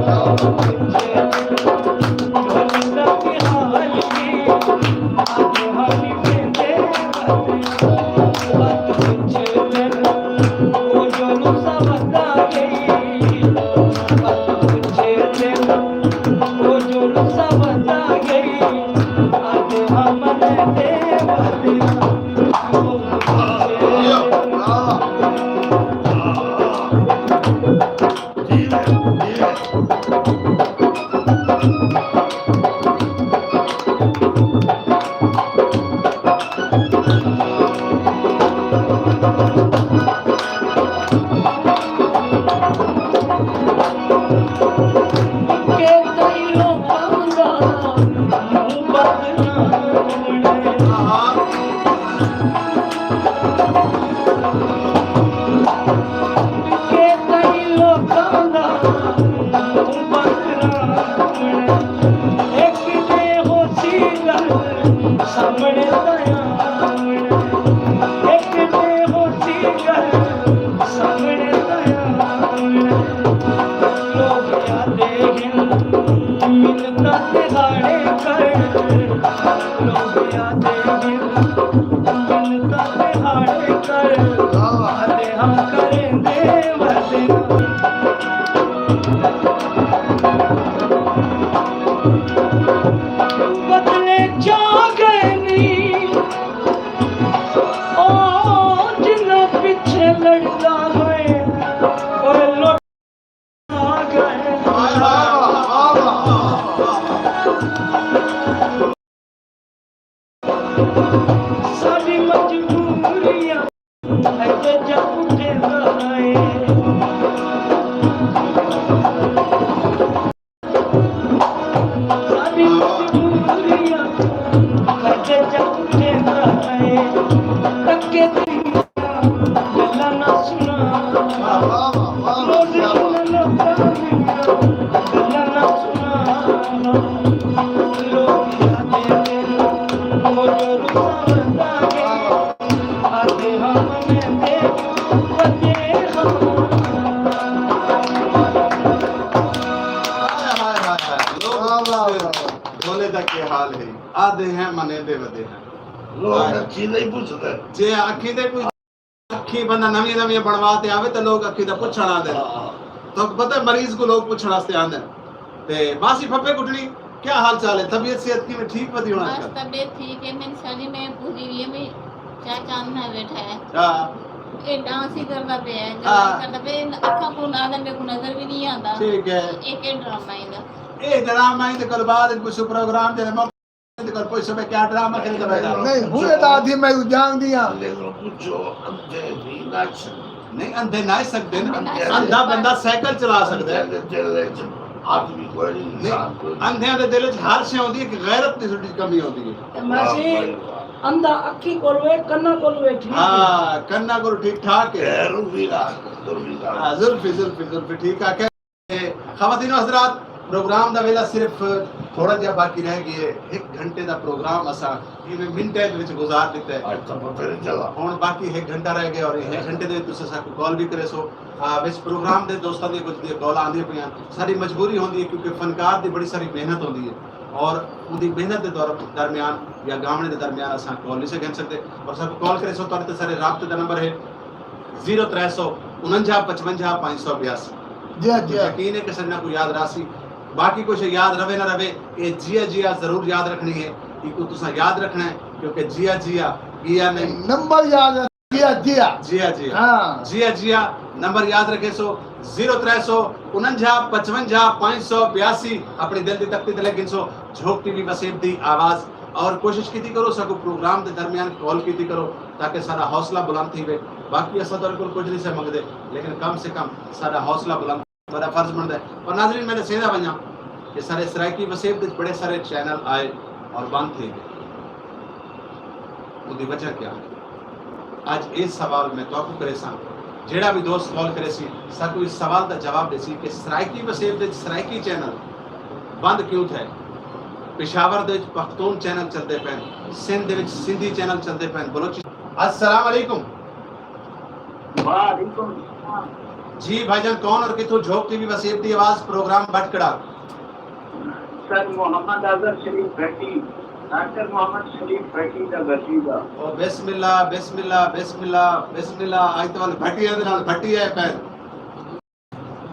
لوک پچھدن، ڈھولے دا کے حال ہے؟ آہدے ہن ویندے ویندے۔ وت پچھدن، او جو نسا ودا گئی۔ وت پچھدن، او جو نسا ودا گئی۔ آہدے ہم نے دے ودا۔ تاں دھاڑے کر، لوگ آدھے دل، تاں دھاڑے کر، آدھے ہاں کریندے ودے۔ بدلے چا ڳئے نی، او جنہاں پچھے لڑدا ہوئے، اوئے لٹ ساݙی مجبوریاں اڄ جڳ اٹھیندا ہے۔ ساݙی مجبوریاں اڄ جڳ اٹھیندا ہے۔ تکے دی ہائے، ہائے، ہائے، ہائے۔ لوگ واہ، واہ، واہ۔ بھولے دا کیا حال ہے؟ آدھے ہیں منیندے ودے ہیں۔ لوگ ہائے۔ اکھی نہیں پوچھدے۔ جے اکھی دے پوچھ-، اکھی بندہ نویاں نویاں بݨوا تے آوے تے لوگ اکھی دا پچھݨ آندے۔ ہاں۔ تہاکوں پتہ ہے مریض کوں لوگ پچھݨ واسطے آندے۔ تے ماسی پھپھے کٹڑی، کیا حال چال ہے؟ طبیعت صحت کیویں، ٹھیک ودی ہونا بس اڄ کل؟ طبیعت ٹھیک ہے، میری سالی میں پوجی وی ہے، میں چاچا اندھا بیٹھا ہے۔ ہاں۔ اے ڈانس ہی کردا پیا ہے، ہاں۔ گلاں کردا پیا ہے، اکھاں کوں نال میرے کو نظر بھی نہیں آندا۔ ٹھیک ہے۔ اے کیا ڈرامہ ہے دا؟ اے ڈرامہ ہے تے کل بعد کچھ پروگرام دے موقع تے کل پوچھ سبے کیا ڈرامہ کرے دا بیٹھا؟ نہیں، ہوئے دا دی میں جان دیاں۔ لیکن پوچھو، اندھے بھی نچ نہیں، اندھے نہ سڳدے نا۔ اندھے نہ سڳدے۔ اندھا بندہ سائیکل چلا سڳدا ہے۔ اندھے دے دل وچ آدمی کوئی نہیں، نہیں، انسان کوئی نہیں۔ اندھیاں دے دل وچ ہر شے ہوندی ہے، ایک غیرت دی تھوڑی کمی ہوندی ہے۔ تے ماسی، واہ بھائی واہ۔ اندھا اکھی کول وے، کناں کول وے، ٹھیک ہے۔ ہاں، کناں کول ٹھیک ٹھاک ہے۔ غیر وی راہ، دور وی راہ۔ ہاں، زلفی، زلفی، زلفی، ٹھیک آکھیا۔ تے خواتین و حضرات، پروگرام دا ویلا صرف تھوڑا جہا باقی رہ ڳئے۔ ہک گھنٹے دا پروگرام اساں ایویں منٹیں دے وچ گزار ݙتا ہے۔ اڄ تاں پتہ نہیں چلا۔ ہݨ باقی ہک گھنٹہ رہ ڳئے اور ہک گھنٹے دے وچ تساں ساکوں کال بھی کریسو۔ آ، وچ پروگرام دے دوستاں دی کجھ دی کال آندیاں پیاں۔ ساݙی مجبوری ہوندی ہے کیونکہ فنکار دی بڑی ساری محنت ہوندی ہے اور اوندی محنت دے دور-، درمیان یا گاوݨے دے درمیان اساں کال نہیں سے گھن سڳدے۔ اور ساکوں کال کریسو، تہاݙے تے سارے رابطے دا نمبر ہے زیرو ترے سو اننجاہ پچونجاہ پنج سو بیاسی۔ جی، جی۔ یقین ہے کہ سڄݨاں کوں یاد رہسی۔ باقی کجھ یاد رہے نہ رہے، اے جیا جیا ضرور یاد رکھݨی ہے۔ ایکوں تساں یاد رکھݨا ہے، کیونکہ جیا جیا، گیا نہیں۔ نمبر یاد رکھ، جیا جیا۔ جیا جیا۔ ہاں۔ جیا جیا، نمبر یاد رکھیسو، زیرو ترے سو اننجاہ پچونجاہ پنج سو بیاسی۔ اپݨی دل دی تختی تے لکھ گھنسو، جھوک ٹی وی وسیب دی آواز۔ اور کوشش کیتی کرو، ساکوں پروگرام دے درمیان کال کیتی کرو، تاکہ ساݙا حوصلہ بلند تھیوے۔ باقی اساں تہاݙے کول کجھ نہیں سے منگدے، لیکن کم سے کم ساݙا حوصلہ بلند تہاݙا فرض بݨدا ہے۔ اور ناظرین، میں ݙسیندا ونڄاں کہ سارے سرائیکی وسیب وچ بڑے سارے چینل آئے اور بند تھی ڳئے۔ اوندی وجہ کیا ہے؟ اڄ اے سوال میں تہاکوں کریساں، جیڑھا بھی دوست کال کریسی، ساکوں اس سوال دا جواب ݙیسی کہ سرائیکی وسیب وچ سرائیکی چینل بند کیوں تھئے؟ پشاور دے وچ پختون چینل چلدے پئن، سندھ دے وچ سندھی چینل چلدے پئن، بلوچی۔ السلام علیکم۔ وعلیکم السلام۔ جی بھائی جان، کون اور کتھوں؟ جھوک ٹی وی وسیب دی آواز، پروگرام بٹکڑا۔ سر محمد اظہر شریف بھٹی، ڈاکٹر محمد شریف بھٹی دا بھتیجا۔ او بسم اللہ، بسم اللہ، بسم اللہ، بسم اللہ۔ اڄ تاں ول بھٹی دے نال بھٹی ہے پئے۔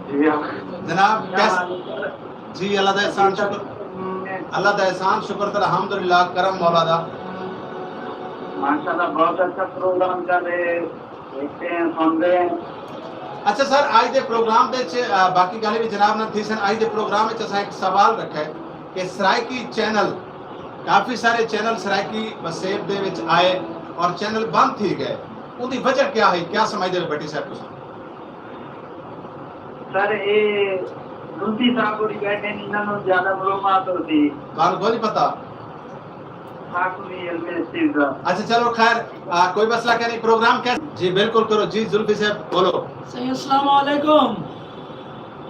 جی ہاں۔ جناب، کیا کیس-، حال ہے سر؟ جی، اللہ دا احسان شکر۔ اللہ دا احسان شکر تے الحمدللہ، کرم مولا دا۔ ماشاءاللہ، بہت اچھا پروگرام چل رہے، دیکھتے ہیں، سنتے ہیں۔ اچھا سر، اڄ دے پروگرام دے وچ، آ، باقی ڳالھیں وی جناب نال تھیسن۔ اڄ دے پروگرام وچ اساں ہک سوال رکھا ہے کہ سرائیکی چینل، کافی سارے چینل سرائیکی وسیب دے وچ آئے اور چینل بند تھی ڳئے، اوندی وجہ کیا ہے؟ کیا سمجھدے ہو بھٹی صاحب تساں؟ سر، اے زلفی صاحب ہوری بیٹھے نے، انہاں نوں زیادہ معلومات ہوسی۔ تہاکوں کوئی نہیں پتہ؟ ساکوں نہیں علم اس چیز دا۔ اچھا، چلو خیر، آ، کوئی مسئلہ کیا نہیں، پروگرام کیسے؟ جی، بالکل کرو۔ جی، زلفی صاحب، بولو۔ سائیں، السلام علیکم۔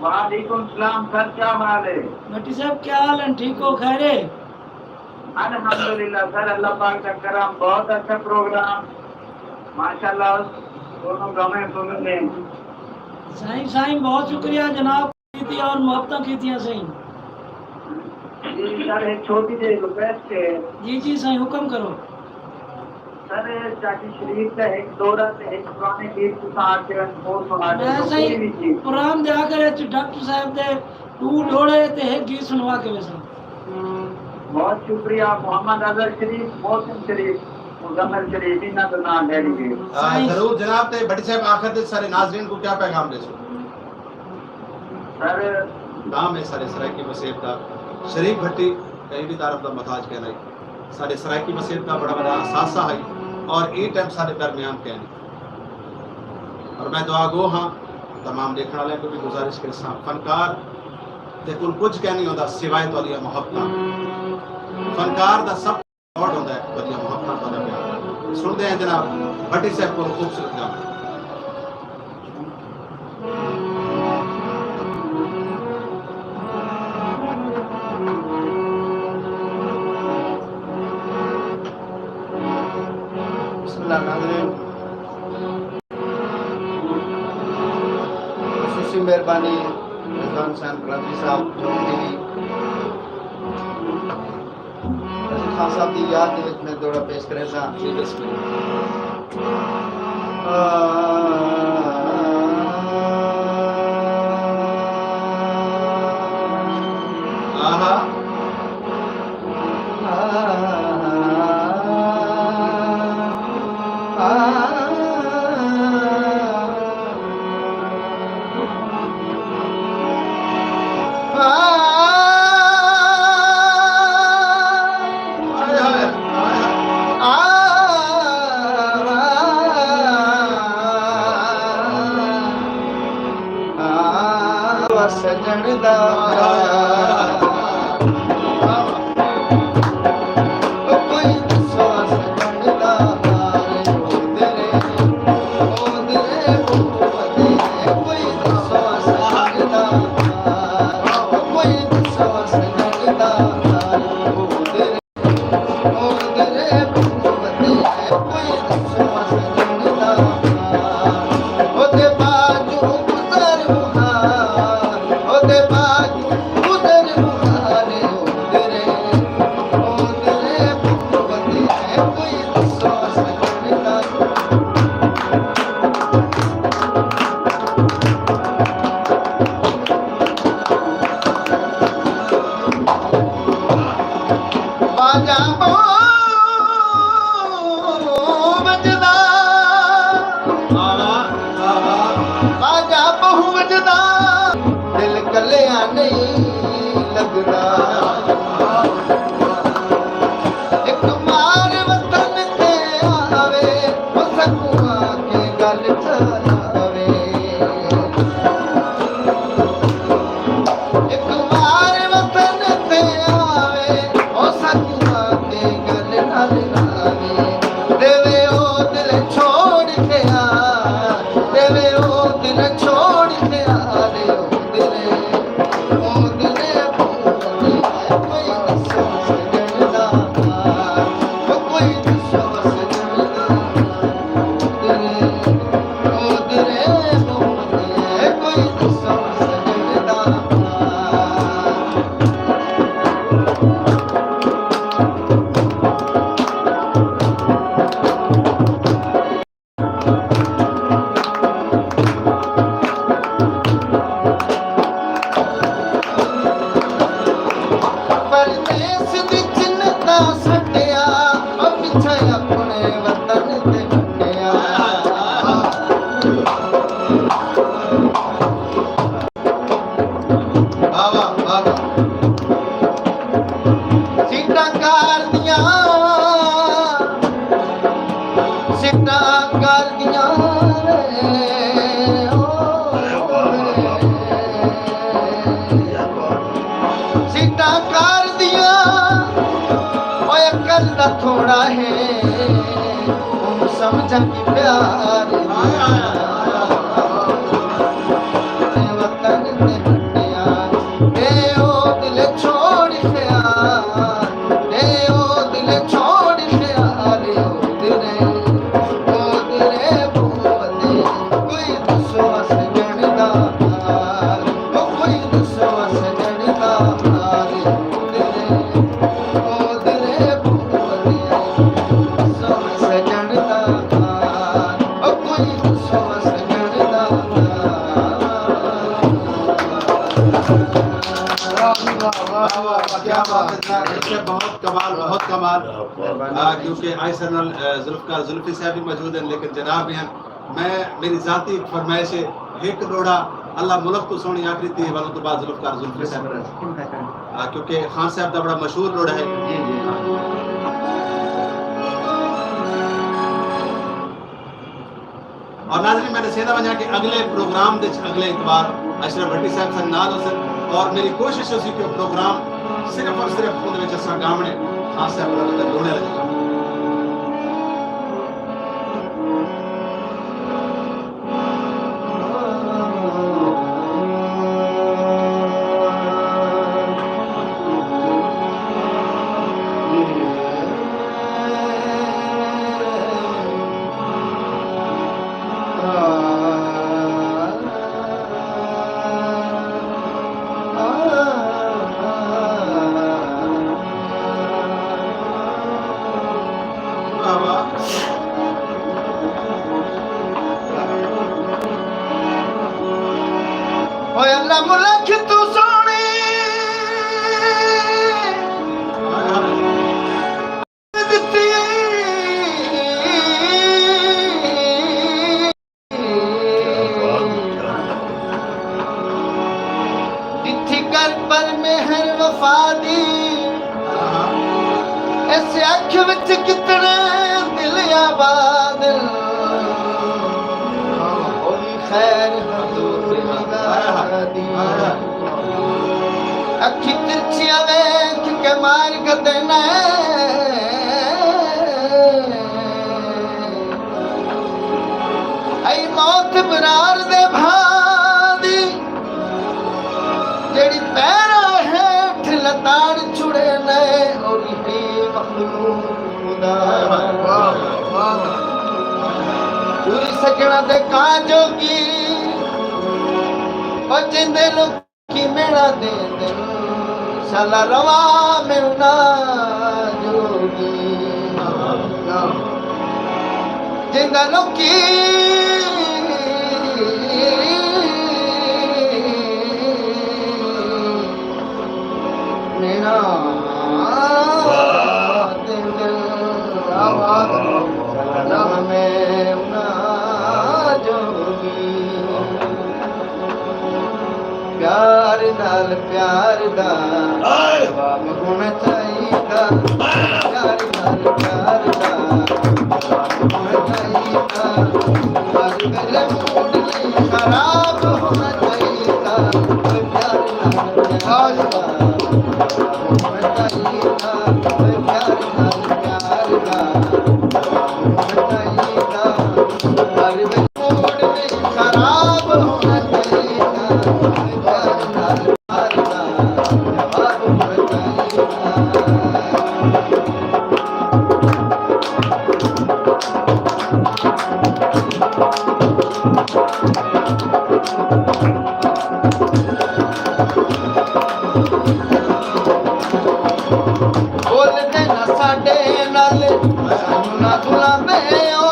وعلیکم السلام سر، کیا حال ہے؟ بھٹی صاحب، کیا حال ہیں؟ ٹھیک ہو؟ خیر ہے؟ الحمدللہ سر، اللہ پاک دا کرم، بہت اچھا پروگرام، ماشاءاللہ، دونوں گانے سننے۔ سائیں، سائیں، بہت شکریہ جناب، کیتی اور محبتاں کیتیاں سائیں۔ جی سر، ہک چھوٹی جہی ریکویسٹ ہے۔ جی جی سائیں، حکم کرو۔ سر، چاچی شریف دا ہک دورہ تے ہک پرانے گیت تساں آکھے ون، او سنا ݙیو، میں کوئی سائیں بھی گیت۔ پروگرام دے آخر وچ ڈاکٹر صاحب دے ݙو ݙوہڑے تے ہک گیت سنوا کے ویساں۔ بہت شکریہ۔ محمد اظہر شریف، محسن شریف، مزمل شریف، انہاں دا ناں لے لیجیے۔ آ، سائیں۔ ضرور جناب۔ تے بھٹی صاحب، آخر تے سارے ناظرین کو کیا پیغام ݙیسو؟ سر، نام ہے سارے سرائیکی وسیب دا، شریف بھٹی کہیں بھی تعارف دا محتاج کہنائے۔ سارے سرائیکی وسیب دا بڑا بڑا اثاثہ ہے اور اے ٹائم سارے درمیان کہنی۔ اور میں دعا گو ہاں تمام دیکھنے والے کو بھی گزارش کرساں، فنکار دے کول کچھ کہنی ہوندا سوائے تہاݙیاں محبتاں۔ فنکار دا سب ریکارڈ ہوندا ہے، وݙیاں محبتاں تہاݙا پیار۔ سݨدے ہیں جناب بھٹی صاحب کول خوبصورت گانا۔ بسم اللہ ناظرین، خصوصی مہربانی رضوان حسین قلندری صاحب، چوک ٹی وی۔ خان صاحب دی یاد دے وچ میں دورہ پیش کریساں۔ جی، بسم اللہ۔ آہا۔ سڄڻ دا کوئی ݙسو سڄݨ دا حال، او درے، او درے، او درے، کوئی ݙسو سڄݨ دا حال، کوئی ݙسو سڄݨ دا حال، او درے، او درے، او درے، کوئی ݙسو سڄݨ دا حال، او دے باجو گزر مہار، او دے باجو گزر مہار، او درے۔ باجا ٻہوں وڄدا، دل کلیا نئیں لڳدا۔ ہک مار وطن تے آوے، او سکوں آ کے ڳل ٹھاراوے۔ ہک مار وطن تے آوے، او سکوں آ کے ڳل نال لاوے۔ ݙیوے او دل چھوڑ کے آ، ݙیوے او دل چھوڑ کے آ، ݙیو دل، او دل، او دل، کوئی ݙسو سڄݨ دا حال، کوئی ݙسو سڄݨ دا حال، او دل، او دل، او دل، کوئی ݙسو سڄݨ دا حال۔ پردیس دی چنتا سٹیا، او پچھے اپݨے وطن تے ونڈیا۔ واہ واہ، واہ واہ۔ سیٹاں کار دیاں، سیٹاں کار دیاں، او، سیٹاں کار دیاں، او عقل دا تھوڑا ہے، اوں سمجھݨ دی پیار دی۔ وطن تے ونڈیا، اے او دل چھوڑ خیال، اے او دل چھوڑ خیال، او دل، او دل بھولے، کوئی ݙسو سڄݨ دا حال، او کوئی ݙسو سڄݨ دا حال، او دل۔ بہت کمال، بہت کمال۔ آ، کیونکہ آئی سر نال، آ، ذوالفقار ذوالفی صاحب بھی موجود ہیں، لیکن جناب بھی ہیں۔ میں، میری ذاتی ایک فرمائش ہے، ایک ڈوہڑا اللہ ملک تو سوہݨی آخری تھی، ولوں تو بعد ذوالفقار ذوالفی صاحب۔ آ، کیونکہ خان صاحب دا بڑا مشہور ڈوہڑا ہے۔ اور ناظرین، میں ݙسیندا ونڄاں کہ اڳلے پروگرام دے وچ اڳلے اتوار اشرف بھٹی صاحب ساݙے نال ہوسن، اور میری کوشش ہوسی کہ پروگرام صرف اور صرف اوندے وچ اساں ڳاوݨے، خان صاحب نال ڳالھوݨے لڳے۔ اوئے اللہ ملک توں سوہݨی ݙتی۔ ݙٹھی کر پر مہر وفا دی، اس اکھ وچ کتنے دل آباد۔ ہوئی خیر حضور ندا دی۔ اکھیں ترچھیاں ویکھ کے مار گھدے نے۔ ائی موت برار دے بھا دی، جیڑھی پیراں ہیٹھ لتاڑ چھڑے نے، او رہی مخلوق دا۔ پوری سجݨاں دے کاں جوڳی، او جیندے لوک کی میڑا دے دل، شالا روا میں انہاں جوڳی۔ جیندا لوکی میڑا دے دل، شالا روا میں انہاں جوڳی۔ پیار نال پیار دا جواب ہونا چاہیدا۔ پیار نال پیار دا جواب ہونا چاہیدا۔ ہر ویلے موڈ نہیں خراب ہونا چاہیدا۔ پیار نال پیار دا جواب ہونا چاہیدا۔ پیار نال پیار دا جواب ہونا چاہیدا۔ ہر ویلے موڈ نہیں خراب ہونا چاہیدا۔ بولدے نہ ساݙے نال، سانوں نہ بلاندے او،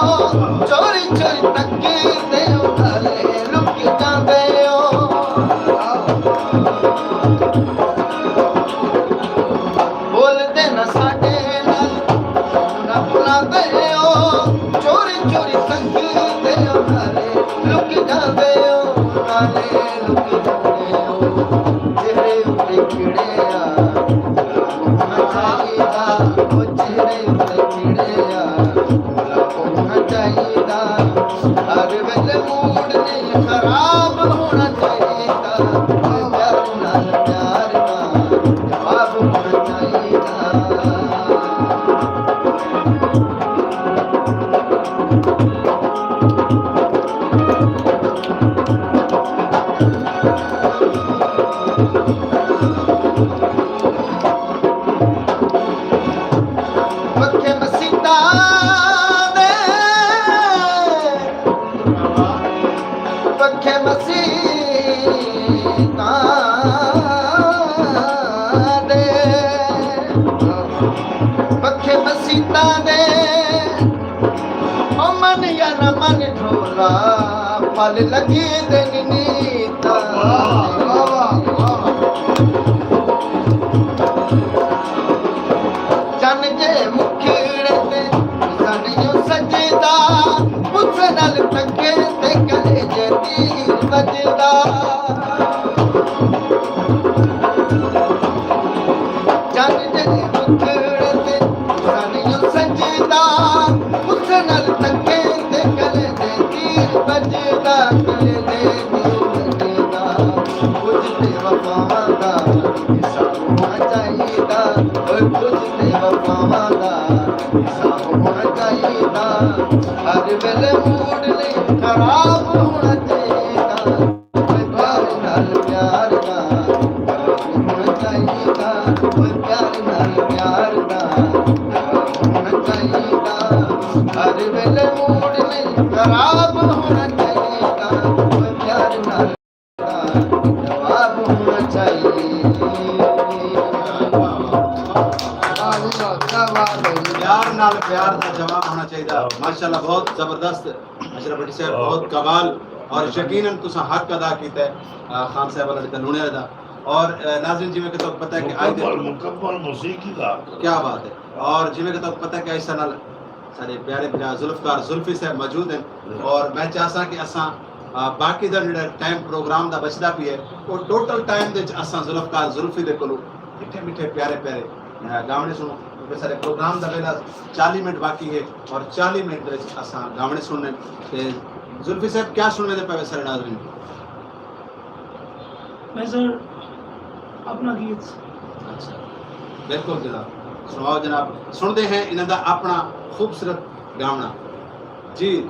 چوری چوری تکیندے او، نالے لک جاندے او۔ بولدے نہ ساݙے نال، سانوں نہ بلاندے او، چوری چوری تکیندے او، نالے لک جاندے او، نالے لک جاندے او۔ چہرے اتے کھڑے آ، غلام ہونا چاہیدا، او چہرے اتے کھڑے آ، غلام ہونا چاہیدا۔ ہر ویلے موڈ نہیں خراب ہونا چاہیدا، پیار نال پیار دا جواب ہونا چاہیدا۔ پکھے مسیتاں دے، پکھے مسیتاں دے، پکھے مسیتاں دے، او من یا نہ من ڈھولا، پھل لڳیندے نی نیتاں۔ واہ، واہ، واہ، واہ۔ اس نال تکے تے کلیجے تیر وڄدا۔ چن جیڑھے مکھڑے تے سن یوں سجدا۔ اس نال تکے تے کلیجے تیر وڄدا، کلیجے تیر وڄدا۔ کجھ تے وفاواں دا حساب ہونا چاہیدا، اوئے کجھ تے وفاواں دا حساب ہونا چاہیدا۔ ہر ویلے موڈ نہیں خراب ہونا چاہیدا۔ اوئے پیار نال پیار دا حساب ہونا چاہیدا۔ اوئے پیار نال پیار دا حساب ہونا چاہیدا۔ ہر ویلے موڈ نہیں خراب ہونا چاہیدا۔ اوئے پیار نال جواب ہونا چاہیے۔ واہ جی واہ، کیا بات ہے جی۔ پیار نال پیار دا جواب ہونا چاہیے۔ ماشاءاللہ، بہت زبردست اشرف بھٹی صاحب، بہت کمال۔ اور یقیناً تساں حق ادا کیتا ہے، آ، خان صاحب والا تے لوݨے دا۔ اور، آ، ناظرین، جیویں کہ تہاکوں پتہ ہے کہ اڄ دے مکمل، مکمل موسیقی دا۔ کیا بات ہے۔ اور جیویں کہ تہاکوں پتہ ہے کہ اڄ ساݙے نال ساݙے پیارے بھرا ذوالفقار زلفی صاحب موجود ہیں، اور میں چاہساں کہ اساں، آ، باقی دا جڑا ٹائم پروگرام دا بچدا پیا ہے، او ٹوٹل ٹائم دے وچ اساں ذوالفقار زلفی دے کولوں مٹھے مٹھے پیارے پیارے، آ، گاوݨے سݨوں، کیونکہ ساݙے پروگرام دا ویلا چالیہہ منٹ باقی ہے، اور چالیہہ منٹ دے وچ اساں گاوݨے سݨنے۔ تے زلفی صاحب، کیا سݨویندے پئے وے ساݙے ناظرین کوں؟ میں سر اپنا گیت۔ اچھا، بالکل جناب، سݨواؤ جناب، سݨدے ہیں انہاں دا اپنا خوبصورت گاوݨا۔ جی۔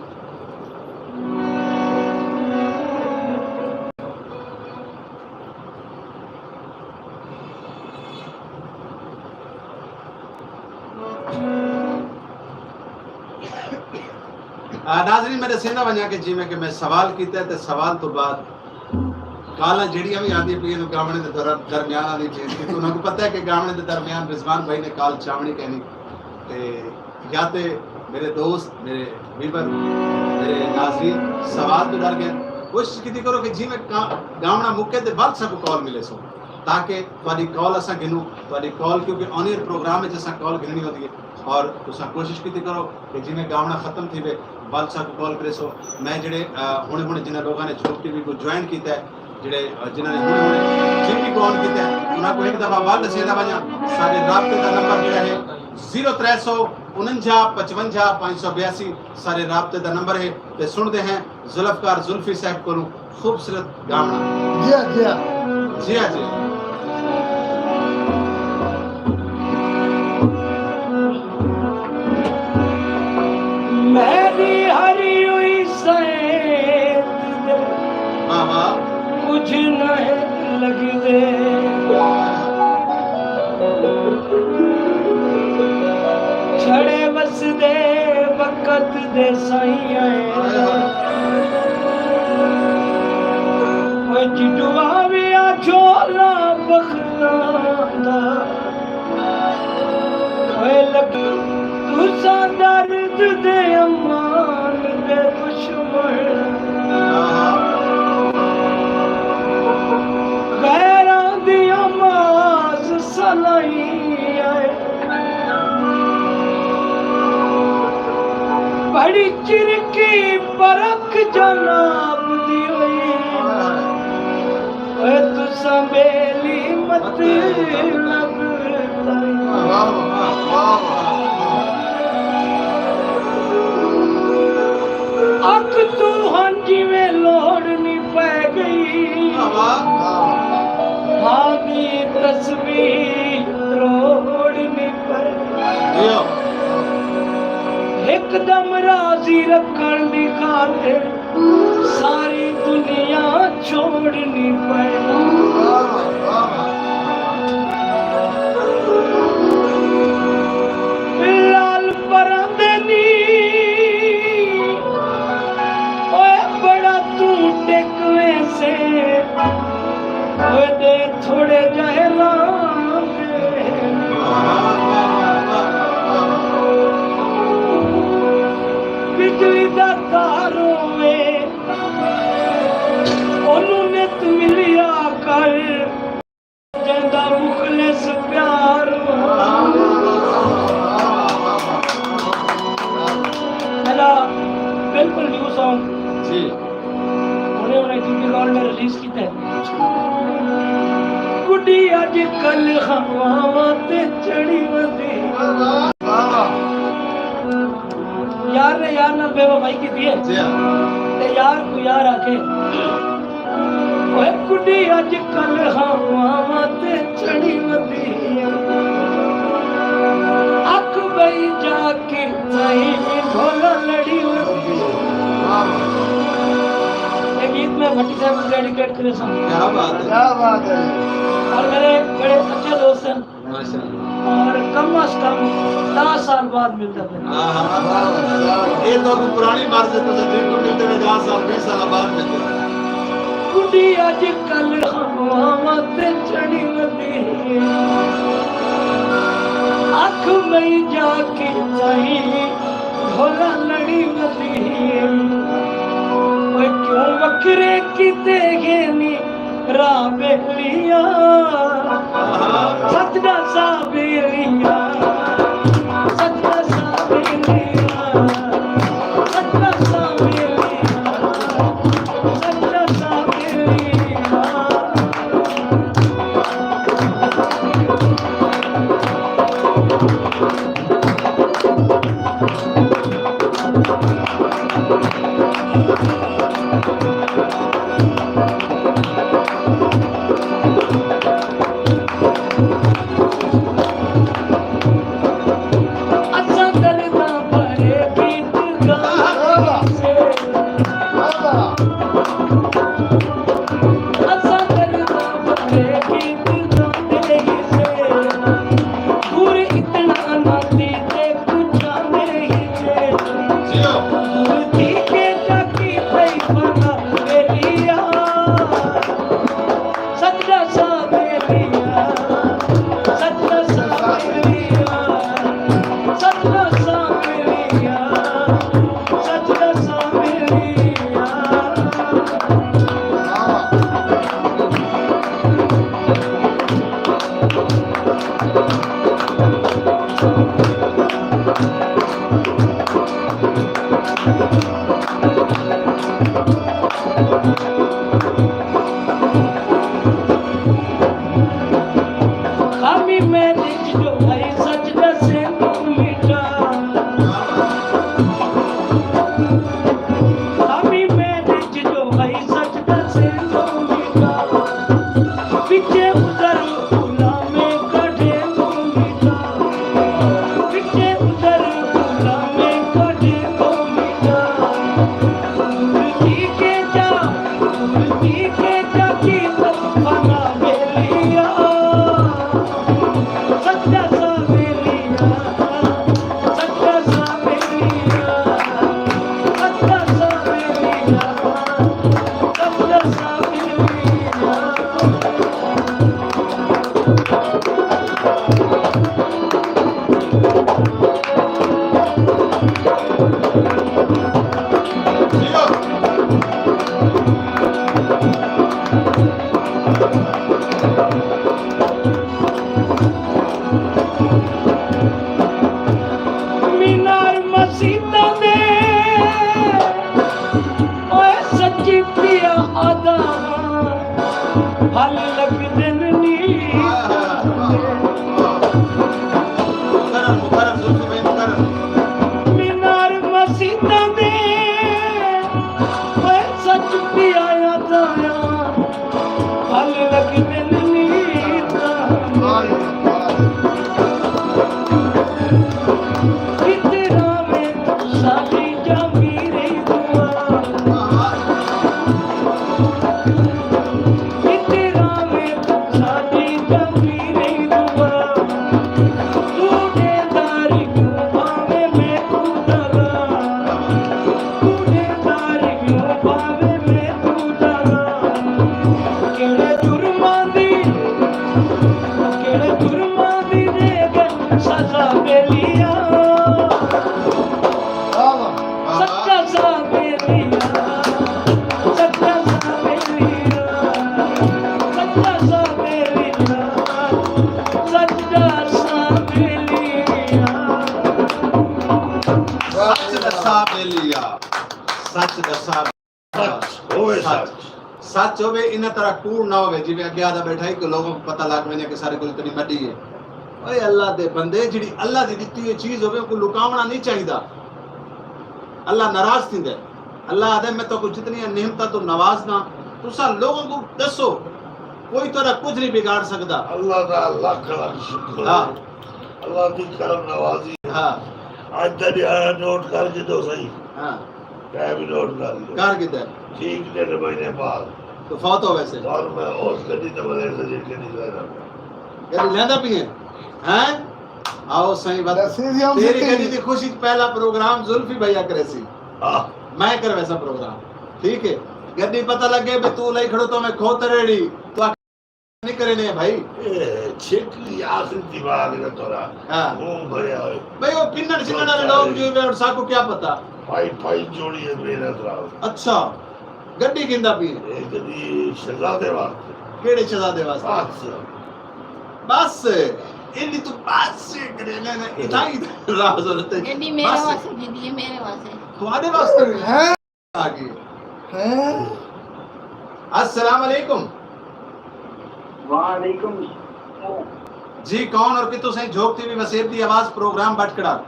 آ، ناظرین، میں ݙسیندا ونڄاں کہ جیویں کہ میں سوال کیتا ہے تے سوال توں بعد کالاں جیڑھیاں وی آندیاں پئین، گاوݨے دے در-، درمیان آندی پئین، کیونکہ انہاں کوں پتہ ہے کہ گاوݨے دے درمیان رضوان بھائی نے کال چاوݨی کینی۔ تے یا تے میرے دوست، میرے ویور، میرے ناظرین سوال توں ݙر ڳئے۔ کوشش کیتی کرو کہ جیویں کا-، گاوݨا مکے تے ول ساکوں کال ملے سو، تاکہ تہاݙی کال اساں گھنوں، تہاݙی کال، کیونکہ آن ایئر پروگرام وچ اساں کال گھنݨی ہوندی ہے۔ اور تساں کوشش کیتی کرو کہ جیویں گاوݨا ختم تھیوے، ول ساکوں کال کریسو۔ میں جڑے، آ، ہݨے ہݨے جنہاں لوکاں نے چھوٹی ٹی وی کوں جوائن کیتا ہے، جڑے، آ، جنہاں نے ہݨے ہݨے ٹی وی کوں آن کیتا ہے، انہاں کوں ہک دفعہ ول ݙسیندا ونڄاں۔ ساݙے رابطے دا نمبر جڑا ہے زیرو ترے سو انجا پچونجا پنج سو بیاسی، ساݙے رابطے دا نمبر ہے۔ تے سݨدے ہیں ذوالفقار زلفی صاحب کولوں خوبصورت گاوݨا۔ جیا، جیا۔ جیا، جیا۔ میݙی ہری ہوئی سیت دے واہ، واہ۔ کجھ نہ لڳدے۔ چھڑے وسدے وقت دے سائیں آئے۔ وڄ ݙوا ویا جھولا بختاں دا۔ اے لڳ تساں درد دے امان دے دشمن۔ غیراں دیاں ماس سلائیں آئے۔ بڑی چرکی پرکھ جناب دی ہوئی۔ اے تساں ٻیلی مطلب تائیں۔ واہ، واہ، واہ، واہ۔ اکھ توں ہݨ جیویں لوڑ نی پئے ڳئی۔ واہ، واہ۔ ہاں دی تسبیح تروڑنی پئے۔ جیو۔ ہک دم راضی رکھݨ دی خاطر ساری دنیا چھوڑنی پئے۔ لال پراندے نی، اوئے بڑا توں ٹک ویسے، اوئے دے تھوڑے جہے راندے۔ بجلی دا تار ہووے، اونوں نت ملیا کر۔ ہواواں تے چڑھی ودی۔ واہ، واہ۔ یار نے یار نال بے وفائی کیتی ہے۔ جی ہاں۔ تے یار کوں یار آکھے، اوئے کڈی اڄ کل ہواواں تے چڑھی ودی۔ اکھ ٻئی جا کے سائیں ڈھولا لڑی ودی۔ واہ، واہ۔ یہ گیت میں بھٹی صاحب کو ڈیڈیکیٹ کرے سن۔ کیا بات ہے۔ کیا بات ہے۔ اور میرے بڑے اچھے دوست ہیں۔ ماشاءاللہ۔ اور کم از کم دس سال بعد ملدا پیا۔ ہاں، ہاں۔ یہ تو کوئی پرانی مرض ہے، تو جی کو ملتے ہوئے دس سال، بیس سال بعد ملتے ہیں۔ کڈی اڄ کل ہواواں تے چڑھی ودی۔ اکھ ٻئی جا کے سائیں ڈھولا لڑی ودی۔ اوئے کیوں وکھرے کیتے گھنی راہ ٻیلیاں، سچ ݙساں ٻیلیاں، سچ ݙساں ٻیلیاں، سچ ݙساں ٻیلیاں، سچ ݙساں ٻیلیاں۔ اساں درداں بھرے گیت گاندے سے۔ اساں درداں بھرے گیت گاندے سے۔ دور اتنا نہ تھی تے پچھاندے سے۔ دور تھی کے جاگی پئی پھنا ویلیا۔ سچ ݙساں ٻیلیاں، سچ ݙساں ٻیلیاں، سچ ݙساں ٻیلیاں، سچ ݙساں ٻیلیاں۔ خامی میݙے جو ہئی سچ ݙسیں توں میٹھا۔ خامی میݙے جو ہئی سچ ݙسیں توں میٹھا۔ پچھے ادھر غلامیں کڈھیں توں میٹھا۔ پچھے ادھر غلامیں کڈھیں توں میٹھا۔ دور تھی کے جا، دور تھی کے جا، کیت پھنا ویلیا۔ سچ ݙساں ٻیلیاں، سچ ݙساں ٻیلیاں، سچ ݙساں ٻیلیاں، سچ ݙساں ٻیلیاں۔ مینار مسیتاں دے، اوئے سچی پیا آہداں، پھل لڳدن نی۔ مینار مسیتاں دے، اوئے سچ پیا آہداں، پھل لڳدن نی۔ کتھے راہویں ساݙی جامی رہی دعا۔ کتھے راہویں ساݙی جامی رہی دعا۔ توں ݙیندا رہیوں بھانویں میکوں دغا۔ توں ݙیندا رہیوں بھانویں میکوں دغا۔ کیڑھے جرماں دی، کیڑھے جرماں دی ݙے ڳئے سزا ٻیلیاں۔ واہ واہ۔ سچ ݙساں ٻیلیاں، سچ ݙساں ٻیلیاں، سچ ݙساں ٻیلیاں، سچ ݙساں ٻیلیاں۔ سچ ݙساں ٻیلیاں، سچ ݙساں۔ سچ ہووے سچ۔ سچ۔ سچ ہووے، انہاں طرح کوڑ نہ ہووے، جیویں اگے آہدا ٻیٹھا ہئی کہ لوگوں کو پتہ لگ ونڄے کہ سارے کول اتنی مڈی ہے۔ اے اللہ دے بندے، جیڑھی اللہ دی ݙتی ہوئی چیز ہووے، اوکوں لکاوݨا نہیں چاہیدا۔ اللہ ناراض تھیندا ہے۔ اللہ آہدا ہے، میں تہاکوں جتنیاں نعمتاں توں نوازداں، تساں لوگوں کوں ݙسو، کوئی تہاݙا کجھ نہیں بگاڑ سڳدا۔ اللہ دا لکھ لکھ شکر ہے۔ ہاں۔ اللہ دی کرم نوازی ہے۔ ہاں۔ اڄ دا ݙیہاڑا نوٹ کر گھدو سہی۔ ہاں۔ میں بھی نوٹ کر لیا۔ کر گھدا ہے۔ ٹھیک ݙیڈھ مہینے بعد۔ تو فوت ہو ویسے۔ اور میں اس گڈی تے ولے سے جے گڈی لیندا پیا۔ گڈی لیندا پیا؟ ہیں؟ آؤ سائیں، ود-، دسی جی ہم تیری سکے گڈی جی۔ دی خوشی تے پہلا پروگرام زلفی بھیا کریسی۔ ہاں۔ میں کرویساں پروگرام۔ ٹھیک ہے۔ گڈی پتہ لڳے بھئی توں لئی کھڑو تو میں کھوتریڑی۔ تو نہیں کرینے بھائی۔ اے، چھک لی آخری دیوار ہے تھوڑا۔ ہاں۔ منہ بھریا ہوئے۔ بھائی، وہ پنن سنن والے لوگ جو ہے، اور ساکو کیا پتا؟ پائی، پائی جوڑی ہے میرا ترا۔ اچھا۔ گڈی گھندا پی ہے۔ اے گڈی شہزادے واسطے۔ کیڑے شہزادے واسطے؟ بس۔ بس۔ ایندی تو بس کرے، نہیں، نہیں، اتھاں ہی راز ہوندے۔ گڈی میرے بس۔ واسطے گھندی ہے، میرے واسطے۔ تہاݙے واسطے بھی؟ ہیں؟ آ گئی۔ ہیں؟ السلام علیکم۔ وعلیکم السلام۔ جی، کون اور کتھوں سئیں؟ جھوک ٹی وی وسیب دی آواز، پروگرام بٹکڑا۔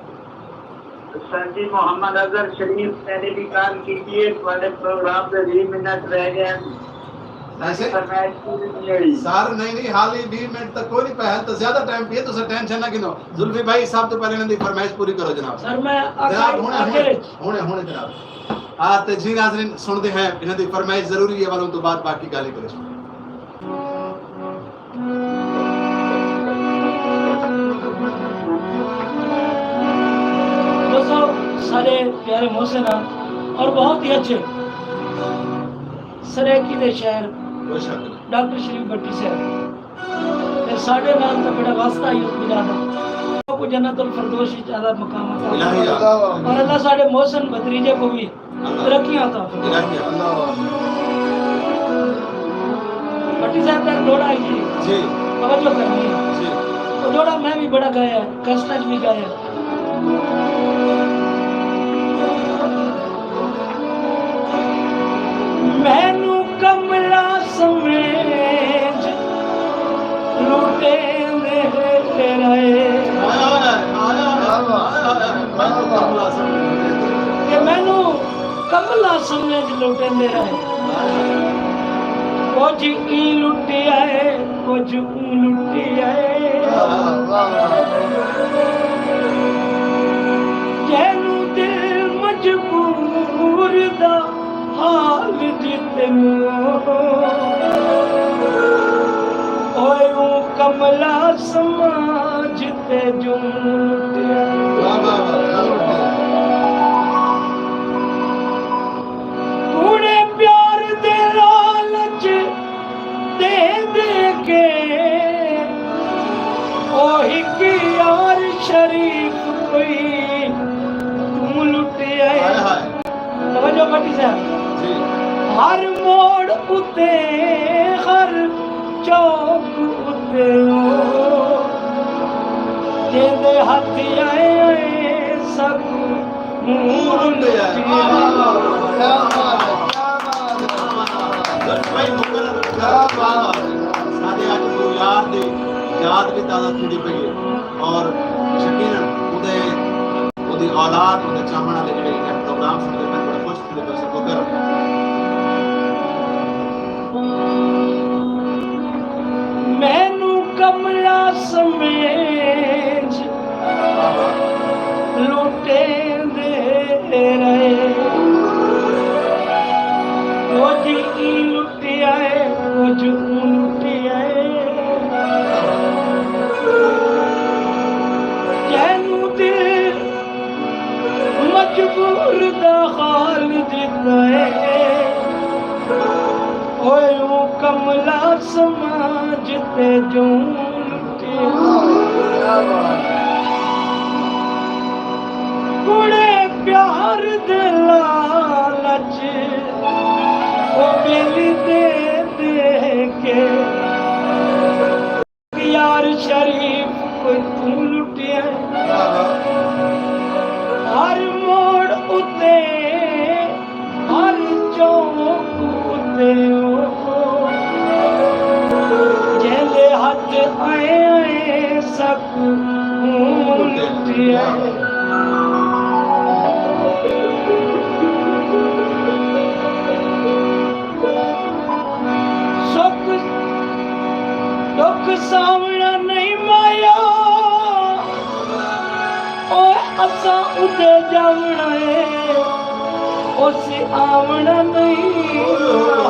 سر جی، محمد اظہر شریف، میں نے بھی کال کی تھی، تہاݙے پروگرام دے ویہہ منٹ رہ ڳئے۔ ویسے فرمائش پوری نہیں ہوئی۔ سر، نہیں، نہیں، حالی ویہہ منٹ تک کوئی نہیں پیا، تو زیادہ ٹائم پیا، تساں ٹینشن نہ گھنو۔ زلفی بھائی، سب تو پہلے انہاں دی فرمائش پوری کرو جناب۔ سر، میں جناب، آخر، ہݨے، ہݨے، آخر ہݨے، ہݨے جناب۔ آ، تے جی ناظرین، سݨدے ہیں، انہاں دی فرمائش ضروری ہے، والوں تو بعد باقی ڳالھیں کرے۔ دوستو، سارے پیارے محسن ہیں اور بہت ہی اچھے سرائیکی دے شاعر بے شک۔ ڈاکٹر شریف بھٹی صاحب۔ تے ساݙے نال تاں بڑا واسطہ ہی اس بلا دا۔ آپ کو جنت الفردوس وچ اعلیٰ مقام عطا فرمائے۔ الہی آمین۔ اور اللہ ساݙے محسن بھتریجے کو بھی اللہ۔ ترقیاں عطا فرمائے۔ الہی آمین۔ بھٹی صاحب دا ݙوہڑا ہے جی۔ جی۔ توجہ کرنی ہے۔ جی۔ او ݙوہڑا میں بھی بڑا ڳایا ہے، کیسٹاں وچ بھی ڳایا ہے۔ مینوں کملا سمجھ لٹیندے رہے۔ ہائے ہائے، ہائے ہائے، ہائے ہائے، مینوں کملا سمجھ۔ کہ مینوں کملا سمجھ لٹیندے رہے۔ کجھ ایں لٹیا ہے، کجھ اوں لٹیا ہے۔ واہ، واہ، واہ۔ جینوں دل مجبور دا حال ݙتے موں، اوئے اوں کملا سمجھ تے جوں لٹیا۔ واہ، واہ، واہ، کیا لٹیا۔ کوڑے پیار دے لالچ دے دے کے، او ہک یار شریف کوئی توں لٹیا۔ ہائے ہائے۔ توجہ بھٹی صاحب۔ جی۔ ہر موڑ اتے، ہر چوک اتے او جیندے ہتھ آئے، آئے سب منہ رلے آئے۔ واہ، واہ، واہ، واہ۔ کیا بات ہے، کیا بات ہے۔ بھائی مقرر، کیا بات ہے۔ سارے اڄ کوں یار دی یاد وی تازہ تھیندی پئی ہے اور یقیناً اوندے، اوندی اولاد، اوندے چاہݨ والے جیڑھے اے پروگرام سݨدے پئے، بڑے خوش تھیندے پئے۔ سب کو کر۔ مینوں کملا سمجھ لٹیندے رہے، کجھ ایں لٹیا ہے، کجھ اوں لٹیا ہے۔ کینوں دل مجبور دا حال ݙتا ہے، اوئے اوں کملا سمجھ تے جوں لٹے۔ کوڑے پیار دے لالچ او ٻیلی دے دے کے۔ یار شریف کوئی توں لٹیا ہے۔ ہر موڑ اتے، ہر چوک اتے او سکون لٹیا۔ سکھ ݙکھ ساوݨا نہیں مایا، اوئے اساں اتے جاوݨا ہے، اس آوݨا نہیں مایا۔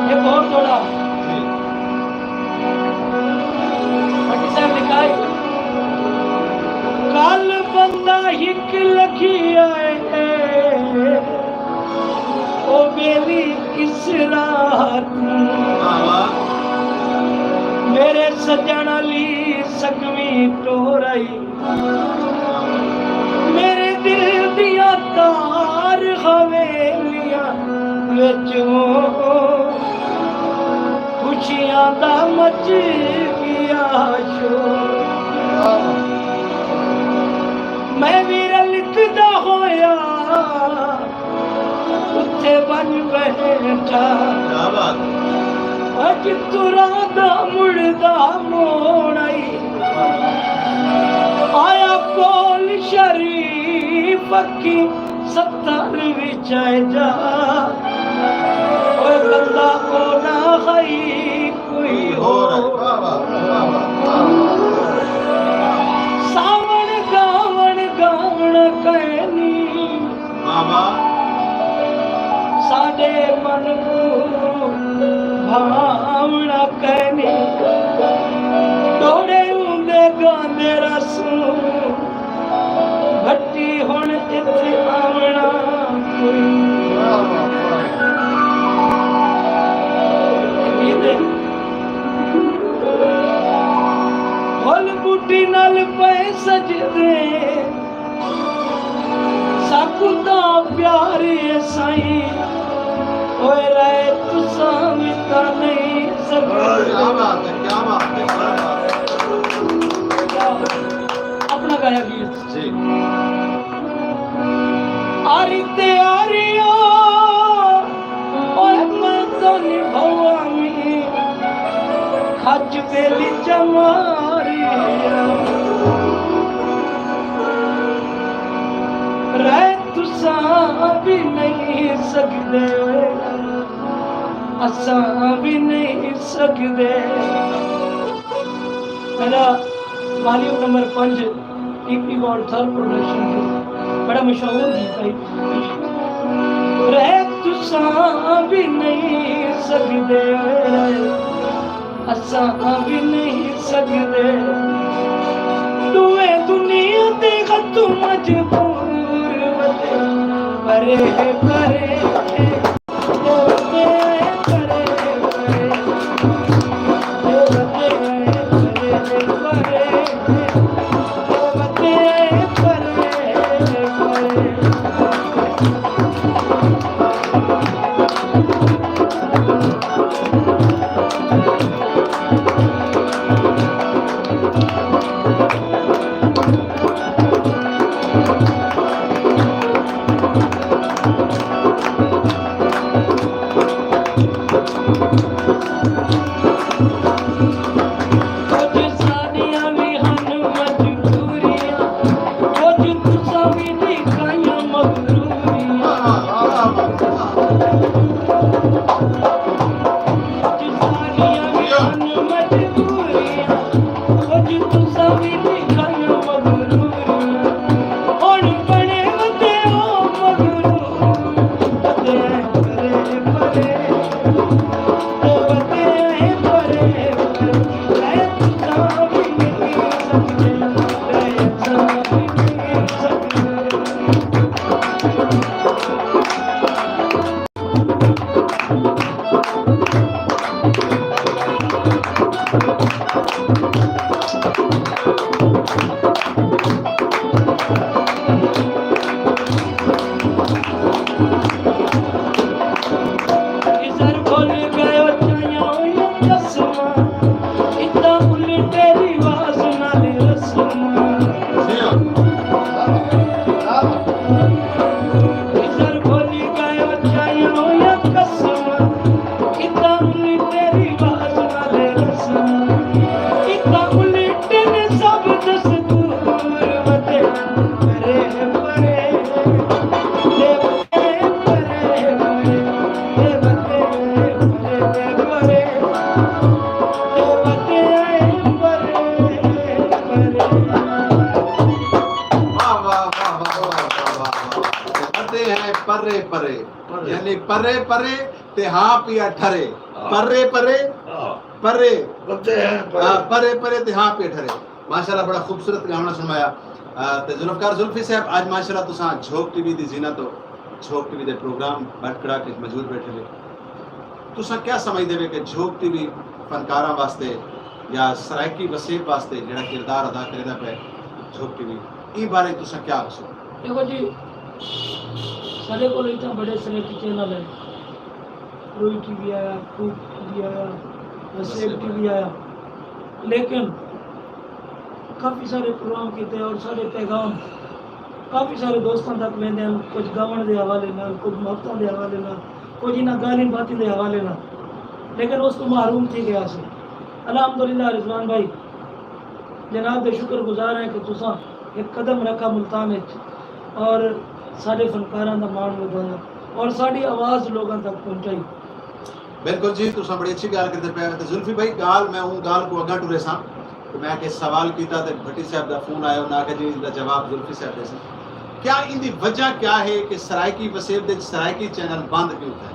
ایک اور توڑا۔ بھٹی صاحب لکھائے، کل بندہ ہک لکھی آئے، او بیلی اس رات۔ میرے سجن علی سکویں ٹور آئی۔ میرے دل دیاں تار حویلیاں وچوں خوشیاں دا مچ ڳیا شور۔ میں وی رلکدا ہویا اتھے ونڄ ٻیٹھا۔ کیا بات ہے۔ اڄ تراں دا مڑدا موڑ آئی۔ آیا کول شریف اکھیں ستر وچ آئے جا۔ اوئے بندہ او نہ ہئی کوئی ہور۔ واہ واہ، واہ واہ، واہ واہ۔ ساوݨ گاوݨ گاوݨ کائنی۔ واہ واہ۔ ساݙے من کوں بھاوݨا کائنی۔ ݙوہڑے اوندے گاندے رسوں، بھٹی ہݨ اتھے آوݨا کوئی۔ واہ واہ، واہ۔ پھل ٻوٹی نال پئے سجدے، ساکوں تاں پیار ہے سائیں، اوئے رائے تساں وی تاں نہیں سڳدے۔ کیا بات ہے، کیا بات ہے، کیا بات ہے۔ اپݨا ڳایا گیت۔ جی۔ آری تے آریا، اوئے میں تاں نبھاواں میں، کھج ٻیلی چماری۔ رائے تساں وی نہیں سڳدے، اساں وی نہیں سڳدے۔ میݙا والیوم نمبر پنج، ای پی ورلڈ تھرڈ پروڈکشن جو بڑا مشہور گیت ہے۔ رائے تساں وی نہیں سڳدے، اساں وی نہیں سڳدے۔ ݙوہیں دنیا دے ہتھوں مجبور ودے، پرے پرے۔ کجھ ساݙیاں وی ہن مجبوریاں، کجھ تساں وی ݙکھائیاں مغروریاں۔ کجھ ساݙیاں وی ہن مجبوریاں، کجھ تساں وی ݙکھائیاں مغروریاں۔ ہݨ بݨے ودے او مغرور، ودے پرے پرے۔ نظر بھل ڳئے او چایاں ہویاں قسماں، اتھاں الٹے رواز نال رسماں۔ نظر بھل ڳئے او چایاں ہویاں قسماں، اتھاں الٹے رواز نال یعنی پرے پرے تے ہاں پیا ٹھرے۔ ہاں۔ پرے پرے ہاں۔ پرے۔ پتے ہیں پرے۔ ہاں، پرے پرے تے ہاں پیا ٹھرے۔ ماشاءاللہ، بڑا خوبصورت گاونا سنوایا۔ آ، تے ذوالفقار زلفی صاحب، اج ماشاءاللہ تساں جھوک ٹی وی دی زینت ہو، جھوک ٹی وی دے پروگرام بٹ کڑا کے موجود بیٹھے وے۔ تساں کیا سمجھدے وے کہ جھوک ٹی وی فنکاراں واسطے یا سرائیکی وسیب واسطے جڑا کردار ادا کریندا پئے جھوک ٹی وی، ایں بارے تساں کیا آکھسو؟ دیکھو جی، ساݙے کول اتنا بڑے سرائیکی چینل ہیں، روئی ٹی وی آیا، کوک ٹی وی آیا، وسیب ٹی وی آیا، لیکن کافی سارے پروگرام کیتے اور سارے پیغام کافی سارے دوستاں تک ویندے ہیں، کچھ گاوݨ دے حوالے نال، کچھ محبتاں دے حوالے نال، کچھ انہاں ڳالھیں باتیں دے حوالے نال، لیکن اس توں محروم تھی ڳیا سی۔ الحمدللہ رضوان بھائی، جناب دے شکر گزار ہیں کہ تساں ہک قدم رکھا ملتان وچ اور ساݙے فنکاراں دا مان ودھایا اور ساݙی آواز لوگاں تک پہنچائی۔ بالکل جی، تساں بڑی اچھی ڳالھ کریندے پئے ہو۔ تے زلفی بھائی، ڳالھ میں اوں ڳالھ کوں اڳاں ٹریساں۔ تے میں کہ سوال کیتا تے بھٹی صاحب دا فون آیا، انہاں آکھیا جی، اس دا جواب زلفی صاحب ݙیسن۔ کیا ایندی وجہ کیا ہے کہ سرائیکی وسیب دے وچ سرائیکی چینل بند کیوں تھئے؟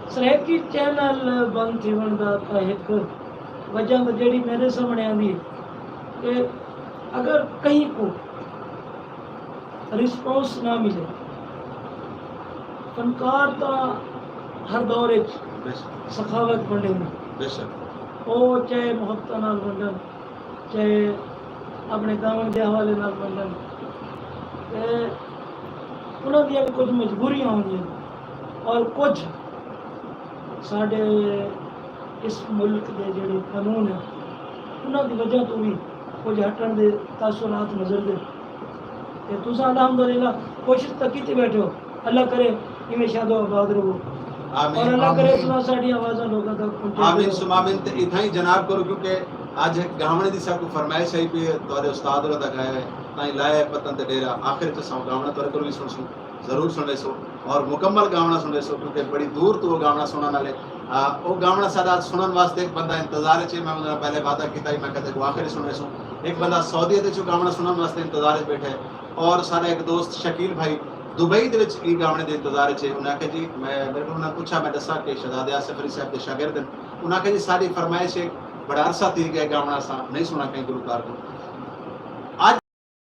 سرائیکی چینل بند تھیوݨ دا تاں ہک وجہ تاں جیڑھی میݙے سامݨے آندی ہے کہ اگر کہیں کوں رسپانس نہ ملے، فنکار تاں ہر دور وچ بے شک۔ سخاوت ونڈیندے۔ بے شک۔ او چاہے محبتاں نال ونڈن، چاہے اپݨے گاوݨ دے حوالے نال ونڈن، تے انہاں دیاں وی کجھ مجبوریاں ہوندیاں اور کجھ ساݙے اس ملک دے جیڑھے قانون ہیں، انہاں دی وجہ توں وی کجھ ہٹݨ دے تاثرات نظردے۔ تے تساں الحمدللہ کوشش تاں کیتی ٻیٹھے ہو، اللہ کرے ایویں شاد و آباد رہو۔ آمین۔ اور اللہ کرے آمین۔ تساں ساݙیاں آوازاں لوکاں تک پہنچا آمین ݙیو۔ ثم آمین۔ تے اتھاں ہی جناب کرو، کیونکہ اج ہک گاوݨے دی ساکوں فرمائش آئی پئی ہے، تہاݙے استاد ہوراں دا ڳایا ہے، تائیں لایا ہے پتن تے ݙیرہ، آخر وچ اساں او گاوݨا تہاݙے کولوں وی سݨسوں۔ ضرور سݨیسو اور مکمل گاوݨا سݨیسو، کیونکہ بڑی دور توں او گاوݨا سݨݨ آلے۔ آ، او گاوݨا ساݙا سݨݨ واسطے ہک بندہ انتظار اچ ہے، میں اوندا پہلے وعدہ کیتا ہی، میں کہا تیکوں آخر اچ سݨیسوں۔ ہک بندہ سعودی دے وچوں گاوݨا سݨݨ واسطے انتظار اچ بیٹھا ہے اور ساݙا ہک دوست شکیل بھائی دبئی دے وچ ایں گاوݨے دے انتظار اچ ہے۔ انہاں آکھیا جی، میں، میرے کول انہاں پچھا، میں ݙسا کہ شہزادے آصف علی صاحب دے شاگرد ہن۔ انہاں آکھیا جی، ساݙی فرمائش ہے، بڑا عرصہ تھی ڳیا گاوݨا اساں نہیں سݨا کہیں گلوکار کوں۔ اڄ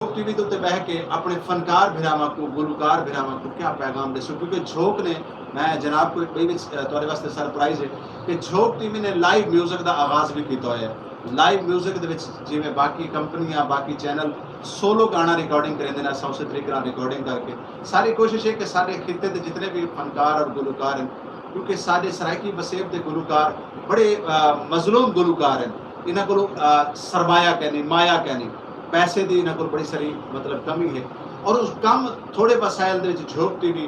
جھوک ٹی وی دے اتے ٻہہ کے اپݨے فنکار بھراواں کوں، گلوکار بھراواں کوں کیا پیغام ݙیسو؟ کیونکہ جھوک نے، میں جناب کوں ہک ٻئی وچ، اے، تہاݙے واسطے سرپرائز ہے کہ جھوک ٹی وی نے لائیو میوزک دا آغاز وی کیتا ہویا ہے۔ لائیو میوزک دے وچ جیویں باقی کمپنیاں، باقی چینل سولو گانا ریکارڈنگ کریندے نے، اساں اسے طریقے نال ریکارڈنگ کر کے ساری کوشش ہے کہ ساݙے خطے دے جتنے وی فنکار اور گلوکار ہن، کیونکہ ساݙے سرائیکی وسیب دے گلوکار بڑے، آ، مظلوم گلوکار ہن، انہاں کولوں، آ، سرمایہ کائنی، مایہ کائنی، پیسے دی انہاں کول بڑی ساری مطلب کمی ہے، اور اس کم تھوڑے وسائل دے وچ جھوک ٹی وی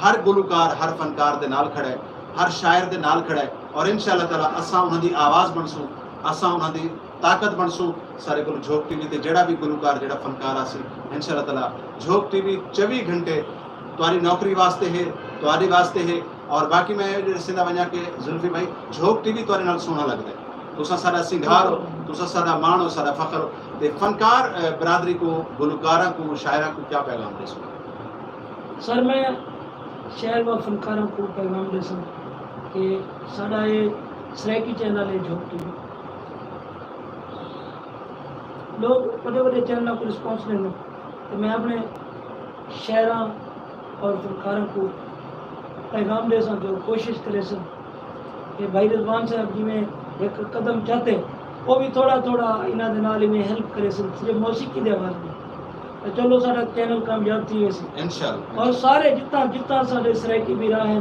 ہر گلوکار، ہر فنکار دے نال کھڑا ہے، ہر شاعر دے نال کھڑا ہے، اور انشاءاللہ تعالیٰ اساں انہاں دی آواز بݨسوں، اساں انہاں دی طاقت بݨسوں۔ ساݙے کول جھوک ٹی وی تے جیڑھا وی گلوکار، جیڑھا فنکار آسی، انشاءاللہ تعالیٰ جھوک ٹی وی چووی گھنٹے تہاݙی نوکری واسطے ہے، تہاݙے واسطے ہے۔ اور باقی میں اے ݙسیندا ونڄاں کہ زلفی بھائی، جھوک ٹی وی تہاݙے نال سوہݨا لڳدا ہے۔ تساں ساݙا سنگھار ہو، تساں ساݙا ماݨ ہو، ساݙا فخر ہو۔ تے فنکار، اے، برادری کوں، گلوکاراں کوں، شاعراں کوں کیا پیغام ݙیسو؟ سر، میں شاعر و فنکاراں کوں پیغام ݙیساں کہ ساݙا اے سرائیکی چینل ہے جھوک ٹی وی۔ لوگ وݙے وݙے چینلاں کوں رسپانس ݙیندے، تے میں اپݨے شاعراں اور فنکاراں کوں پیغام ݙیساں کہ او کوشش کریسن کہ بھائی رضوان صاحب جیویں ہک قدم چاتے، او وی تھوڑا تھوڑا انہاں دے نال ایویں ہیلپ کریسن، صرف موسیقی دے حوالے نال۔ تے چلو ساݙا چینل کامیاب تھی ویسی۔ انشاءاللہ۔ اور سارے جتھاں جتھاں ساݙے سرائیکی بھرا ہن،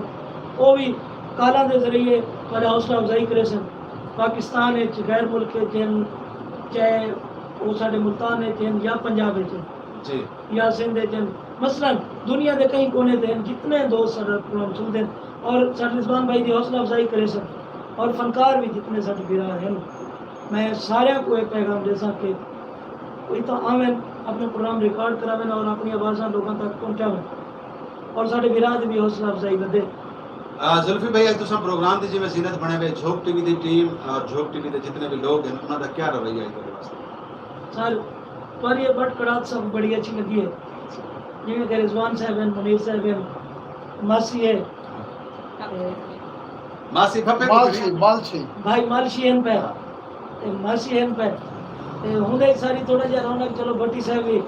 او وی کالاں دے ذریعے تہاݙا حوصلہ افزائی کریسن۔ پاکستان اچ، غیر ملک اچ ہن، چاہے او ساݙے ملتان اچ ہن یا پنجاب اچ ہن۔ جی۔ یا سندھ اچ ہن۔ مثلاً دنیا دے کہیں کونے تے ہن، جتنے دوست ساݙا پروگرام سݨدے ہن اور ساݙے رضوان بھائی دی حوصلہ افزائی کریسن اور فنکار وی جتنے ساݙے بھرا ہن، میں ساریاں کوں اے پیغام ݙیساں کہ او اتھاں آون، اپݨے پروگرام ریکارڈ کراون اور اپݨی آوازاں لوکاں تک پہنچاون اور ساݙے بھرا دی وی حوصلہ افزائی ودھے۔ آ، زلفی بھائی، اڄ تساں پروگرام دی جیویں زینت بݨے وے، جھوک ٹی وی دی ٹیم اور جھوک ٹی وی دے جتنے وی لوگ ہن، انہاں دا کیا رویہ ہے تہاݙے واسطے؟ سر، تہاݙی اے بٹ کڑات سب بڑی اچھی لڳی ہے۔ جیویں کہ رضوان صاحب ہن، منیر صاحب ہن، ماسی ہے، تے ماسی پھپے کوں مالشی، ملیا۔ مالشی۔ بھائی مالشی ہن پئے، تے ماسی ہن پئے۔ تے ہوندے ہی ساری تھوڑا جہا رونق، چلو بھٹی صاحب وی،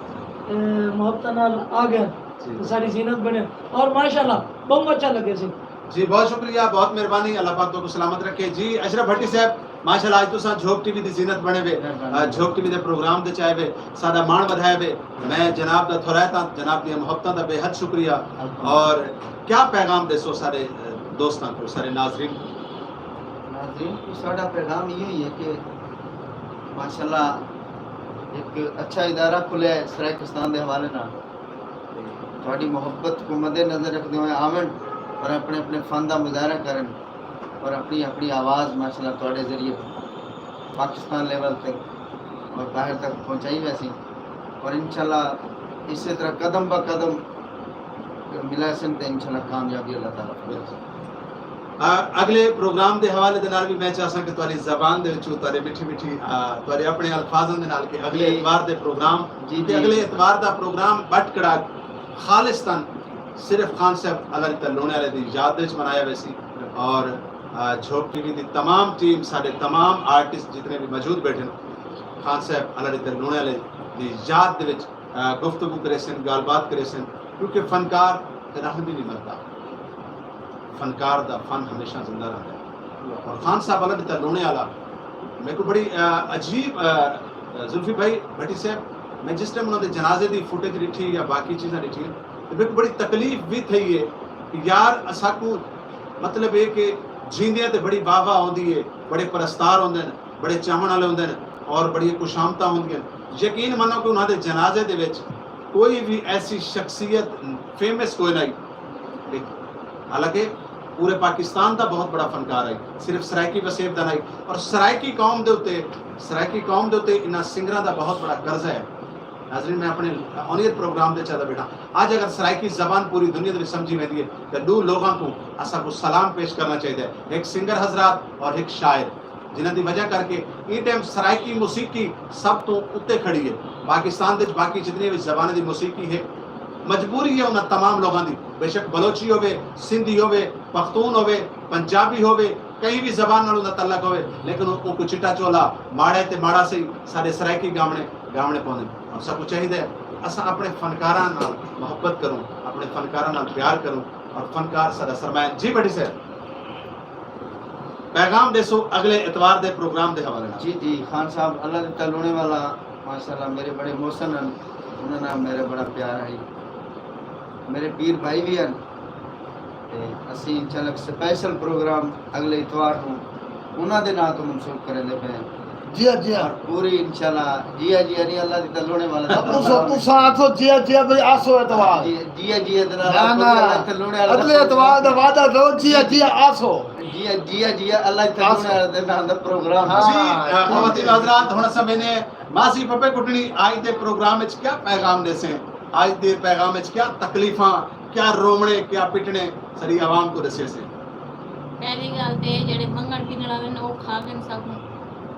اے، محبتاں نال آ ڳئے، جی۔ تے ساری زینت بݨے۔ اور ماشاءاللہ ٻہوں اچھا لڳے سی۔ جی، بہت شکریہ، بہت مہربانی، اللہ پاک تہاکوں سلامت رکھے۔ جی اشرف بھٹی صاحب، ماشاءاللہ اڄ تساں جھوک ٹی وی دی زینت بݨے وے، مہربانی۔ آ، جھوک ٹی وی دے پروگرام تے چائے وے، ساݙا ماݨ ودھائے وے۔ میں جناب دا تھورائت ہاں، جناب دیاں محبتاں دا بے حد شکریہ۔ الحمدللہ۔ اور کیا پیغام ݙیسو سارے، آ، دوستاں کوں، سارے ناظرین کوں؟ ناظرین کوں ساݙا پیغام ایہو ہی ہے کہ ماشاءاللہ ہک اچھا ادارہ کھلیا ہے سرائیکستان دے حوالے نال۔ تے تہاݙی محبت کوں مد نظر رکھدے ہوئے آون اور اپݨے، اپݨے فن دا مظاہرہ کرن اور اپݨی، اپݨی آواز ماشاءاللہ تہاݙے ذریعے پاکستان لیول تے اور باہر تک پہنچائی ویسی۔ اور انشاءاللہ اسے طرح قدم بہ قدم ملاسن تے انشاءاللہ کامیابی اللہ تعالیٰ فرمائے۔ آ، اڳلے پروگرام دے حوالے دے نال وی میں چاہساں کہ تہاݙی زبان دے وچوں، تہاݙے مٹھی مٹھی، آ، تہاݙے اپݨے الفاظاں دے نال کہ اڳلے جی۔ اتوار دے پروگرام، جی، تے جی۔ اڳلے اتوار دا پروگرام بٹ کڑاک خالصتاً صرف خان صاحب اللہ دی تلونے والے دی یاد دے وچ منایا ویسی۔ اور، آ، جھوک ٹی وی دی تمام ٹیم، ساݙے تمام آرٹسٹ جتنے وی موجود ٻیٹھن، خان صاحب اللہ دی تلونے والے دی یاد دے وچ، آ، گفتگو کریسن، ڳالھ بات کریسن، کیونکہ فنکار کݙاہیں وی نہیں مردا۔ فنکار دا فن ہمیشہ زندہ رہندا ہے۔ اور خان صاحب اللہ دی تلونے والا میکوں بڑی، آ، عجیب، آ، زلفی بھائی بھٹی صاحب، میں جس ٹائم انہاں دے جنازے دی فوٹیج ݙٹھی یا باقی چیزاں ݙٹھیاں، تے میکوں بڑی تکلیف وی تھئی ہے کہ یار اساکوں مطلب ہے کہ جیندیاں تے بڑی واہ واہ ہوندی ہے، بڑے پرستار ہوندے نے، بڑے چاہݨ والے ہوندے نے اور بڑیاں خوشامداں ہوندیاں نے۔ یقین منو کہ انہاں دے جنازے دے وچ کوئی وی ایسی شخصیت فیمس کوئی نہ ہئی۔ حالانکہ پورے پاکستان دا بہت بڑا فنکار ہئی، صرف سرائیکی وسیب دا نہ ہئی۔ اور سرائیکی قوم دے اتے، سرائیکی قوم دے اتے انہاں سنگراں دا بہت بڑا قرضہ ہے۔ ناظرین، میں اپݨے آن ایئر پروگرام دے چاہدا ٻیٹھاں۔ اڄ اگر سرائیکی زبان پوری دنیا دے وچ سمجھی ویندی ہے تے ݙو لوگاں کوں اساکوں سلام پیش کرݨا چاہیدا ہے، ہک سنگر حضرات اور ہک شاعر، جنہاں دی وجہ کر کے ایں ٹائم سرائیکی موسیقی سب توں اتے کھڑی ہے۔ پاکستان دے وچ باقی جتنی وی زبانیں دی موسیقی ہے، مجبوری ہے انہاں تمام لوگاں دی، بے شک بلوچی ہووے، سندھی ہووے، پختون ہووے، پنجابی ہووے، کہیں وی زبان نال اوندا تعلق ہووے، لیکن او، اوکوں چٹا چولا، ماڑے تے ماڑا سہی، ساݙے سرائیکی ڳاوݨے ڳاوݨے پوندن۔ اور ساکوں چاہیدا ہے کہ اساں اپݨے فنکاراں نال محبت کروں، اپݨے فنکاراں نال پیار کروں، اور فنکار ساݙا سرمایہ۔ جی بھٹی صاحب، پیغام ݙیسو اڳلے اتوار دے پروگرام دے حوالے نال۔ جی، جی، خان صاحب، اللہ دے تلونے والا، ماشاءاللہ، میرے بڑے محسن ہن، انہاں نال میرا بڑا پیار ہے۔ میرے پیر بھائی وی ہن، تے اسیں انشاءاللہ ہک سپیشل پروگرام اڳلے اتوار کوں انہاں دے ناں توں منسوخ کریندے پئے ہیں۔ جی ہاں، جی ہاں۔ اور پوری انشاءاللہ جی ہاں، جی ہاں نہیں، اللہ دی تلونے والا دا تساں، پروگرام ہے۔ تساں آکھو جی ہاں، جی ہاں بھئی، آسو اتوار۔ جی، جی ہاں، جی ہاں دے نال نہ، پوری نہ۔ اللہ دی تلونے والا دا اڳلے پروگرام۔ اتوار دا وعدہ کرو، جی ہاں، جی ہاں، آسو۔ جی ہاں، جی ہاں، جی ہاں، اللہ دی تلونے آسو۔ والا دے نال دا پروگرام۔ ہاں۔ جی، آ، خواتین حضرات، ہݨ اساں ویندے ہیں ماسی پھپے کٹنی، آج دے پروگرام وچ کیا پیغام ݙیسیں؟ آج دے پیغام وچ کیا تکلیفاں، کیا رووݨے، کیا پٹݨے ساݙی عوام کوں ݙسیسے؟ پہلی ڳالھ تے جیڑھے منگݨ پنݨ والے نے، او کھا ڳن ساکوں،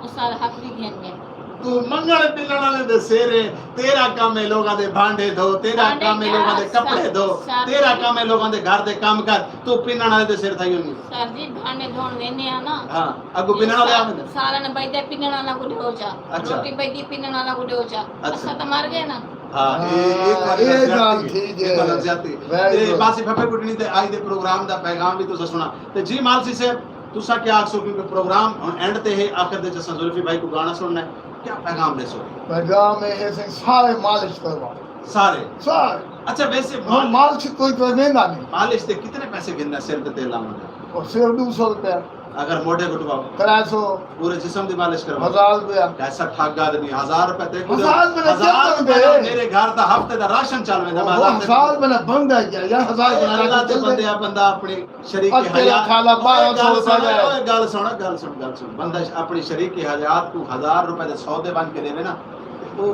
او سارا حق وی گھن ڳن۔ توں منگݨ پنݨ والے دے سر ہے، تیݙا کم ہے لوگاں دے بھانڈے دھو، تیݙا بھانڈے کم ہے کیا، لوگاں دے سر، کپڑے دھو، سر تیݙا جی۔ کم ہے لوگاں دے گھر دے کم کر، توں پنݨ والے دے سر تھئی ہوندی۔ سر جی، بھانڈے دھوݨ ویندے ہاں نا۔ ہاں، اڳوں پنݨ والے آ ویندے۔ سارے نے بھائی دے پنݨ والا کوں ݙیو چا۔ اچھا۔ روٹی بھائی دی پنݨ والا کوں ݙیو چا۔ اچھا۔ اساں تاں مر ڳئے نا۔ ہاں، اے، اے ہاں، تہاݙی اے زیادتی ڳالھ ہے۔ تھی جے۔ اے تہاݙی زیادتی۔ ویری تے گڈ۔ ماسی پھپے کٹنی تے آج دے پروگرام دا پیغام وی تساں سݨا۔ تے جی مالشی صاحب، تساں کیا آکھسو، کیونکہ پروگرام ہݨ اینڈ تے ہے، آخر دے وچ اساں زلفی بھائی کوں گانا سݨݨا ہے۔ کیا پیغام ݙیسو؟ پیغام اے ہے سائیں، سارے مالش کروا۔ سارے؟ سارے۔ اچھا، ویسے ہݨ مال-، مالش کوئی کوئی ویندا نہیں۔ مالش دے کتنے پیسے گھندا سر تے تیل لاوݨ دے؟ او صرف ݙو سو روپیہ۔ اگر موڈھے کٹواؤ؟ ترے سو۔ پورے جسم دی مالش کرواؤ؟ ہزار روپیہ۔ کیسا ٹھگ آدمی، ہزار روپے تے ہزار روپے تے ہزار کیا روپے بݨدے؟ نال میرے گھر دا ہفتے دا راشن چل ویندا، میں اوہ، ہزار تے ہزار روپے نال بݨدا کیا؟ یار، ہزار روپے نال اللہ دے چلدے؟ بندے، بندہ اپݨی شریک حیات، کھالا، اوئے، بارہ سو ڳالھ سݨ، روپے دا۔ اوئے، ڳالھ سݨ، ڳالھ سݨ، ڳالھ سݨ۔ بندہ ش-، اپݨی شریک حیات کوں ہزار روپے دے سودے بݨ کے ݙیوے نا، تے او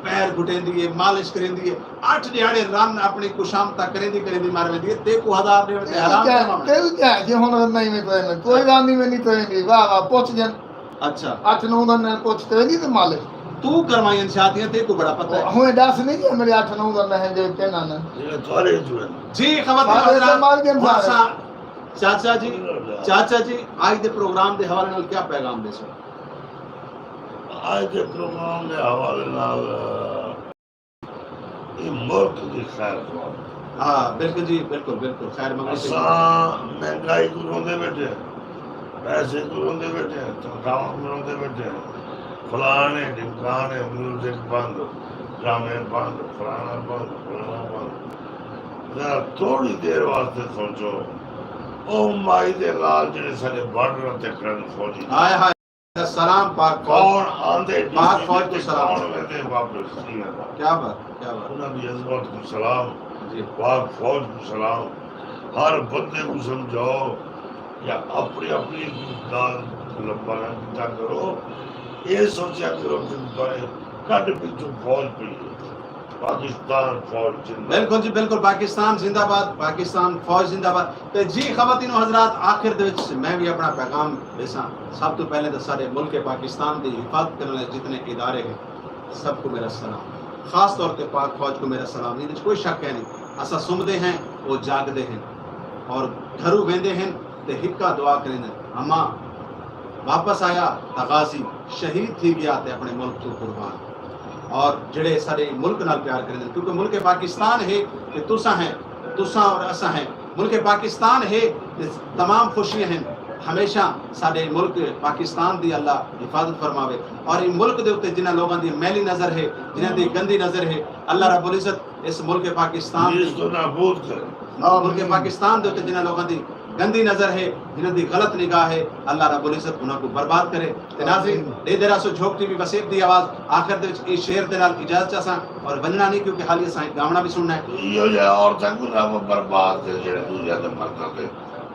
پیر گھٹیندی ہے، مالش کریندی ہے، اٹھ ݙیہاڑے رن اپݨی خوشامد تک کریندی کریندی مر ویندی ہے، تیکوں ہزار ݙیوݨ تے حرام کماوݨ۔ تیکوں کیا ہے کہ ہݨ نہیں میں کوئی نہیں، کوئی رن نہیں میں نہیں کوئی نہیں، واہ واہ، پچ ڄن۔ اچھا۔ اٹھ نو دن پچ تے ویندی تے مالش۔ تو کروائیں شادیاں، تیکوں بڑا پتہ ہے۔ ہوں ݙس نہیں جی، میرے اٹھ نو دا لہنگے پہنن۔ جیڑھے تھوڑے جو ہن۔ جی، خواتین حضرات، ہن سا-، چاچا جی، چاچا جی، اڄ دے پروگرام دے حوالے نال کیا پیغام ݙیسو؟ اڄ دے پروگرام دے حوالے نال، اے ملک دی خیر خواہ۔ ہاں، بالکل جی، بالکل، بالکل، خیر مغرب۔ اساں مہنگائی کوں روندے ٻیٹھے ہیں، پیسے کوں روندے ٻیٹھے ہیں، تنخواہاں کوں روندے ٻیٹھے ہیں، فلانے ڈھمکانے، میوزک بند، ڈرامے بند، فلانا بند، فلانا بند۔ ذرا تھوڑی دیر واسطے سوچو، او مائی دے لال جڑے ساڈے بارڈر تے کھڑن فوجی۔ ہائے ہائے۔ سلام پاک فوج۔ کون آندے پاک فوج کو سلام۔ کون ویندے واپس نہیں آندا۔ کیا بات ہے، کیا بات ہے۔ انہاں دی عظمت کو سلام۔ جی۔ پاک فوج کو سلام۔ ہر بندے کو سمجھاؤ کہ اپنی اپنی ڳالھ لمبا نہ کیتا کرو۔ اے سوچیا کرو کہ بارے کڈھ پچھوں فوج پئی ہے۔ پاکستان فوج زندہ۔ بالکل جی، بالکل، پاکستان زندہ باد، پاکستان فوج زندہ باد۔ تے جی خواتین و حضرات، آخر دے وچ میں وی اپݨا پیغام ݙیساں۔ سب توں پہلے تاں ساݙے ملک پاکستان دی حفاظت کرݨ والے جتنے ادارے ہیں، سب کو میرا سلام۔ خاص طور تے پاک فوج کو میرا سلام۔ ایندے وچ کوئی شک ہے نہیں، اساں سمدے ہیں، او جاگدے ہیں اور گھروں ویندے ہیں تے ہکا دعا کریندے ہیں، اماں واپس آیا تاں غازی، شہید تھی ڳیا تے اپݨے ملک توں قربان۔ اور جڑے ساݙے ملک نال پیار کریندے، کیونکہ ملک پاکستان ہے تے تساں ہیں، تساں اور اساں ہیں۔ ملک پاکستان ہے تے تمام خوشیاں ہیں۔ ہمیشہ ساݙے ملک پاکستان دی اللہ حفاظت فرماوے۔ اور ایں ملک دے اُتے جنہاں لوگاں دی میلی نظر ہے، جنہاں دی گندی نظر ہے، اللہ رب العزت اس ملک پاکستان دی، اس کو نابود کرے۔ ملک پاکستان دے اُتے جنہاں لوگاں دی گندی نظر ہے، جنہاں دی غلط نگاہ ہے، اللہ رب العزت انہاں کو برباد کرے۔ تے ناظرین، آمین۔ ݙیہدے رہسو جھوک ٹی وی وسیب دی آواز۔ آخر دے وچ ایں شعر دے نال اجازت چاہساں اور ونڄݨا نہیں، کیونکہ حالی اساں ہک گاوݨا وی سݨݨا ہے۔ ایہو جہے عورتاں کو رب برباد کرے جڑے دوجھے دے مرداں دے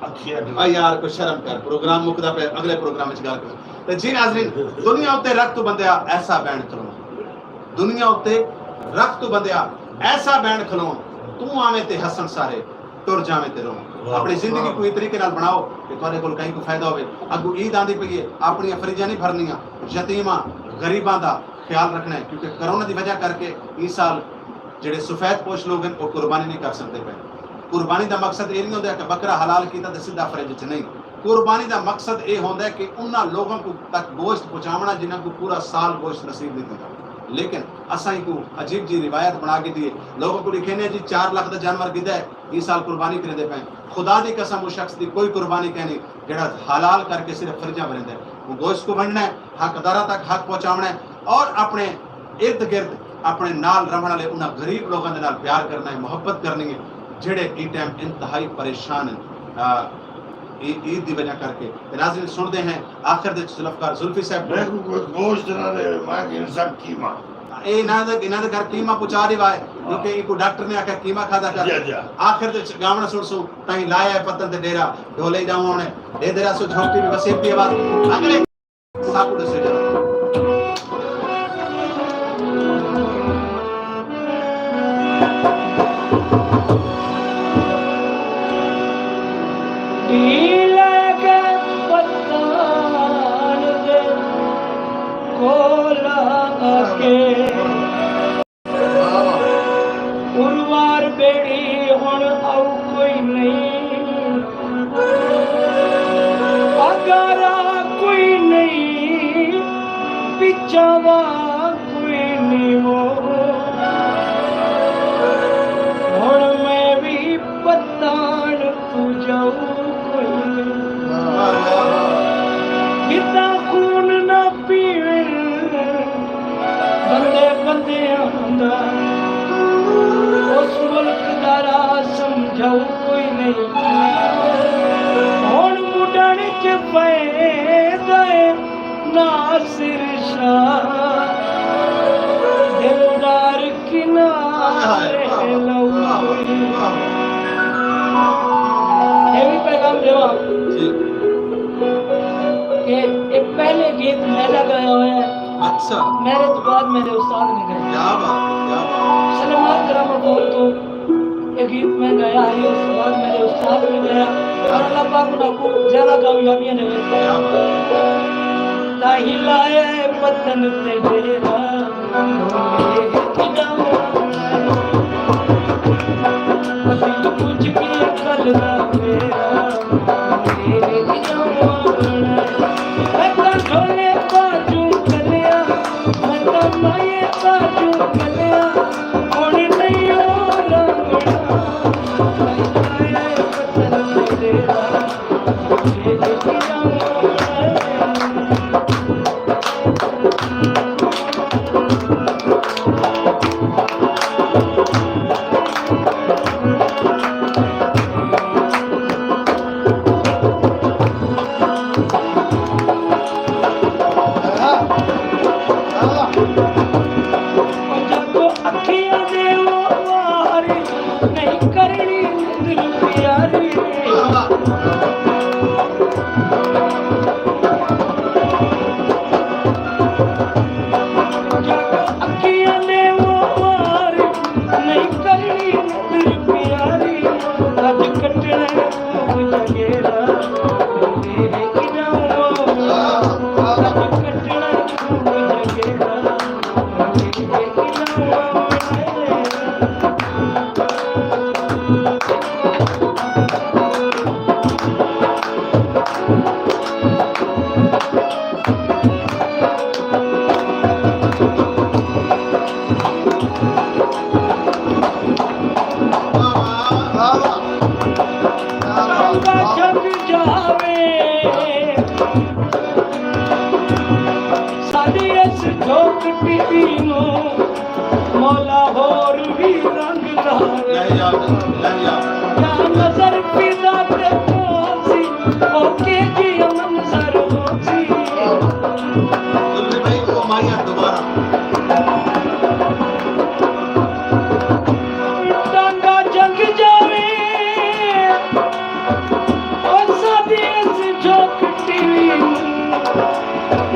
اکھیاں ݙرائے۔ آ یار، کوئی شرم کر، پروگرام مکدا پئے، اڳلے پروگرام وچ ڳالھ کروں۔ تے جی ناظرین، دنیا اُتے رکھ توں بندیا ایسا بینڈ کھلوݨ۔ دنیا اُتے رکھ توں بندیا ایسا بینڈ کھلوݨ۔ توں آویں تے ہسݨ سارے، ٹر جاویں تے رووݨ۔ واہ، اپݨی زندگی واہ۔ کوں ایں طریقے نال بݨاؤ کہ تہاݙے کول کہیں کوں فائدہ ہووے۔ اڳوں عید آندی پئی ہے، اپݨیاں فریجاں نہیں بھرنیاں، یتیماں، غریباں دا خیال رکھݨا ہے، کیونکہ کرونا دی وجہ کر کے ایں سال جڑے سفید پوش لوگ ہیں، وہ قربانی نہیں کر سکدے پئے۔ قربانی دا مقصد اے نہیں ہوندا کہ بکرا حلال کیتا تے سدھا فریج وچ نہیں۔ قربانی دا مقصد اے ہوندا ہے کہ انہاں لوگاں کو تک گوشت پہنچاوݨا جنہاں کو پورا سال گوشت نصیب نہیں تھیندا۔ لیکن اساں ایکوں عجیب جی روایت بݨا کے دیے، لوگاں کو ݙکھیندے ہیں جی چار لکھ دا جانور گھدا ہے، ایں سال قربانی کریندے پئے۔ خدا دی قسم، اس شخص دی کوئی قربانی کائنی جڑا حلال کر کے صرف فریجاں بھریندا ہے۔ وہ گوشت کو ونڈنا ہے، حق داراں تک حق پہنچاوݨا ہے اور اپݨے ارد گرد اپݨے نال رہݨ والے انہاں غریب لوگاں دے نال پیار کرݨا ہے، محبت کرݨی ہے، جڑے ایں ٹائم انتہائی پریشان ہیں، آ، ایں عید دی وجہ کر کے۔ تے ناظرین، سݨدے ہیں آخر دے ذوالفقار زلفی صاحب۔ میکوں کوئی گوشت نہ ݙے، میں گھنساں قیمہ۔ اے انہاں دے، انہاں دے گھر قیمہ پہنچا ݙیوا ہے، ہاں۔ کیونکہ اینکوں ڈاکٹر نے آکھیا قیمہ کھادا کر۔ جی، جی۔ آخر دے وچ گاوݨا سݨسوں، تائیں لایا ہے پتن تے ݙیرا، ڈھولے ہی ݙاوݨ ہے۔ ݙیہدے رہسو جھوک ٹی وی وسیب دی آواز۔ اڳلے ساکوں ݙسو ذرا۔ ڈھیلے کے پتان دے کول آ کے۔ اروار بیڑی ہݨ آؤ کوئی نہیں، اگارا کوئی نہیں، پچھاوا کوئی نہیں ہو۔ ہݨ میں وی پتان توں جاؤ کوئی نہیں۔ کتھاں خون نہ پیون بندے بندیاں دا، اس ملک دا راز سمجھاؤ کوئی نہیں۔ ہݨ مڈݨ چ پئے ڳئے ناصر شاہ، دلدار کنارے لوئی۔ اے وی پیغام ݙیواں۔ جی۔ کہ اے پہلے گیت میں دا ڳایا ہویا ہے۔ اچھا۔ میݙے توں بعد میݙے استاد نے ڳایا۔ کیا بات ہے، کیا بات ہے۔ سلیمان کرامہ پور توں اے گیت میں ڳایا ہے، اس توں بعد میݙے استاد نے ڳایا۔ اور اللہ پاک انہاں کوں زیادہ کامیابیاں ݙیوے۔ کیا بات ہے۔ تاں ہی لائے پتن تے ݙیرا۔ اکھیاں دے وار نہیں کرنی نندر پیاری۔ اکھیاں دے وار نہیں کرنی نندر پیاری۔ اج کٹنا جگیرا ساݙی اس جھوک ٹی وی نوں مولا ہور وی رنگ لاوے۔ یا نظر فدا تے پوسی، او کے جی منظر ہوسی۔ ٹانگا جنگ جاوے، او ساݙی اس جھوک ٹی وی نوں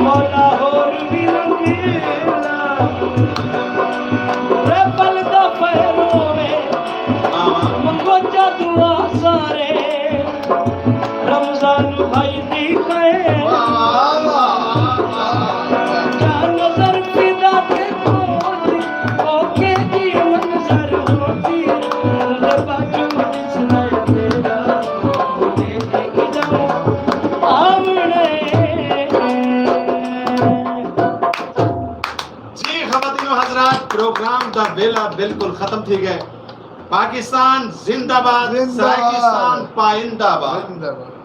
مولا ہور وی رنگیلا۔ ریپل دا فیروے، منگو جا دعا سارے، رمضان بھائی دی خیر۔ جا نظر فدا تے پوسی، او کے جی منظر ہوسی، اندر باجو ݙسدا تیرا، ݙیکھ کے ڄاؤں آوݨے۔ جی خواتین و حضرات، پروگرام دا ویلا بالکل ختم تھی ڳئے۔ پاکستان زندہ باد، زندہ باد۔ سرائیکستان پائندہ باد۔ زندہ باد۔